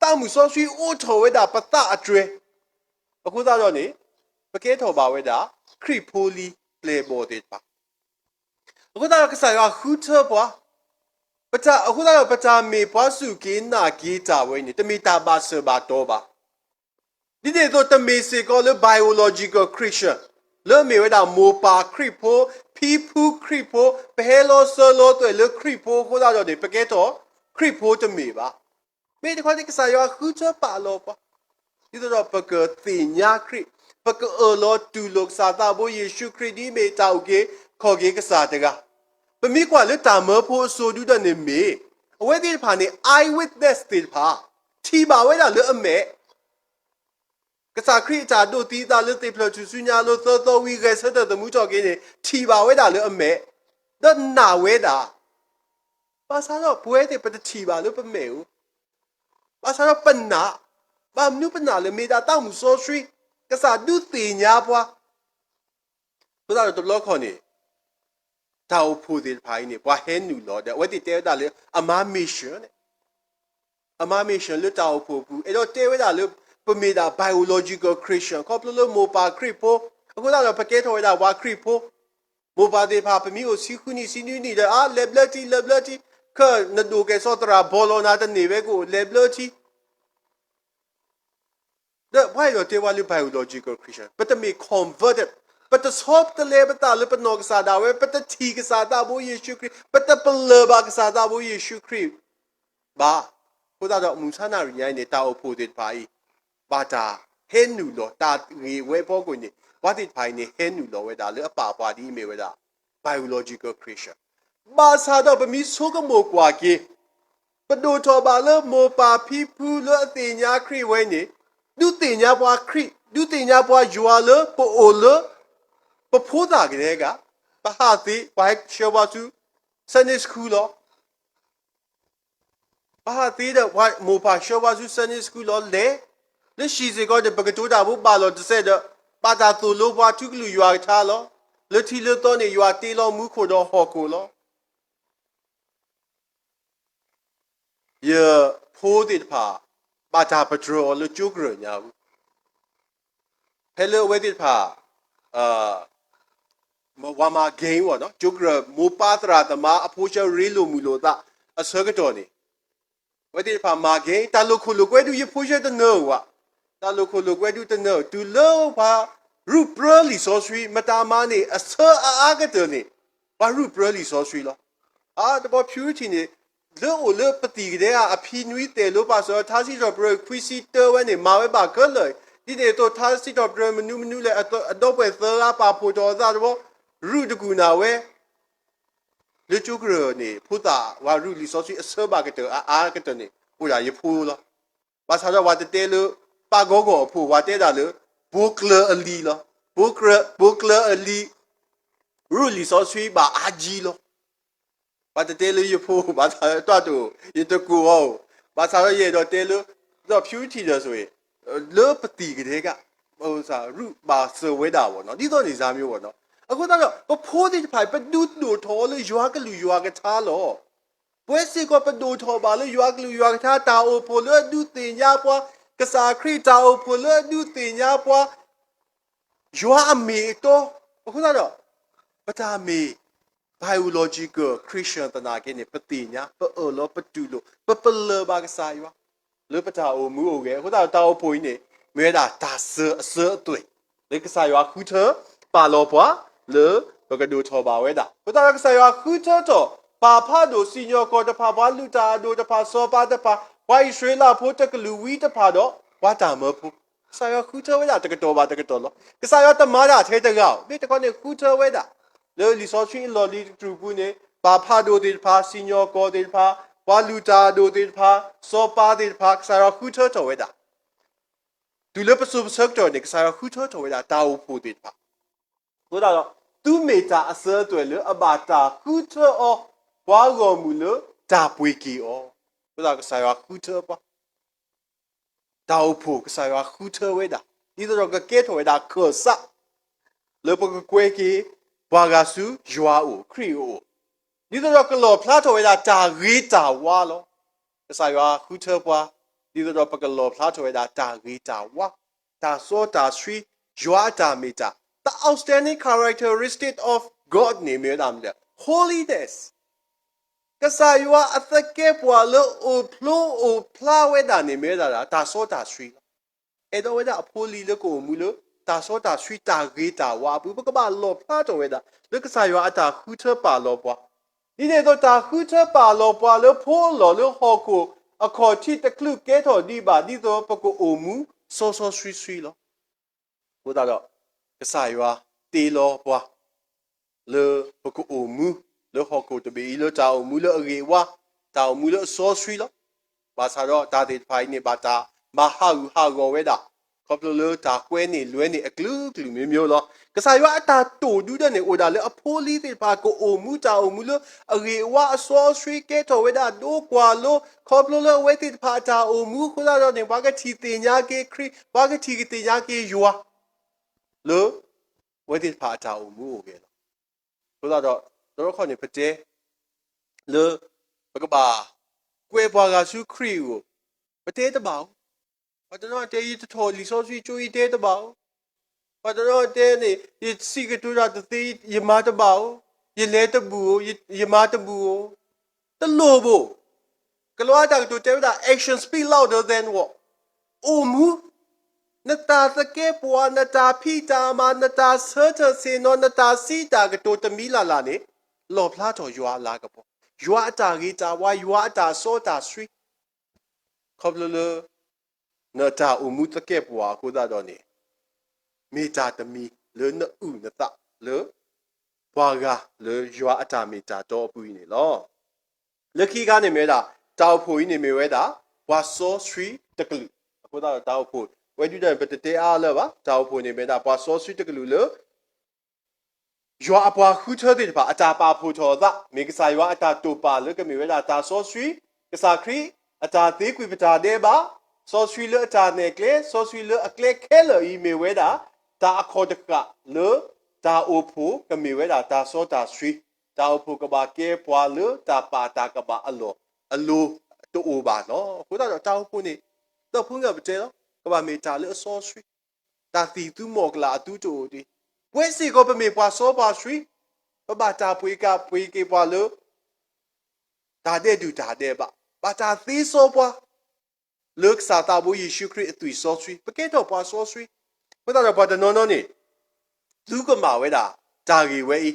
သးမုၣ်စီဆှံအိးထီၣ်ဝဲဒၣ်ပသးအတြဲၤ, အဃိသတးဒီးန့ၣ် ပကဲထီၣ်ဘၣ်ဝဲဒၣ် ခရံာ်ဖိလံၤပျဲၢ်ဘီၣ်သ့ၣ်တဖၣ်. အဃိသတးဒီးကစၢ်ယွၤဃုထၢပှၤ, အဃိသတးဒီးပတၢ်မ့ၢ်ပှၤစူၢ်က့ၤနာ်က့ၤတၢ်ဝဲအံၤန့ၣ် တမ့ၢ်တၢ်ဘၣ်စၢၤဘၣ်တီၤဘၣ်. ဒ်န့ၣ်အသိး တမ့ၢ်စ့ၢ်ကီးလၢ biological Christian လၢအမ့ၢ်ဝဲဒၣ်မိၢ်ပၢ်ခရံာ်ဖိ, ဖံဖုခရံာ်ဖိ, ပဟဲလီၤစၢၤလီၤသွဲၣ်လၢခရံာ်ဖိအဃိသတးဒီးန့ၣ် ပကဲထီၣ်ခရံာ်ဖိတမ့ၢ်ဘၣ်. မ့ၢ်တခီန့ၣ် ကစၢ်ယွၤဃုထၢပာ်လီၤပှၤ ဒ်သိးဒီးပကသ့ၣ်ညါခရံာ်, ပကအၢၣ်လီၤတူၢ်လိာ်ကစၢ်သးဘိယ့ၣ်ၡူးခရံာ် ဒ်အမ့ၢ်တၢ်အုၣ်က့ၤခီၣ်က့ၤကစၢ်တဂၤ. ပမ့ၢ်ကွၢ်လၢတၢ်မၢဖိအစိၤဒုဒီးန့ၣ်မ့ၢ် အဝဲသ့ၣ်တဖၣ်န့ၣ် eyewitness သ့ၣ်တဖၣ် ထံၣ်ဘၣ်ဝဲဒၣ်လၢအမဲာ် ကစၢ်ခရံာ်အတၢ်ဒိးသံအသးလၢသ့ၣ်ဖျၢၣ်ထူၣ်စုညါအလိၤ သၢသီဝံၤ ဂဲၤဆၢထၢၣ်သမူထီၣ်က့ၤန့ၣ် ထံၣ်ဘၣ်ဝဲဒၣ်လၢအမဲာ်, ဒီးနာ်ဝဲဒၣ်. ဘၣ်ဆၣ်ဒီးပဝဲသ့ၣ် ပတထံၣ်ဘၣ်လၢပမဲာ်ဧိၤ, ဘၣ်ဆၣ်ဒီးပနာ်, ဘၣ်မနုၤပနာ်လဲၣ် မ့ၢ်ဒၣ်သးမုၣ်စီဆှံ, ကစၢ်ဒုးသ့ၣ်ညါပှၤ. အဃိသတးဒီးတဘျီခီန့ၣ် တၢ်အိၣ်ဖှိၣ်သ့ၣ်တဖၣ်အံၤန့ၣ် ပှၤဟဲနုာ်လီၤဒီး အဝဲသ့ၣ်တဲဝဲဒၣ်လၢ အမၤ mission န့ၣ်, အမၤ mission လၢတၢ်အိၣ်ဖှိၣ်အပူၤ အဲၣ်ဒိးတဲဝဲဒၣ်လၢ ပမ့ၢ်ဒၣ် biological Christian ခီဖျိလၢမိၢ်ပၢ်ခရံာ်ဖိ, အဃိသတးဒီးပကဲထီၣ်ဝဲဒၣ်ပှၤခရံာ်ဖိ, မိၢ်ပၢ်သ့ၣ်တဖၣ် ပမ့ၢ်အိၣ်ဆံဃုနံၣ်ဆံနွံနံၣ်ဒီး အါ လဲၤဘျၢထံ လဲၤဘျၢထံ, ခဲနဒိၣ်ကဲၣ်ဆိးသရၣ်ဘီလီၤနၤတန့ၢ်ဝဲကအိၣ် လဲၤဘျၢထံ ဒီးပှၤအဲၣ်ဒိးတဲပှၤလၢ biological Christian, ပတမ့ၢ် converted, ပတဆီတလဲပသးလၢပနီၢ်ကစၢ်ဒၣ်ဝဲ, ပတထံၣ်ကစၢ်သးဘိယ့ၣ်ၡူးခရံာ်, ပတပလၢၢ်ဘၣ်ကစၢ်သးဘိယ့ၣ်ၡူးခရံာ်ဘၣ်. အဃိသတးဒီး မုၢ်ဆါနၣ်ရံၣ်ညါအံၤန့ၣ် တၢ်အိၣ်ဖှိၣ်သ့ၣ်တဖၣ်အံၤ ဘၣ်တၢ်ဟဲနုာ်လီၤ တၢ်ဂ့ၢ်ဝဲအဖီခိၣ်န့ၣ် ပှၤသ့ၣ်တဖၣ်အံၤန့ၣ် ဟဲနုာ်လီၤဝဲဒၣ်လၢအပာ်ပှၤဒ်အမ့ၢ်ဝဲဒၣ် biological Christian. ဘၣ်ဆၣ်ဒီးပမ့ၢ်ဆိကမိၣ်ကွၢ်က့ၤ ပဒိၣ်ထီၣ်ဘၣ်လၢမိၢ်ပၢ်ဖံဖုလၢအသ့ၣ်ညါခရံာ်ဝဲန့ၣ်, ဒုးသ့ၣ်ညါပှၤခရံာ်, ဒုးသ့ၣ်ညါပှၤယွၤလၢပအိၣ်လၢ ပဖိသၣ်ကနဲဂၤ, ပဟးသ့, ပှၤဟဲဆှၢပှၤဆူ Sunday school လီၤ. ပှၤဟးသ့ဒီး ပှၤမိၢ်ပၢ်ဆှၢပှၤဆူ Sunday school လီၤ. လဲၤလၢဟံၣ်စ့ၢ်ကီးန့ၣ် ပကတိၤတၢ်ဖိဘၣ်လီၤတစဲးဒီး ဘၣ်တၢ်သိၣ်လိပှၤထူကလုၢ်ယွၤကထါလီၤ. လၢထံးလၢသီန့ၣ် ယွၤတ့လီၤမူခိၣ်ဒီးဟီၣ်ခိၣ်လီၤ. ယဖိသ့ၣ်တဖၣ် ဘၣ်တၢ်ပတြၢၤအီၤလၢကၠိကရၢၢ်ညါပူၤ, ဖဲလၢအဝဲသ့ၣ်တဖၣ် ပှၤမၤ game အီၤ, ကၠိကရၢၢ် မိၢ်ပၢ်သရၣ်သမါအဖိဆၢရ့လိာ်မုာ်လိာ်သး အဆၢကတီၢ်န့ၣ် အဝဲသ့ၣ်တဖၣ်မၤ game, တၢ်လိာ်ခိၣ်လိာ်ကွဲဒုး ယဖိဆၢတနၢၤဧိၤဘၣ်. တၢ်လိာ်ခိၣ်လိာ်ကွဲဒုးတနၢၤ, တုၤလၢပှၤရူၢ်ပြၢလံာ်စီဆှံ မတၤမၤန့ၣ် အဆၢအအါကတၢၢ်န့ၣ် ပှၤရူၢ်ပြၢလံာ်စီဆှံလီၤ. အတဘီ purity န့ၣ် လၢအိၣ်လၢပသံၣ်ကဒဲဧါ, အဖံနွံသဲးလိပာ်စၢၤ ထါစံးထီၣ်ပတြၢၤ ခွံဆံတၢဝဲန့ၣ် မၤဝဲဘၣ်ခဲလၢာ်, ဒ်န့ၣ်အသိး ထါစံးထီၣ်ပတြၢၤမနုၤမနုၤလဲၣ်, အဒီပုၢ်ဝဲၢ်သၢဂၤပာ်ဖှိၣ်ထီၣ်အသးတဘီ ရူၢ်တကူၣ်နၢ်ဝဲ လၢကၠိကရၢၢ်န့ၣ် ဖိသၣ်ပှၤရူၢ်လံာ်စီဆှံအဆၢဘၣ်ကတၢၢ်အအါကတၢၢ်န့ၣ် အိၣ်ဒၣ်ယဖိလီၤ. ဘၣ်ဆၣ်ဒီးပှၤတတဲလၢ ပၢ်ဂီၢ်ဂီၢ်အဖိ, ပှၤတဲဒၣ်လၢ ဘိကျၢၤအလံၤလီၤ. ဘိကျၢၤ, ဘိကျၢၤအလံၤ ရူၢ်လံာ်စီဆှံဘၣ်အါကံလီၤ. ပှၤတတဲလၢယဖိ, ဘၣ်ဆၣ်ဒီးတွၢ်တအိၣ်, ယတကိးအီၤဧိၤ, ဘၣ်ဆၣ်ဒီးယအဲၣ်ဒိးတဲလၢ ဒီး purity ဒီးဆိၣ်ဂ့ၤ လၢပသံၣ်ကဒဲဧါ, ရူၢ်ဘၣ်စၢၤဝဲဒၣ်ဘၣ်နီၤ, ဒ်သိးန့ၣ်စၢ်မ့ၢ်ဘၣ်နီၤ. အဃိသတးဒီး ပဖိသ့ၣ်တဖၣ် ပဒုးဒိၣ်ထီၣ်အီၤလၢယွၤကလုၢ်ယွၤကထါလီၤ. ပဝဲစ့ၢ်ကီးပဒိၣ်ထီၣ်ဘၣ်လၢယွၤကလုၢ်ယွၤကထါ တၢ်အိၣ်ဖှိၣ်လၢအဒုးသ့ၣ်ညါပှၤကစၢ်ခရံာ်, တၢ်အိၣ်ဖှိၣ်လၢအဒုးသ့ၣ်ညါပှၤ ယွၤအမ့ၢ်အတီ, အဃိသတးဒီး ပတၢ်မ့ၢ် biological Christian သနာ်က့န့ၣ် ပသ့ၣ်ညါ, ပအၢၣ်လီၤ, ပတူၢ်လိာ်, ပပလၢၢ်ဘၣ်ကစၢ်ယွၤ လၢပတၢ်အိၣ်မူအိၣ်ဂဲၤ. အဃိသတးဒီးတၢ်အိၣ်ဖှိၣ်အံၤန့ၣ် မ့ၢ်ဝဲဒၣ်တၢ်စၢၤအစၢၤအသွဲၣ် လၢကစၢ်ယွၤဃုထၢပာ်လီၤပှၤ လၢပကဒိၣ်ထီၣ်ဘၣ်ဝဲဒၣ်. အဃိသတးဒီးကစၢ်ယွၤဃုထၢထီၣ် ပၢ်ဖးဒိၣ် စံၣ်ညီၣ်ကွီၢ်တဖၣ်, ပှၤလုၢ်တၢ်အဒိၣ်တဖၣ်, စီၤပၤတဖၣ်, ပှၤအံၣ်စရ့လးဖိတကလုာ်ဝံတဖၣ်ဒီး ပှၤတၢ်မၢဖိ, ကစၢ်ယွၤဃုထၢဝဲဒၣ်တကတီၢ်ဘၣ်တကတီၢ်လီၤ. ကစၢ်ယွၤတမၤတၢ်ထဲတဂၤဧိၤ, မ့ၢ်တခီန့ၣ် ဃုထၢဝဲဒၣ် လၢလံာ်စီဆှံအလီၢ်လံၤတကတြူၢ်ပူၤန့ၣ် ပၢ်ဖးဒိၣ်သ့ၣ်တဖၣ်, စံၣ်ညီၣ်ကွီၢ်သ့ၣ်တဖၣ်, ပှၤလုၢ်တၢ်အဒိၣ်သ့ၣ်တဖၣ်, စီၤပၤသ့ၣ်တဖၣ် ကစၢ်ယွၤဃုထၢထီၣ်ဝဲဒၣ် တုၤလၢပစိၤပဆၢကတီၢ်န့ၣ် ကစၢ်ယွၤဃုထၢထီၣ်ဝဲဒၣ်တၢ်အိၣ်ဖှိၣ်သ့ၣ်တဖၣ်. အဃိသတးဒီး သုမ့ၢ်တၢ်အစၢၤအသွဲၣ်လၢအဘၣ်တၢ်ဃုထၢအီၤ ပှၤဂီၢ်မုၢ်လၢတၢ်ပှ့ၤက့ၤအီၤ, အဃိသတးကစၢ်ယွၤဃုထၢပှၤ တၢ်အိၣ်ဖှိၣ်ကစၢ်ယွၤဃုထၢဝဲဒၣ် ဒ်သိးဒီးကကဲထီၣ်ဝဲဒၣ်ခၢၣ်စး လၢပကကွဲက့ၤပှၤဂၤဆူယွၤအအိၣ်, ခရံာ်အအိၣ်, ဒ်သိးဒီးကလီၣ်ဖျါထီၣ်ဝဲဒၣ်တၢ်ဂ့ၤတၢ်ဝါလီၤ. ကစၢ်ယွၤဃုထၢပှၤ ဒ်သိးဒီးပကလီၣ်ဖျါထီၣ်ဝဲဒၣ်တၢ်ဂ့ၤတၢ်ဝါ, တၢ်စီတၢ်ဆှံ, ယွၤအတၢ်မ့ၢ်တၢ်, the outstanding characteristic of God န့ၣ်မ့ၢ်ဝဲဒၣ်မနုၤလဲၣ်, holiness. ကစၢ်ယွၤအသကဲးပဝးလၢအိၣ်ဖျိအိၣ်ဖျါဝဲဒၣ်န့ၣ် မ့ၢ်ဝဲဒၣ်တၢ်စီတၢ်ဆှံလီၤ. အဲၣ်ဒိးဝဲဒၣ်အဖိအလံၤလၢကအိၣ်မူလၢ တၢ်စီတၢ်ဆှံတၢ်ဂ့ၤတၢ်ဝါအပူၤ ပကဘၣ်လီၣ်ဖျါထီၣ်ဝဲဒၣ် လၢကစၢ်ယွၤအတၢ်ဃုထၢပာ်လီၤပှၤ, ဒ်န့ၣ်အသိးတၢ်ဃုထၢပာ်လီၤပှၤလၢဖိအလီၢ်လၢဟီၣ်ခိၣ်အခီၣ်ထံးတချုးကဲထီၣ်ဒံးဘၣ် ဒ်သိးပကအိၣ်မူစီစီဆှံဆှံလီၤ. အဃိသတးဒီး ကစၢ်ယွၤတ့လီၤပှၤ လၢပကအိၣ်မူ လၢဟီၣ်ခိၣ်တဘ့ၣ်အံၤ လၢတၢ်အိၣ်မူလၢအဂ့ၤအဝါ, တၢ်အိၣ်မူလၢအစီဆှံလီၤ. ဘၣ်ဆၣ်ဒီးတၢ်သ့ၣ်တဖၣ်အံၤန့ၣ် ဘၣ်တၢ်မၤဟးဂူာ်ဟးဂီၤဝဲဒၣ် ခီဖျိလၢတၢ်ကွဲန့ၢ်လွဲန့ၢ်အကလုာ်ကလုာ်မ့ၢ်မ့ၢ်လီၤ. ကစၢ်ယွၤအတၢ်တိာ်ဒုဒၣ်န့ၣ် အိၣ်ဒၣ်လၢအဖိအလံၤသ့ၣ်တဖၣ် ကအိၣ်မူတၢ်အိၣ်မူလၢအဂ့ၤအဝါအစီဆှံ ကဲထီၣ်ဝဲဒၣ်ဒိကွၢ်လိ ခီဖျိလၢအဝဲသ့ၣ်တဖၣ်အတၢ်အိၣ်မူအဃိသတးဒီးန့ၣ် ပှၤကထံၣ်သ့ၣ်ညါက့ၤခရံာ်, ပှၤကထံၣ်ကသ့ၣ်ညါက့ၤယွၤ လၢအဝဲသ့ၣ်တဖၣ်အတၢ်အိၣ်မူအိၣ်ဂဲၤလီၤ. အဃိသတးဒီး တဘျီခီန့ၣ် ပတဲ လၢ ပကဘၣ်ကွဲပှၤဂၤဆူခရံာ်အဂီၢ်, ပတဲတဘၣ်ဧိၤ. ပှၤတနီၤတဲ ယတထီၣ်လံာ်စီဆှံကၠိ ယတဲတဘၣ်ဧိၤ. ပှၤတနီၤတဲန့ၣ် ယစံးကတိၤတၢ်တသ့ ယမၤတဘၣ်ဧိၤ, ယလဲၤတဘူၣ်ဧိၤ, ယမၤတဘူၣ်ဧိၤ. တလိၣ်ဘၣ်. ကလံးဝါတၢ်ကတိၤတဲဝဲဒၣ် action speak louder than what? အိၣ်မူ နတၢ်သကဲးပဝး, နတၢ်ဖံးတၢ်မၤ, နတၢ်ဆၢထၢၣ်ဆ့ၣ်နီၤ, နတၢ်စံးတၢ်ကတိၤတမံၤလၢ်လၢ်န့ၣ်, လီၣ်ဖျါထီၣ်ယွၤအလၤကပီၤ, ယွၤအတၢ်ဂ့ၤတၢ်ဝါ, ယွၤအတၢ်စီတၢ်ဆှံ, ခီဖျိလၢ နတၢ်အိၣ်မူသကဲးပဝးအဃိသတးဒီးန့ၣ်, မ့ၢ်တၢ်တမံၤလၢနအုၣ်နသးလၢ ပှၤဂၤလၢယွၤအတၢ်မ့ၢ်တၢ်တီအပူၤအံၤန့ၣ်လီၤ. လၢခံခါန့ၣ်မ့ၢ်ဝဲဒၣ် တၢ်အိၣ်ဖှိၣ်အံၤန့ၣ်မ့ၢ်ဝဲဒၣ် ပှၤစီဆှံတကလုာ်, အဃိသတးဒီးတၢ်အိၣ်ဖှိၣ် ဝဲဒုၣ်ဒါန့ၣ် ပတတဲအါလၢၤဘၣ်, တၢ်အိၣ်ဖှိၣ်န့ၣ်မ့ၢ်ဒၣ် ပှၤစီဆှံတကလုာ်လၢ ယွၤအပှၤဃုထၢသ့ၣ်တဖၣ် အတၢ်ပာ်ဖှိၣ်ထီၣ်အသး, မ့ၢ်ကစၢ်ယွၤအတၢ်တိာ်ပာ်လၢကမ့ၢ်ဝဲဒၣ်တၢ်စီဆှံ, ကစၢ်ခရံာ်အတၢ်သ့ကွံာ်ပတၢ်ဒဲးဘး, စီဆှံလၢအတၢ်နဲၣ်ကျဲ, စီဆှံလၢအကျဲခဲလၢာ်အံၤမ့ၢ်ဝဲဒၣ် တၢ်အခီၣ်တဃာ်လၢ တၢ်အိၣ်ဖှိၣ်ကမ့ၢ်ဝဲဒၣ်တၢ်စီတၢ်ဆှံ, တၢ်အိၣ်ဖှိၣ်ကဘၣ်ကဲပှၤလၢတၢ်ပာ်တၢ်ကမၣ်အလီၢ်အလိၤတအိၣ်ဘၣ်လီၤ. အဃိသတးဒီးတၢ်အိၣ်ဖှိၣ်န့ၣ် ဒီးဖုငပတဲလီၤ, ကဘၣ်မ့ၢ်တၢ်လၢအစီဆှံ တၢ်သံၣ်သူမီၢ်ကလၢ်အသူတအိၣ်တ့ၢ်, ပဝဲစ့ၢ်ကီးပမ့ၢ်ပှၤစီပှၤဆှံ, ပဘၣ်တၢ်ပှ့ၤက့ၤပှၤလၢ တၢ်ဒဲးဒုၣ်တၢ်ဒဲးဘး, ဘၣ်တၢ်သ့စီပှၤ လၢကစၢ်သးဘိယ့ၣ်ၡူးခရံာ်အသွံၣ်စီဆှံ, ပကဲထီၣ်ပှၤစီဆှံ, အဃိသတးဒီးပှၤတနီၤနီၤန့ၣ် သူကမၣ်ဝဲဒၣ်တၢ်ဂ့ၢ်ဝဲအံၤ,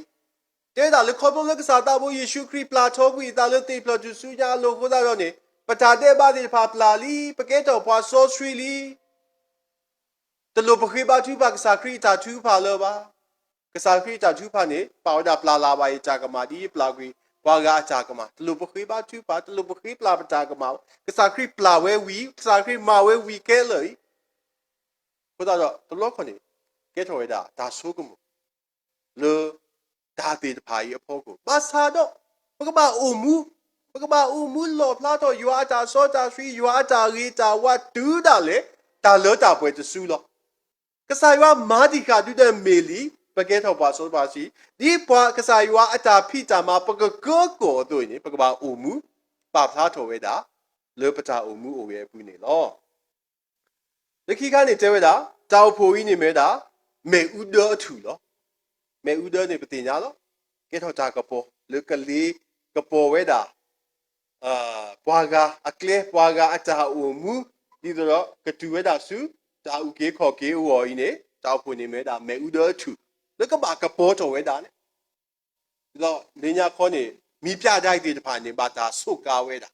တဲဝဲဒၣ်လၢခီဖျိလၢကစၢ်သးဘိယ့ၣ်ၡူးခရံာ်ပျၢ်ထီကွံာ်အသးလၢသ့ၣ်ဖျၢၣ်ထူၣ်စုညါအလိၤအဃိသတးဒီးန့ၣ်, ပတၢ်ဒဲးဘးသ့ၣ်တဖၣ်ပျၢ်လံ, ပကဲထီၣ်ပှၤစီဆှံလံ တလိၣ်ပဃ့ဘါထုကဖၣ်ကစၢ်ခရံာ်အတၢ်ထုကဖၣ်လၢၤဘၣ်. ကစၢ်ခရံာ်အတၢ်ထုကဖၣ်န့ၣ် ပာ်ဝဲဒၣ်ပျၢ်လၢ်ဘၣ်ယတၢ်ကမၣ် ဒ်ယပျၢ်ကွံာ်ပှၤဂၤအတၢ်ကမၣ်, တလိၣ်ပဃ့ဘါထုကဖၣ်, တလိၣ်ပဃ့ပျၢ်ပတၢ်ကမၣ်, ကစၢ်ခရံာ်ပျၢ်ဝဲဝံၤ, ကစၢ်ခရံာ်မၤဝဲဝံၤခဲလၢာ်အံၤ, အဃိသတးဒီးတဘျီခီန့ၣ် ကဲထီၣ်ဝဲဒၣ်တၢ်ဆိကမိၣ် လၢ တၢ်သ့ၣ်တဖၣ်အံၤအဖီခိၣ်, ဘၣ်ဆၣ်ဒီး ပကဘၣ်အိၣ်မူ, ပကဘၣ်အိၣ်မူလီၣ်ဖျါထီၣ်ယွၤအတၢ်စီတၢ်ဆှံ, ယွၤအတၢ်ဂ့ၤတၢ်ဝါတုၤဒၣ်လဲာ် တၢ်လၢတၢ်ပှဲၤတစုလီၤ. ကစၢ်ယွၤမၤတံၢ်ဃာ်ဒုးဒီးမ့ၢ်လံ, ပကဲထီၣ်ပှၤစီပှၤဆှံ, ဒ်ပှၤကစၢ်ယွၤအတၢ်ဖံးတၢ်မၤပကကၢကီၢ်အသိးအံၤန့ၣ် ပကဘၣ်အိၣ်မူ ပာ်ဖျါထီၣ်ဝဲဒၣ် လၢပတၢ်အိၣ်မူအိၣ်ဂဲၤအပူၤန့ၣ်လီၤ. လၢခံခါန့ၣ်တဲဝဲဒၣ် တၢ်အိၣ်ဖှိၣ်အံၤန့ၣ်မ့ၢ်ဝဲဒၣ် မ့ၣ်အူဒၢအထူၣ်လီၤ. မ့ၣ်အူဒၢန့ၣ် ပသ့ၣ်ညါလီၤ. ကဲထီၣ်တၢ်ကပီၤ လၢကလ့ကပီၤဝဲဒၣ် ပှၤဂၤအကျဲ ပှၤဂၤအတၢ်အိၣ်မူ ဒ်သိးဒီးကတုၤဝဲဒၣ်ဆူ တၢ်အုၣ်က့ၤခီၣ်က့ၤအဂီၢ်အံၤန့ၣ် တၢ်အိၣ်ဖှိၣ်န့ၣ်မ့ၢ်ဝဲဒၣ် မ့ၣ်အူဒၢအထူၣ် လၢကဘၣ်ကပီၤထီၣ်ဝဲဒၣ်န့ၣ် ဒီးလၢညါခီန့ၣ် မံၤပျၢ်ဒၣ်အံၤသ့ၣ်တဖၣ်န့ၣ် ဘၣ်တၢ်ဆိးကါဝဲဒၣ်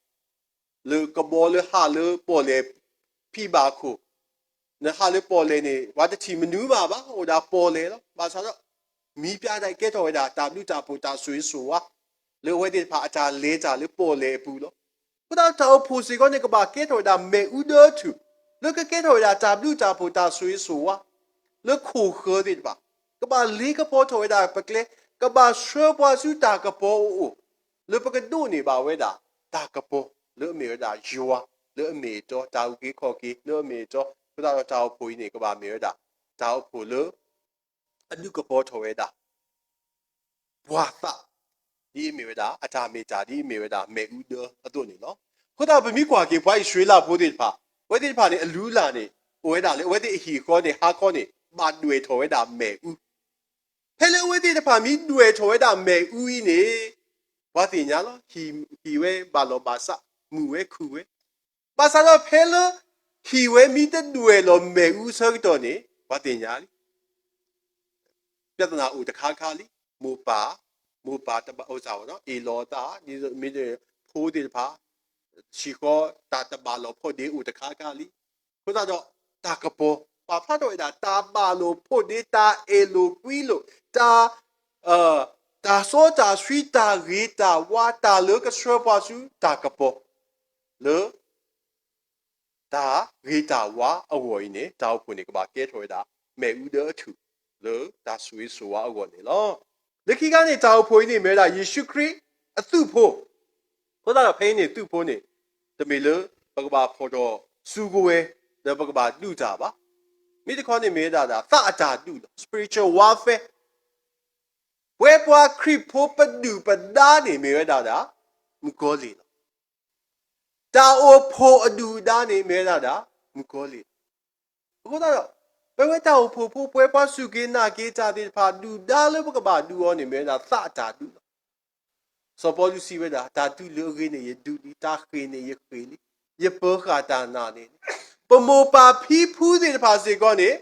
လၢကဘီလၢဟးလၢပီၣ်လဲၣ်ဖံးဘၣ်ခိၣ်, နဟးလၢပီၣ်လဲၣ်န့ၣ် ပှၤတထံၣ်မနုၤဘၣ်ဘၣ် အိၣ်ဒၣ်ပီၣ်လဲၣ်လီၤ. ဘၣ်ဆၣ်ဒီး မံၤပျၢ်ဒၣ်အံၤကဲထီၣ်ဝဲဒၣ် တၢ်ဘျုးတၢ်ဖှိၣ်တၢ်ဆိၣ်ဂ့ၤဆိၣ်ဝါ လၢအဝဲသ့ၣ်တဖၣ်အတၢ်လဲၤတၢ်လၢပီၣ်လဲၣ်အပူၤလီၤ. အဃိသတးဒီးတၢ်အိၣ်ဖှိၣ်စ့ၢ်ကီးန့ၣ် ကဘၣ်ကဲထီၣ်ဝဲဒၣ် မ့ၣ်အူဒၢထူၣ် လၢကကဲထီၣ်ဝဲဒၣ်တၢ်ဘျုးတၢ်ဖှိၣ်တၢ်ဆိၣ်ဂ့ၤဆိၣ်ဝါ လၢခိၣ်ဃၢၤသ့ၣ်တဖၣ် ကဘၣ်လ့ကပီၤထီၣ်ဝဲဒၣ်ပကျဲ, ကဘၣ်ဆှၢပှၤဆူတၢ်ကပီၤအအိၣ်, လၢပကဒိးန့ၢ်ဘၣ်ဝဲဒၣ် တၢ်ကပီၤလၢအမ့ၢ်ဝဲဒၣ်ယွၤလၢအမ့ၢ်အတီ, တၢ်အုၣ်က့ၤခီၣ်က့ၤလၢအမ့ၢ်အတီ, အဃိသတးဒီးတၢ်အိၣ်ဖှိၣ်အံၤန့ၣ် ကဘၣ်မ့ၢ်ဝဲဒၣ် တၢ်အိၣ်ဖှိၣ်လၢ အဒုးကပီၤထီၣ်ဝဲဒၣ် ပှၤသး ဒ်အမ့ၢ်ဝဲဒၣ် အတၢ်မ့ၢ်တၢ် ဒ်အမ့ၢ်ဝဲဒၣ် မ့ၣ်အူဒၢအသိးန့ၣ်လီၤ. အဃိသတးဒီးပမ့ၢ်ကွၢ်က့ၤပှၤအံၣ်စရ့လးဖိသ့ၣ်တဖၣ် အဝဲသ့ၣ်တဖၣ်န့ၣ် အလုၢ်အလၢ်န့ၣ် အိၣ်ဝဲဒၣ်လၢ အဝဲသ့ၣ်အဟံၣ်ဃီန့ၣ် ဟါခီန့ၣ် ဘၣ်ဒွဲၣ်ထီၣ်ဝဲဒၣ်မ့ၣ်အူ, ဖဲလၢအဝဲသ့ၣ်တဖၣ်မ့ၢ်ဒွဲၣ်ထီၣ်ဝဲဒၣ်မ့ၣ်အူအံၤန့ၣ် ပှၤသ့ၣ်ညါလီၤ. ဟံၣ်ဝဲဘၣ်လီၢ်ဘၣ်စး မုာ်ဝဲခုၣ်ဝဲ, ဘၣ်ဆၣ်ဒီးဖဲလၢ ဟံၣ်ဝဲမ့ၢ်တဒွဲၣ်လီၤမ့ၣ်အူအဆၢကတီၢ်န့ၣ် ပှၤသ့ၣ်ညါလံ ပြဿနာအိၣ်တခါခါလံ. မိၢ်ပၢ်, မိၢ်ပၢ်တဘၣ်အိၣ်စၢ်ဝဲနီၤ အ့ၣ်လိာ်အသး မ့ၢ်ဖိသ့ၣ်တဖၣ် ဟံၣ်ဃီတၢ်တဘၣ်လီၤဖီဒ့အိၣ်တခါခါလံ. အဃိသတးဒီး တၢ်ကပီၤ ပာ်ဖျါထီၣ်ဝဲဒၣ် တၢ်ဘၣ်လိာ်ဖီဒ့ တၢ်အဲၣ်လိာ်ကွံလိာ် တၢ် တၢ်စီတၢ်ဆှံ တၢ်ဂ့ၤတၢ်ဝါ တၢ်လၢကဆှၢပှၤဆူတၢ်ကပီၤ လၢ တၢ်ဂ့ၤတၢ်ဝါအဂီၢ်အံၤန့ၣ် တၢ်အိၣ်ဖှိၣ်န့ၣ် ကဘၣ်ကဲထီၣ်ဝဲဒၣ် မ့ၣ်အူဒၢအထူၣ် လၢတၢ်ဆိၣ်ဂ့ၤဆိၣ်ဝါအဂီၢ်န့ၣ်လီၤ. လၢခံခါန့ၣ် တၢ်အိၣ်ဖှိၣ်အံၤန့ၣ် မ့ၢ်ဝဲဒၣ် ယ့ၣ်ၡူးခရံာ်အသုးဖိ, အဃိသတးဒီးဖဲအံၤန့ၣ် သုးဖိန့ၣ် တမ့ၢ်လၢ ပကဘၣ်ဖီၣ်ထီၣ်စုကဝဲၤ ဒီးပကဘၣ်ဒုးတၢ်ဘၣ်. မ့ၢ်တခီန့ၣ်မ့ၢ်ဝဲဒၣ်ဒၣ် သးအတၢ်ဒုးလီၤ spiritual warfare ပဝဲပှၤခရံာ်ဖိပဒုၣ်ပဒါန့ၣ်မ့ၢ်ဝဲဒၣ်ဒၣ် မုၣ်ကီၤလံၢ်လီၤ. တၢ်အိၣ်ဖှိၣ်အဒုၣ်အဒါန့ၣ်မ့ၢ်ဝဲဒၣ်ဒၣ် မုၣ်ကီၤလံၢ်လီၤ. အဃိသတးဒီး ပဝဲတၢ်အိၣ်ဖှိၣ်ဖိ ပဝဲပှၤစူၢ်က့ၤနာ်က့ၤတၢ်သ့ၣ်တဖၣ် ဒုၣ်ဒါလၢပကဘၣ်ဒုးအီၤန့ၣ်မ့ၢ်ဝဲဒၣ်သးအတၢ်ဒုးလီၤ. စီၤပီလူးစံးဝဲဒၣ် တၢ်ဒုးလၢအဂ့ၤန့ၣ်ယဒုးလံ, တၢ်ဃ့ၢ်န့ၣ်ယဃ့ၢ်လံ, ယပၢၤဃာ်တၢ်နာ်န့ၣ်လံ. ပမိၢ်ပၢ်ဖံဖုသ့ၣ်တဖၣ်စ့ၢ်ကီးန့ၣ်,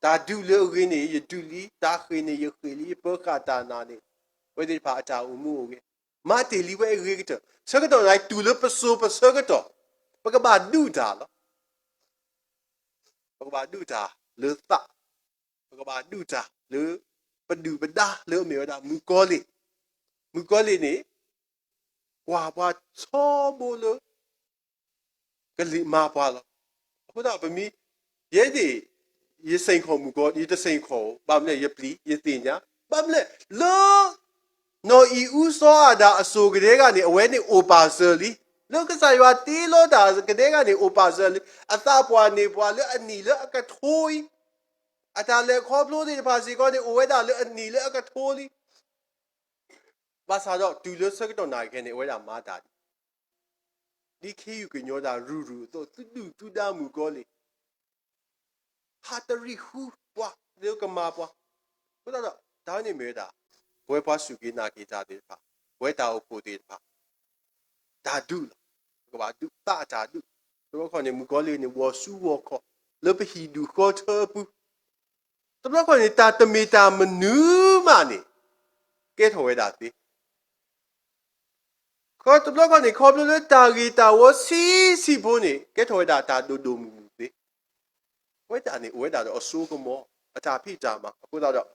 တၢ်ဒုးလၢအဂ့ၤန့ၣ် ယဒုးလံ, တၢ်ဃ့ၢ်န့ၣ် ယဃ့ၢ်လံ, ယပၢဃာ်တၢ်နာ်န့ၣ်, အဝဲသ့ၣ်တဖၣ်အတၢ်အိၣ်မူအိၣ်ဂဲၤ, မၤတ့ၢ်လံဝဲအဂ့ၤကတၢၢ်. ဆၢကတီၢ်န့ၣ် တုၤလၢပစိၤပဆၢကတီၢ်, ပကဘၣ်ဒုးတၢ်လီၤ. ပကဘၣ်ဒုးတၢ်လၢသး, ပကဘၣ်ဒုးတၢ်လၢ ပဒုၣ်ပဒါလၢအမ့ၢ်ဝဲဒၣ်မုၣ်ကီၤလံၢ်, မုၣ်ကီၤလံၢ်န့ၣ် ကွၢ်ပှၤထီဘိလၢ ကလံၣ်မၤပှၤလီၤ. အဃိသတး ပမ့ၢ်, ယဲဒၣ်, ယစ့ၢ်ကီးမုၣ်ကီၤ, ယတစ့ၢ်ကီး, ဘၣ်မနုၤလဲၣ်, ယပျံၤ, ယသ့ၣ်ညါ, ဘၣ်မနုၤလဲၣ်, လၢ နီၢ်အံၤအူစီၤအၤဒၣ်အစိၤကဒဲကဒၣ်န့ၣ် အဝဲန့ၣ်အိၣ်ပာ်စၢၤလံ. လၢကစၢ်ယွၤတ့လီၤတၢ်ကဒဲကဒၣ်န့ၣ် အိၣ်ပာ်စၢၤလံ. အသးပှၢ်န့ၢ်ပှၤလၢအနံၣ်လၢအကထိအံၤ, အတၢ်လဲၤခီဖျိသ့ၣ်တဖၣ်စ့ၢ်ကီးန့ၣ် အိၣ်ဝဲဒၣ်လၢအနံၣ်လၢအကထိလံ. ဘၣ်ဆၣ်ဒီးတုၤလၢဆၢကတီၢ်နၣ်ကဲန့ၣ် အဝဲဒၣ်မၤတၢ်ဒ် ဒ်ခ့ယုၢ်ကညီတၢ်ရူၤရူၤအသိး, သုဒုၣ်သုဒါမုၣ်ကီၤလံၢ်, ဟးတရံးဃုပှၤလၢကမၤပှၤ. အဃိသတးဒီး တၢ်ဝဲန့ၣ်မ့ၢ်ဝဲဒၣ် ပဝဲပှၤစူၢ်က့ၤနာ်က့ၤတၢ်သ့ၣ်တဖၣ်, ပဝဲတၢ်အိၣ်ဖှိၣ်သ့ၣ်တဖၣ် တၢ်ဒုးလီၤ. ပကဘၣ်ဒုးသးအတၢ်ဒုး. တဘျီခီန့ၣ် မုၣ်ကီၤလံၢ်န့ၣ် ဝီၤဆူဝီၤခီၣ် လၢပဟံၣ်ဒူၣ်ဃီထၢအပူၤ, တဘျီခီန့ၣ် တၢ်တမ့ၢ်တၢ်မနုၤမးန့ၣ် ကဲထီၣ်ဝဲဒၣ်သ့. တဘျီခီန့ၣ် ခီဖျိလၢတၢ်ဂ့ၢ်တၢ်ဝီဆံးဆံးဖိန့ၣ် ကဲထီၣ်ဝဲဒၣ်တၢ်ဒိၣ်ဒိၣ်မုၢ်မုၢ်သ့. အဝဲဒၣ်န့ၣ် အိၣ်ဝဲဒၣ်ဒီးအစိကမီၤ, အတၢ်ဖံးတၢ်မၤ. အဃိသတးဒီး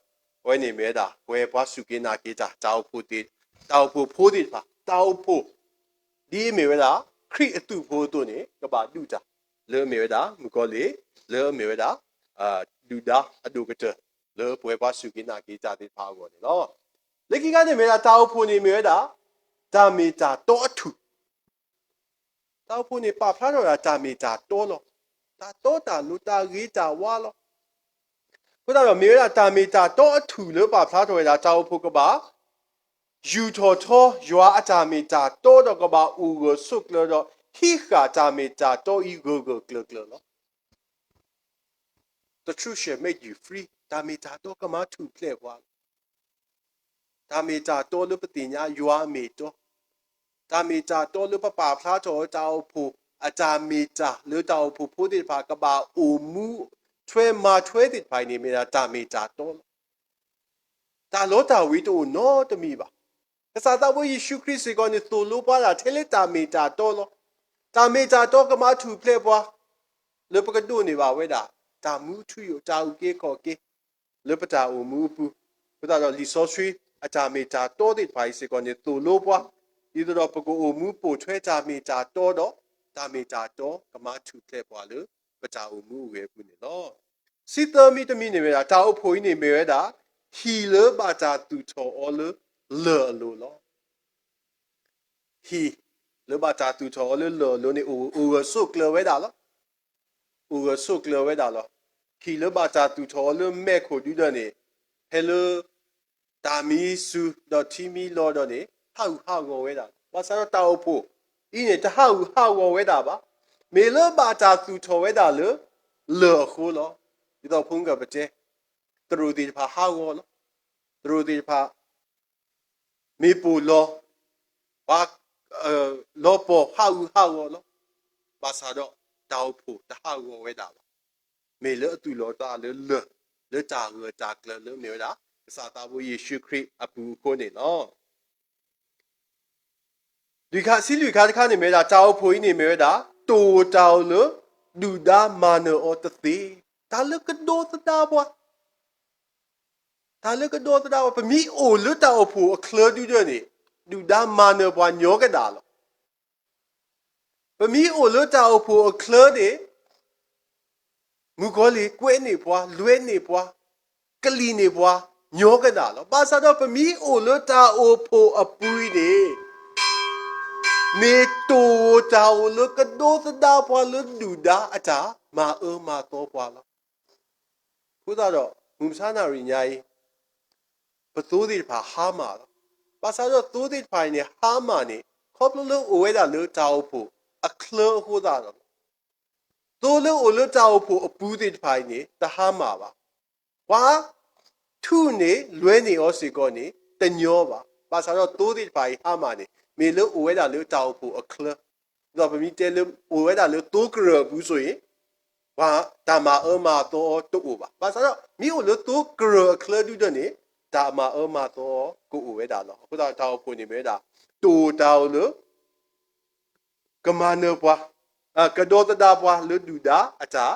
အဝဲန့ၣ်မ့ၢ်ဝဲဒၣ် ပဝဲပှၤစူၢ်က့ၤနာ်က့ၤတၢ် တၢ်အိၣ်ဖှိၣ်သ့ၣ်, တၢ်အိၣ်ဖှိၣ်ဖိသ့ၣ်တဖၣ်, တၢ်အိၣ်ဖှိၣ် ဒ်အမ့ၢ်ဝဲဒၣ် ခရံာ်အသုးဖိအသိးန့ၣ် ကဘၣ်ဒုးတၢ် လၢအမ့ၢ်ဝဲဒၣ် မုၣ်ကီၤလံၢ်, လၢအမ့ၢ်ဝဲဒၣ် ဒုၣ်ဒါအဒိၣ်ကတၢၢ် လၢပဝဲပှၤစူၢ်က့ၤနာ်က့ၤတၢ်သ့ၣ်တဖၣ်အဂီၢ်န့ၣ်လီၤ. လၢခံခါန့ၣ်မ့ၢ်ဝဲဒၣ် တၢ်အိၣ်ဖှိၣ်န့ၣ်မ့ၢ်ဝဲဒၣ် တၢ်မ့ၢ်တၢ်တီအထူၣ် တၢ်အိၣ်ဖှိၣ်န့ၣ် ပာ်ဖျါထီၣ်ဝဲဒၣ်တၢ်မ့ၢ်တၢ်တီလီၤ. တၢ်တီတၢ်လိၤ တၢ်ဂ့ၤတၢ်ဝါလီၤ. အဃိသတးဒီး မ့ၢ်ဝဲဒၣ်တၢ်မ့ၢ်တၢ်တီအထူၣ်လၢပာ်ဖျါထီၣ်ဝဲဒၣ် တၢ်အိၣ်ဖှိၣ်ကဘၣ် ယူာ်ထီၣ်ထီယွၤအတၢ်မ့ၢ်တၢ်တီဒီးကဘၣ်အိၣ်ဂၢၢ်ဆိးကျၢၤဒီး ဟံးဃာ်တၢ်မ့ၢ်တၢ်တီအံၤဂၢၢ်ဂၢၢ်ကျၢၤကျၢၤလီၤ. The truth shall make you free. တၢ်မ့ၢ်တၢ်တီကမၤထူၣ်ဖျဲးပှၤလီၤ. တၢ်မ့ၢ်တၢ်တီလၢပသ့ၣ်ညါယွၤအမ့ၢ်အတီ, တၢ်မ့ၢ်တၢ်တီလၢပပာ်ဖျါထီၣ်တၢ်အိၣ်ဖှိၣ် အတၢ်မ့ၢ်တၢ်လၢတၢ်အိၣ်ဖှိၣ်ဖိသ့ၣ်တဖၣ် ကဘၣ်အိၣ်မူထွဲမၤထွဲသ့ၣ်တဖၣ်အံၤန့ၣ် မ့ၢ်ဒၣ်တၢ်မ့ၢ်တၢ်တီလီၤ. တၢ်လီတၢ်ဝ့ၤတအိၣ်နီတမံၤဘၣ်. ကစၢ်သးဘိယ့ၣ်ၡူးခရံာ်စ့ၢ်ကီးန့ၣ် သိၣ်လိပှၤဒၣ်ထဲလၢတၢ်မ့ၢ်တၢ်တီလီၤ. တၢ်မ့ၢ်တၢ်တီကမၤထူၣ်ဖျဲးပှၤ လၢပကဒိးန့ၢ်ဘၣ်ဝဲဒၣ် တၢ်မူထူယိာ် တၢ်အုၣ်က့ၤခီၣ်က့ၤ လၢပတၢ်အိၣ်မူအပူၤ. အဃိသတးဒီးလံာ်စီဆှံအတၢ်မ့ၢ်တၢ်တီသ့ၣ်တဖၣ်အံၤစ့ၢ်ကီးန့ၣ် သိၣ်လိပှၤ ဒ်သိးဒီးပကအိၣ်မူပိာ်ထွဲတၢ်မ့ၢ်တၢ်တီဒီး တၢ်မ့ၢ်တၢ်တီကမၤထူၣ်ဖျဲးပှၤလၢ ပတၢ်အိၣ်မူအိၣ်ဂဲၤအပူၤန့ၣ်လီၤ. ဆံသၢမံၤတမံၤန့ၣ်မ့ၢ်ဝဲဒၣ် တၢ်အိၣ်ဖှိၣ်အံၤန့ၣ်မ့ၢ်ဝဲဒၣ် ဟံၣ်လၢဘၣ်တၢ်သူၣ်ထီၣ်အီၤလၢလၢၢ်အလိၤလီၤ. ဟံၣ်လၢဘၣ်တၢ်သူၣ်ထီၣ်အီၤလၢလၢၢ်အလိၤန့ၣ် အိၣ်ဂၢၢ်ဆိးကျၢၤဝဲဒၣ်လီၤ. အိၣ်ဂၢၢ်ဆိးကျၢၤဝဲဒၣ်လီၤ. ဟံၣ်လၢဘၣ်တၢ်သူၣ်ထီၣ်အီၤလၢမဲးခိၣ်ဒုဒီန့ၣ် ဖဲလၢ တၢ်မံစူၤဒီးထံမံလီၤဒီးန့ၣ် ဟးဂူာ်ဟးဂီၤဝဲဒၣ်. ဘၣ်ဆၣ်ဒီးတၢ်အိၣ်ဖှိၣ်အံၤန့ၣ် တဟးဂူာ်ဟးဂီၤဝဲဒၣ်ဘၣ်. မ့ၢ်လၢဘၣ်တၢ်သူၣ်ထီၣ်ဝဲဒၣ်လၢ လၢၢ်အဃိလီၤ. ဒ်သိးဖိမုၣ်ကပတဲ သရိာ်သ့ၣ်တဖၣ်ဟးဂီၤလီၤ. သရိာ်သ့ၣ်တဖၣ် မ့ၢ်ပိာ်လီၤ ပှၤ လီၤပှီၢ်ဟးဂူာ်ဟးဂီၤလီၤ. ဘၣ်ဆၣ်ဒီးတၢ်အိၣ်ဖှိၣ်တဟးဂီၤဝဲဒၣ်ဘၣ်. မ့ၢ်လၢအသူၣ်လီၤသးလၢလၢၢ် လၢတၢ်ဂၢၢ်တၢ်ကျၢၤလၢမ့ၢ်ဝဲဒၣ် ကစၢ်သးဘိယ့ၣ်ၡူးခရံာ်အပူၤအဃိန့ၣ်လီၤ. လွံၢ်ခါ, ဆံလွံၢ်ခါတခါန့ၣ်မ့ၢ်ဝဲဒၣ် တၢ်အိၣ်ဖှိၣ်အံၤန့ၣ်မ့ၢ်ဝဲဒၣ် တိၢ်တၢ်အိၣ်လၢ ဒုၣ်ဒါမၤနၢၤအီၤတသ့. တၢ်လၢကဒိသဒါပှၤ တၢ်လၢကဒိသဒါပှၤ ပမ့ၢ်အိၣ်လၢတၢ်အိၣ်ဖှိၣ်အချၢဒုဒီန့ၣ် ဒုၣ်ဒါမၤနၢၤပှၤညီကဒၣ်လီၤ. ပမ့ၢ်အိၣ်လၢတၢ်အိၣ်ဖှိၣ်အချၢန့ၣ် မုၣ်ကီၤလံၢ်ကွဲန့ၢ်ပှၤ, လွဲန့ၢ်ပှၤ, ကလံၣ်န့ၢ်ပှၤ ညီကဒၣ်လီၤ. ဘၣ်ဆၣ်ဒီးပမ့ၢ်အိၣ်လၢတၢ်အိၣ်ဖှိၣ်အပူၤအံၤန့ၣ် မ့ၢ်တိၢ်တၢ်အိၣ်လၢကဒိသဒါပှၤလၢဒုၣ်ဒါအတၢ်မၤအၢမၤသီပှၤလီၤ. အဃိသတးဒီး မုၢ်မဆါနၣ်ရံၣ်ညါအံၤ ပသိသ့ၣ်တဖၣ်ဟါမၢ်လီၤ. ဘၣ်ဆၣ်ဒီးသိသ့ၣ်တဖၣ်အံၤန့ၣ် ဟါမၢ်န့ၣ် ခီဖျိလၢအိၣ်ဝဲဒၣ်လၢတၢ်အိၣ်ဖှိၣ်အချၢအဃိသတးဒီး သိလၢအိၣ်လၢတၢ်အိၣ်ဖှိၣ်အပူၤသ့ၣ်တဖၣ်အံၤန့ၣ် တဟါမၢ်ဘၣ်. ပှၤထုးန့ၢ်လွဲန့ၢ်အီၤစ့ၢ်ကီးန့ၣ် တညီဘၣ်. ဘၣ်ဆၣ်ဒီးသိသ့ၣ်တဖၣ်အံၤဟါမၢ်န့ၣ် မ့ၢ်လၢအိၣ်ဝဲဒၣ်လၢတၢ်အိၣ်ဖှိၣ်အချၢ, ဒ်သိးပမ့ၢ်တဲလၢအိၣ်ဝဲဒၣ်လၢသိကရၢၢ်အပူၤစိၤအံၤ တၢ်မၤအၢမၤသီအီၤတအိၣ်ဘၣ်. ဘၣ်ဆၣ်ဒီး မ့ၢ်အိၣ်လၢသိကရၢၢ်အချၢဒုဒီးန့ၣ် တၢ်မၤအၢမၤသီအီၤကအိၣ်ဝဲဒၣ်လီၤ. အဃိသတးဒီး တၢ်အိၣ်ဖှိၣ်န့ၣ်မ့ၢ်ဝဲဒၣ် တအိၣ်တၢ်အိၣ်လၢ ကမၤနၢၤပှၤ, ကဒီသဒၣ်ပှၤလၢဒုၣ်ဒါအတၢ်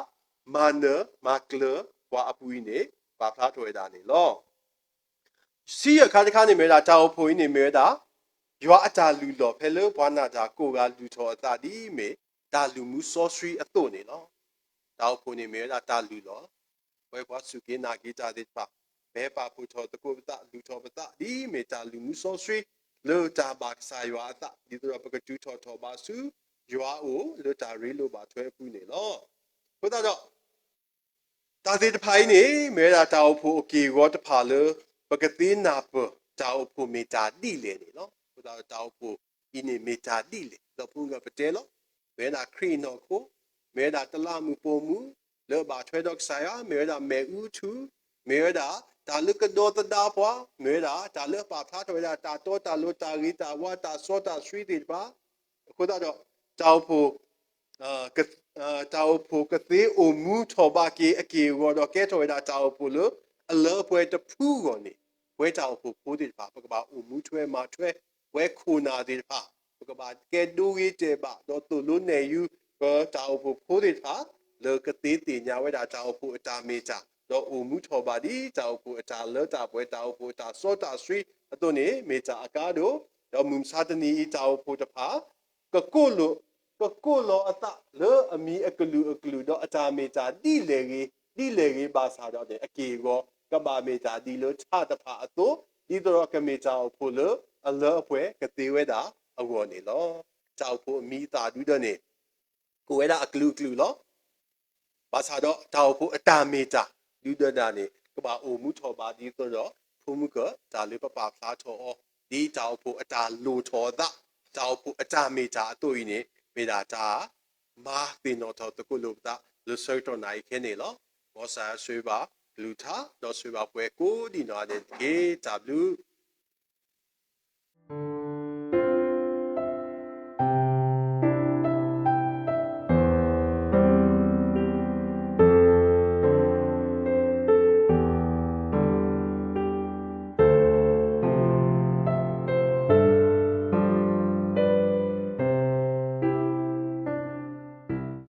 မၤနၢၤမၤကျၢၤပှၤအပူၤအံၤန့ၣ် ပာ်ဖျါထီၣ်ဝဲဒၣ်န့ၣ်လီၤ. ဆံယဲၢ်ခါတခါန့ၣ်မ့ၢ်ဝဲဒၣ် တၢ်အိၣ်ဖှိၣ်အံၤန့ၣ်မ့ၢ်ဝဲဒၣ် ယွၤအတၢ်လုၢ်လီၢ် ဖဲလၢပှၤနာ်တၢ်ကိးဂၤလုၢ်ထီၣ်အသးဒ်အမ့ၢ် တၢ်လုၢ်မူစီဆှံအသိးန့ၣ်လီၤ. တၢ်အိၣ်ဖှိၣ်န့ၣ်မ့ၢ်ဝဲဒၣ်တၢ်လုၢ်လီၢ် ပဝဲပှၤစူၢ်က့ၤနာ်က့ၤတၢ်သ့ၣ်တဖၣ် ပဟဲပာ်ဖှိၣ်ထီၣ်သကိးပသး လုၢ်ထီၣ်ပသး ဒ်အမ့ၢ်တၢ်လုၢ်မူစီဆှံ လၢတၢ်ဘၣ်ကစၢ်ယွၤအသး ဒ်သိးဒီးပကတုၤထီၣ်ထီၣ်ဘးဆူ ယွၤအအိၣ်လၢတၢ်ရ့လိာ်ဘၣ်ထွဲအပူၤန့ၣ်လီၤ. အဃိသတးဒီး တၢ်သ့ၣ်တဖၣ်အံၤန့ၣ် မ့ၢ်ဝဲဒၣ်တၢ်အိၣ်ဖှိၣ်အက့ၢ်အဂီၤတဖၣ်လၢ ပကသ့နၢ်ပၢၢ်တၢ်အိၣ်ဖှိၣ်မ့ၢ်တၢ်ဒ်လဲၣ်န့ၣ်လီၤ. အဃိသတးဒီးတၢ်အိၣ်ဖှိၣ်အံၤန့ၣ်မ့ၢ်တၢ်ဒ်လဲၣ် ဒီးဖိဂၢၢ်ပတဲလီၤ. မ့ၢ်ဝဲဒၣ်ခရံာ်အနီၢ်ခိ, မ့ၢ်ဝဲဒၣ်တလးမုၢ်ပိာ်မုၢ် လၢအဘၣ်ထွဲဒီးကစၢ်ယွၤ, မ့ၢ်ဝဲဒၣ်မ့ၣ်အူထူ, မ့ၢ်ဝဲဒၣ်တၢ်လၢကဒီသဒၣ်ပှၤ, မ့ၢ်ဝဲဒၣ်တၢ်လၢအပာ်ဖျါထီၣ်ဝဲဒၣ်တၢ်တီတၢ်လိၤ တၢ်ဂ့ၤတၢ်ဝါ တၢ်စီတၢ်ဆှံသ့ၣ်တဖၣ်, အဃိသတးဒီး တၢ်အိၣ်ဖှိၣ် တၢ်အိၣ်ဖှိၣ်ကသ့အိၣ်မူထီၣ်ဘးက့ၤအက့ၢ်အဂီၤဒီး ကဲထီၣ်ဝဲဒၣ်တၢ်အိၣ်ဖှိၣ်လၢအလၢအပှဲၤတဖုအဂီၢ်န့ၣ်, ပဝဲတၢ်အိၣ်ဖှိၣ်ဖိသ့ၣ်တဖၣ် ပကဘၣ်အိၣ်မူထွဲမၤထွဲ, ပဝဲခိၣ်နၢ်သ့ၣ်တဖၣ် ပကဘၣ်ကဲဒိဂ့ၤတဲာ်ဘၣ် ဒီးသိၣ်လိနဲၣ်ယု ပတၢ်အိၣ်ဖှိၣ်ဖိသ့ၣ်တဖၣ် လၢကသ့သ့ၣ်ညါဝဲဒၣ်တၢ်အိၣ်ဖှိၣ်အတၢ်မ့ၢ်တၢ်, ဒီးအိၣ်မူထီၣ်ဘးဒ်တၢ်အိၣ်ဖှိၣ်အတၢ်လၢတၢ်ပှဲၤ တၢ်အိၣ်ဖှိၣ်အတၢ်စီတၢ်ဆှံအသိးန့ၣ် မ့ၢ်တၢ်အကါဒိၣ်, ဒီးမုၢ်မဆါတနံၤအံၤ တၢ်အိၣ်ဖှိၣ်တဖၣ် ကကိးလီၤ, ကကိးလီၤအသးလၢအမံၤအကလုာ်အကလုာ် ဒီးအတၢ်မ့ၢ်တၢ်ဒ်လဲၣ်ဂ့ၤ, ဒ်လဲၣ်ဂ့ၤဘၣ်ဆၣ်ဒီးန့ၣ် အက့ၢ်အဂီၤ ကဘၣ်မ့ၢ်တၢ်ဒ်လၢထးတဖၣ်အသိး, ဒ်သိးဒီးကမ့ၢ်တၢ်အိၣ်ဖှိၣ်လၢအလၢအပှဲၤကသ့ဝဲဒၣ်အဂီၢ်န့ၣ်လီၤ. တၢ်အိၣ်ဖှိၣ်အမံၤအသၣ်ဒုဒီးန့ၣ် ကိးဝဲဒၣ်အကလုာ်ကလုာ်လီၤ. ဘၣ်ဆၣ်ဒီးတၢ်အိၣ်ဖှိၣ်အတၢ်မ့ၢ်တၢ် ဒုဒီးဒၣ်န့ၣ် ကဘၣ်အိၣ်မူထီၣ်ဘးဒ်သိးဒီး ဖိမုၣ်ကၢ် တၢ်လၢပပာ်ဖျါထီၣ်အီၤ ဒ်တၢ်အိၣ်ဖှိၣ်အတၢ်လိၣ်ထီၣ်အသး, တၢ်အိၣ်ဖှိၣ်အတၢ်မ့ၢ်တၢ်အသိးအံၤန့ၣ် မ့ၢ်ဒၣ်တၢ်မၤသ့ၣ်နီၣ်ထီၣ်သကိးလိာ်ပသး လၢဆၢကတီၢ်နၣ်အံၤခဲန့ၣ်လီၤ. မ်ကစၢ်ယွၤဆိၣ်ဂ့ၤဘၣ်ကလုၢ်ကထါ ဒီးဆိၣ်ဂ့ၤဘၣ်ပှၤကိးဒံးနီၢ်ဂၤဒဲးတက့ၢ်. တၢ်ဘျုး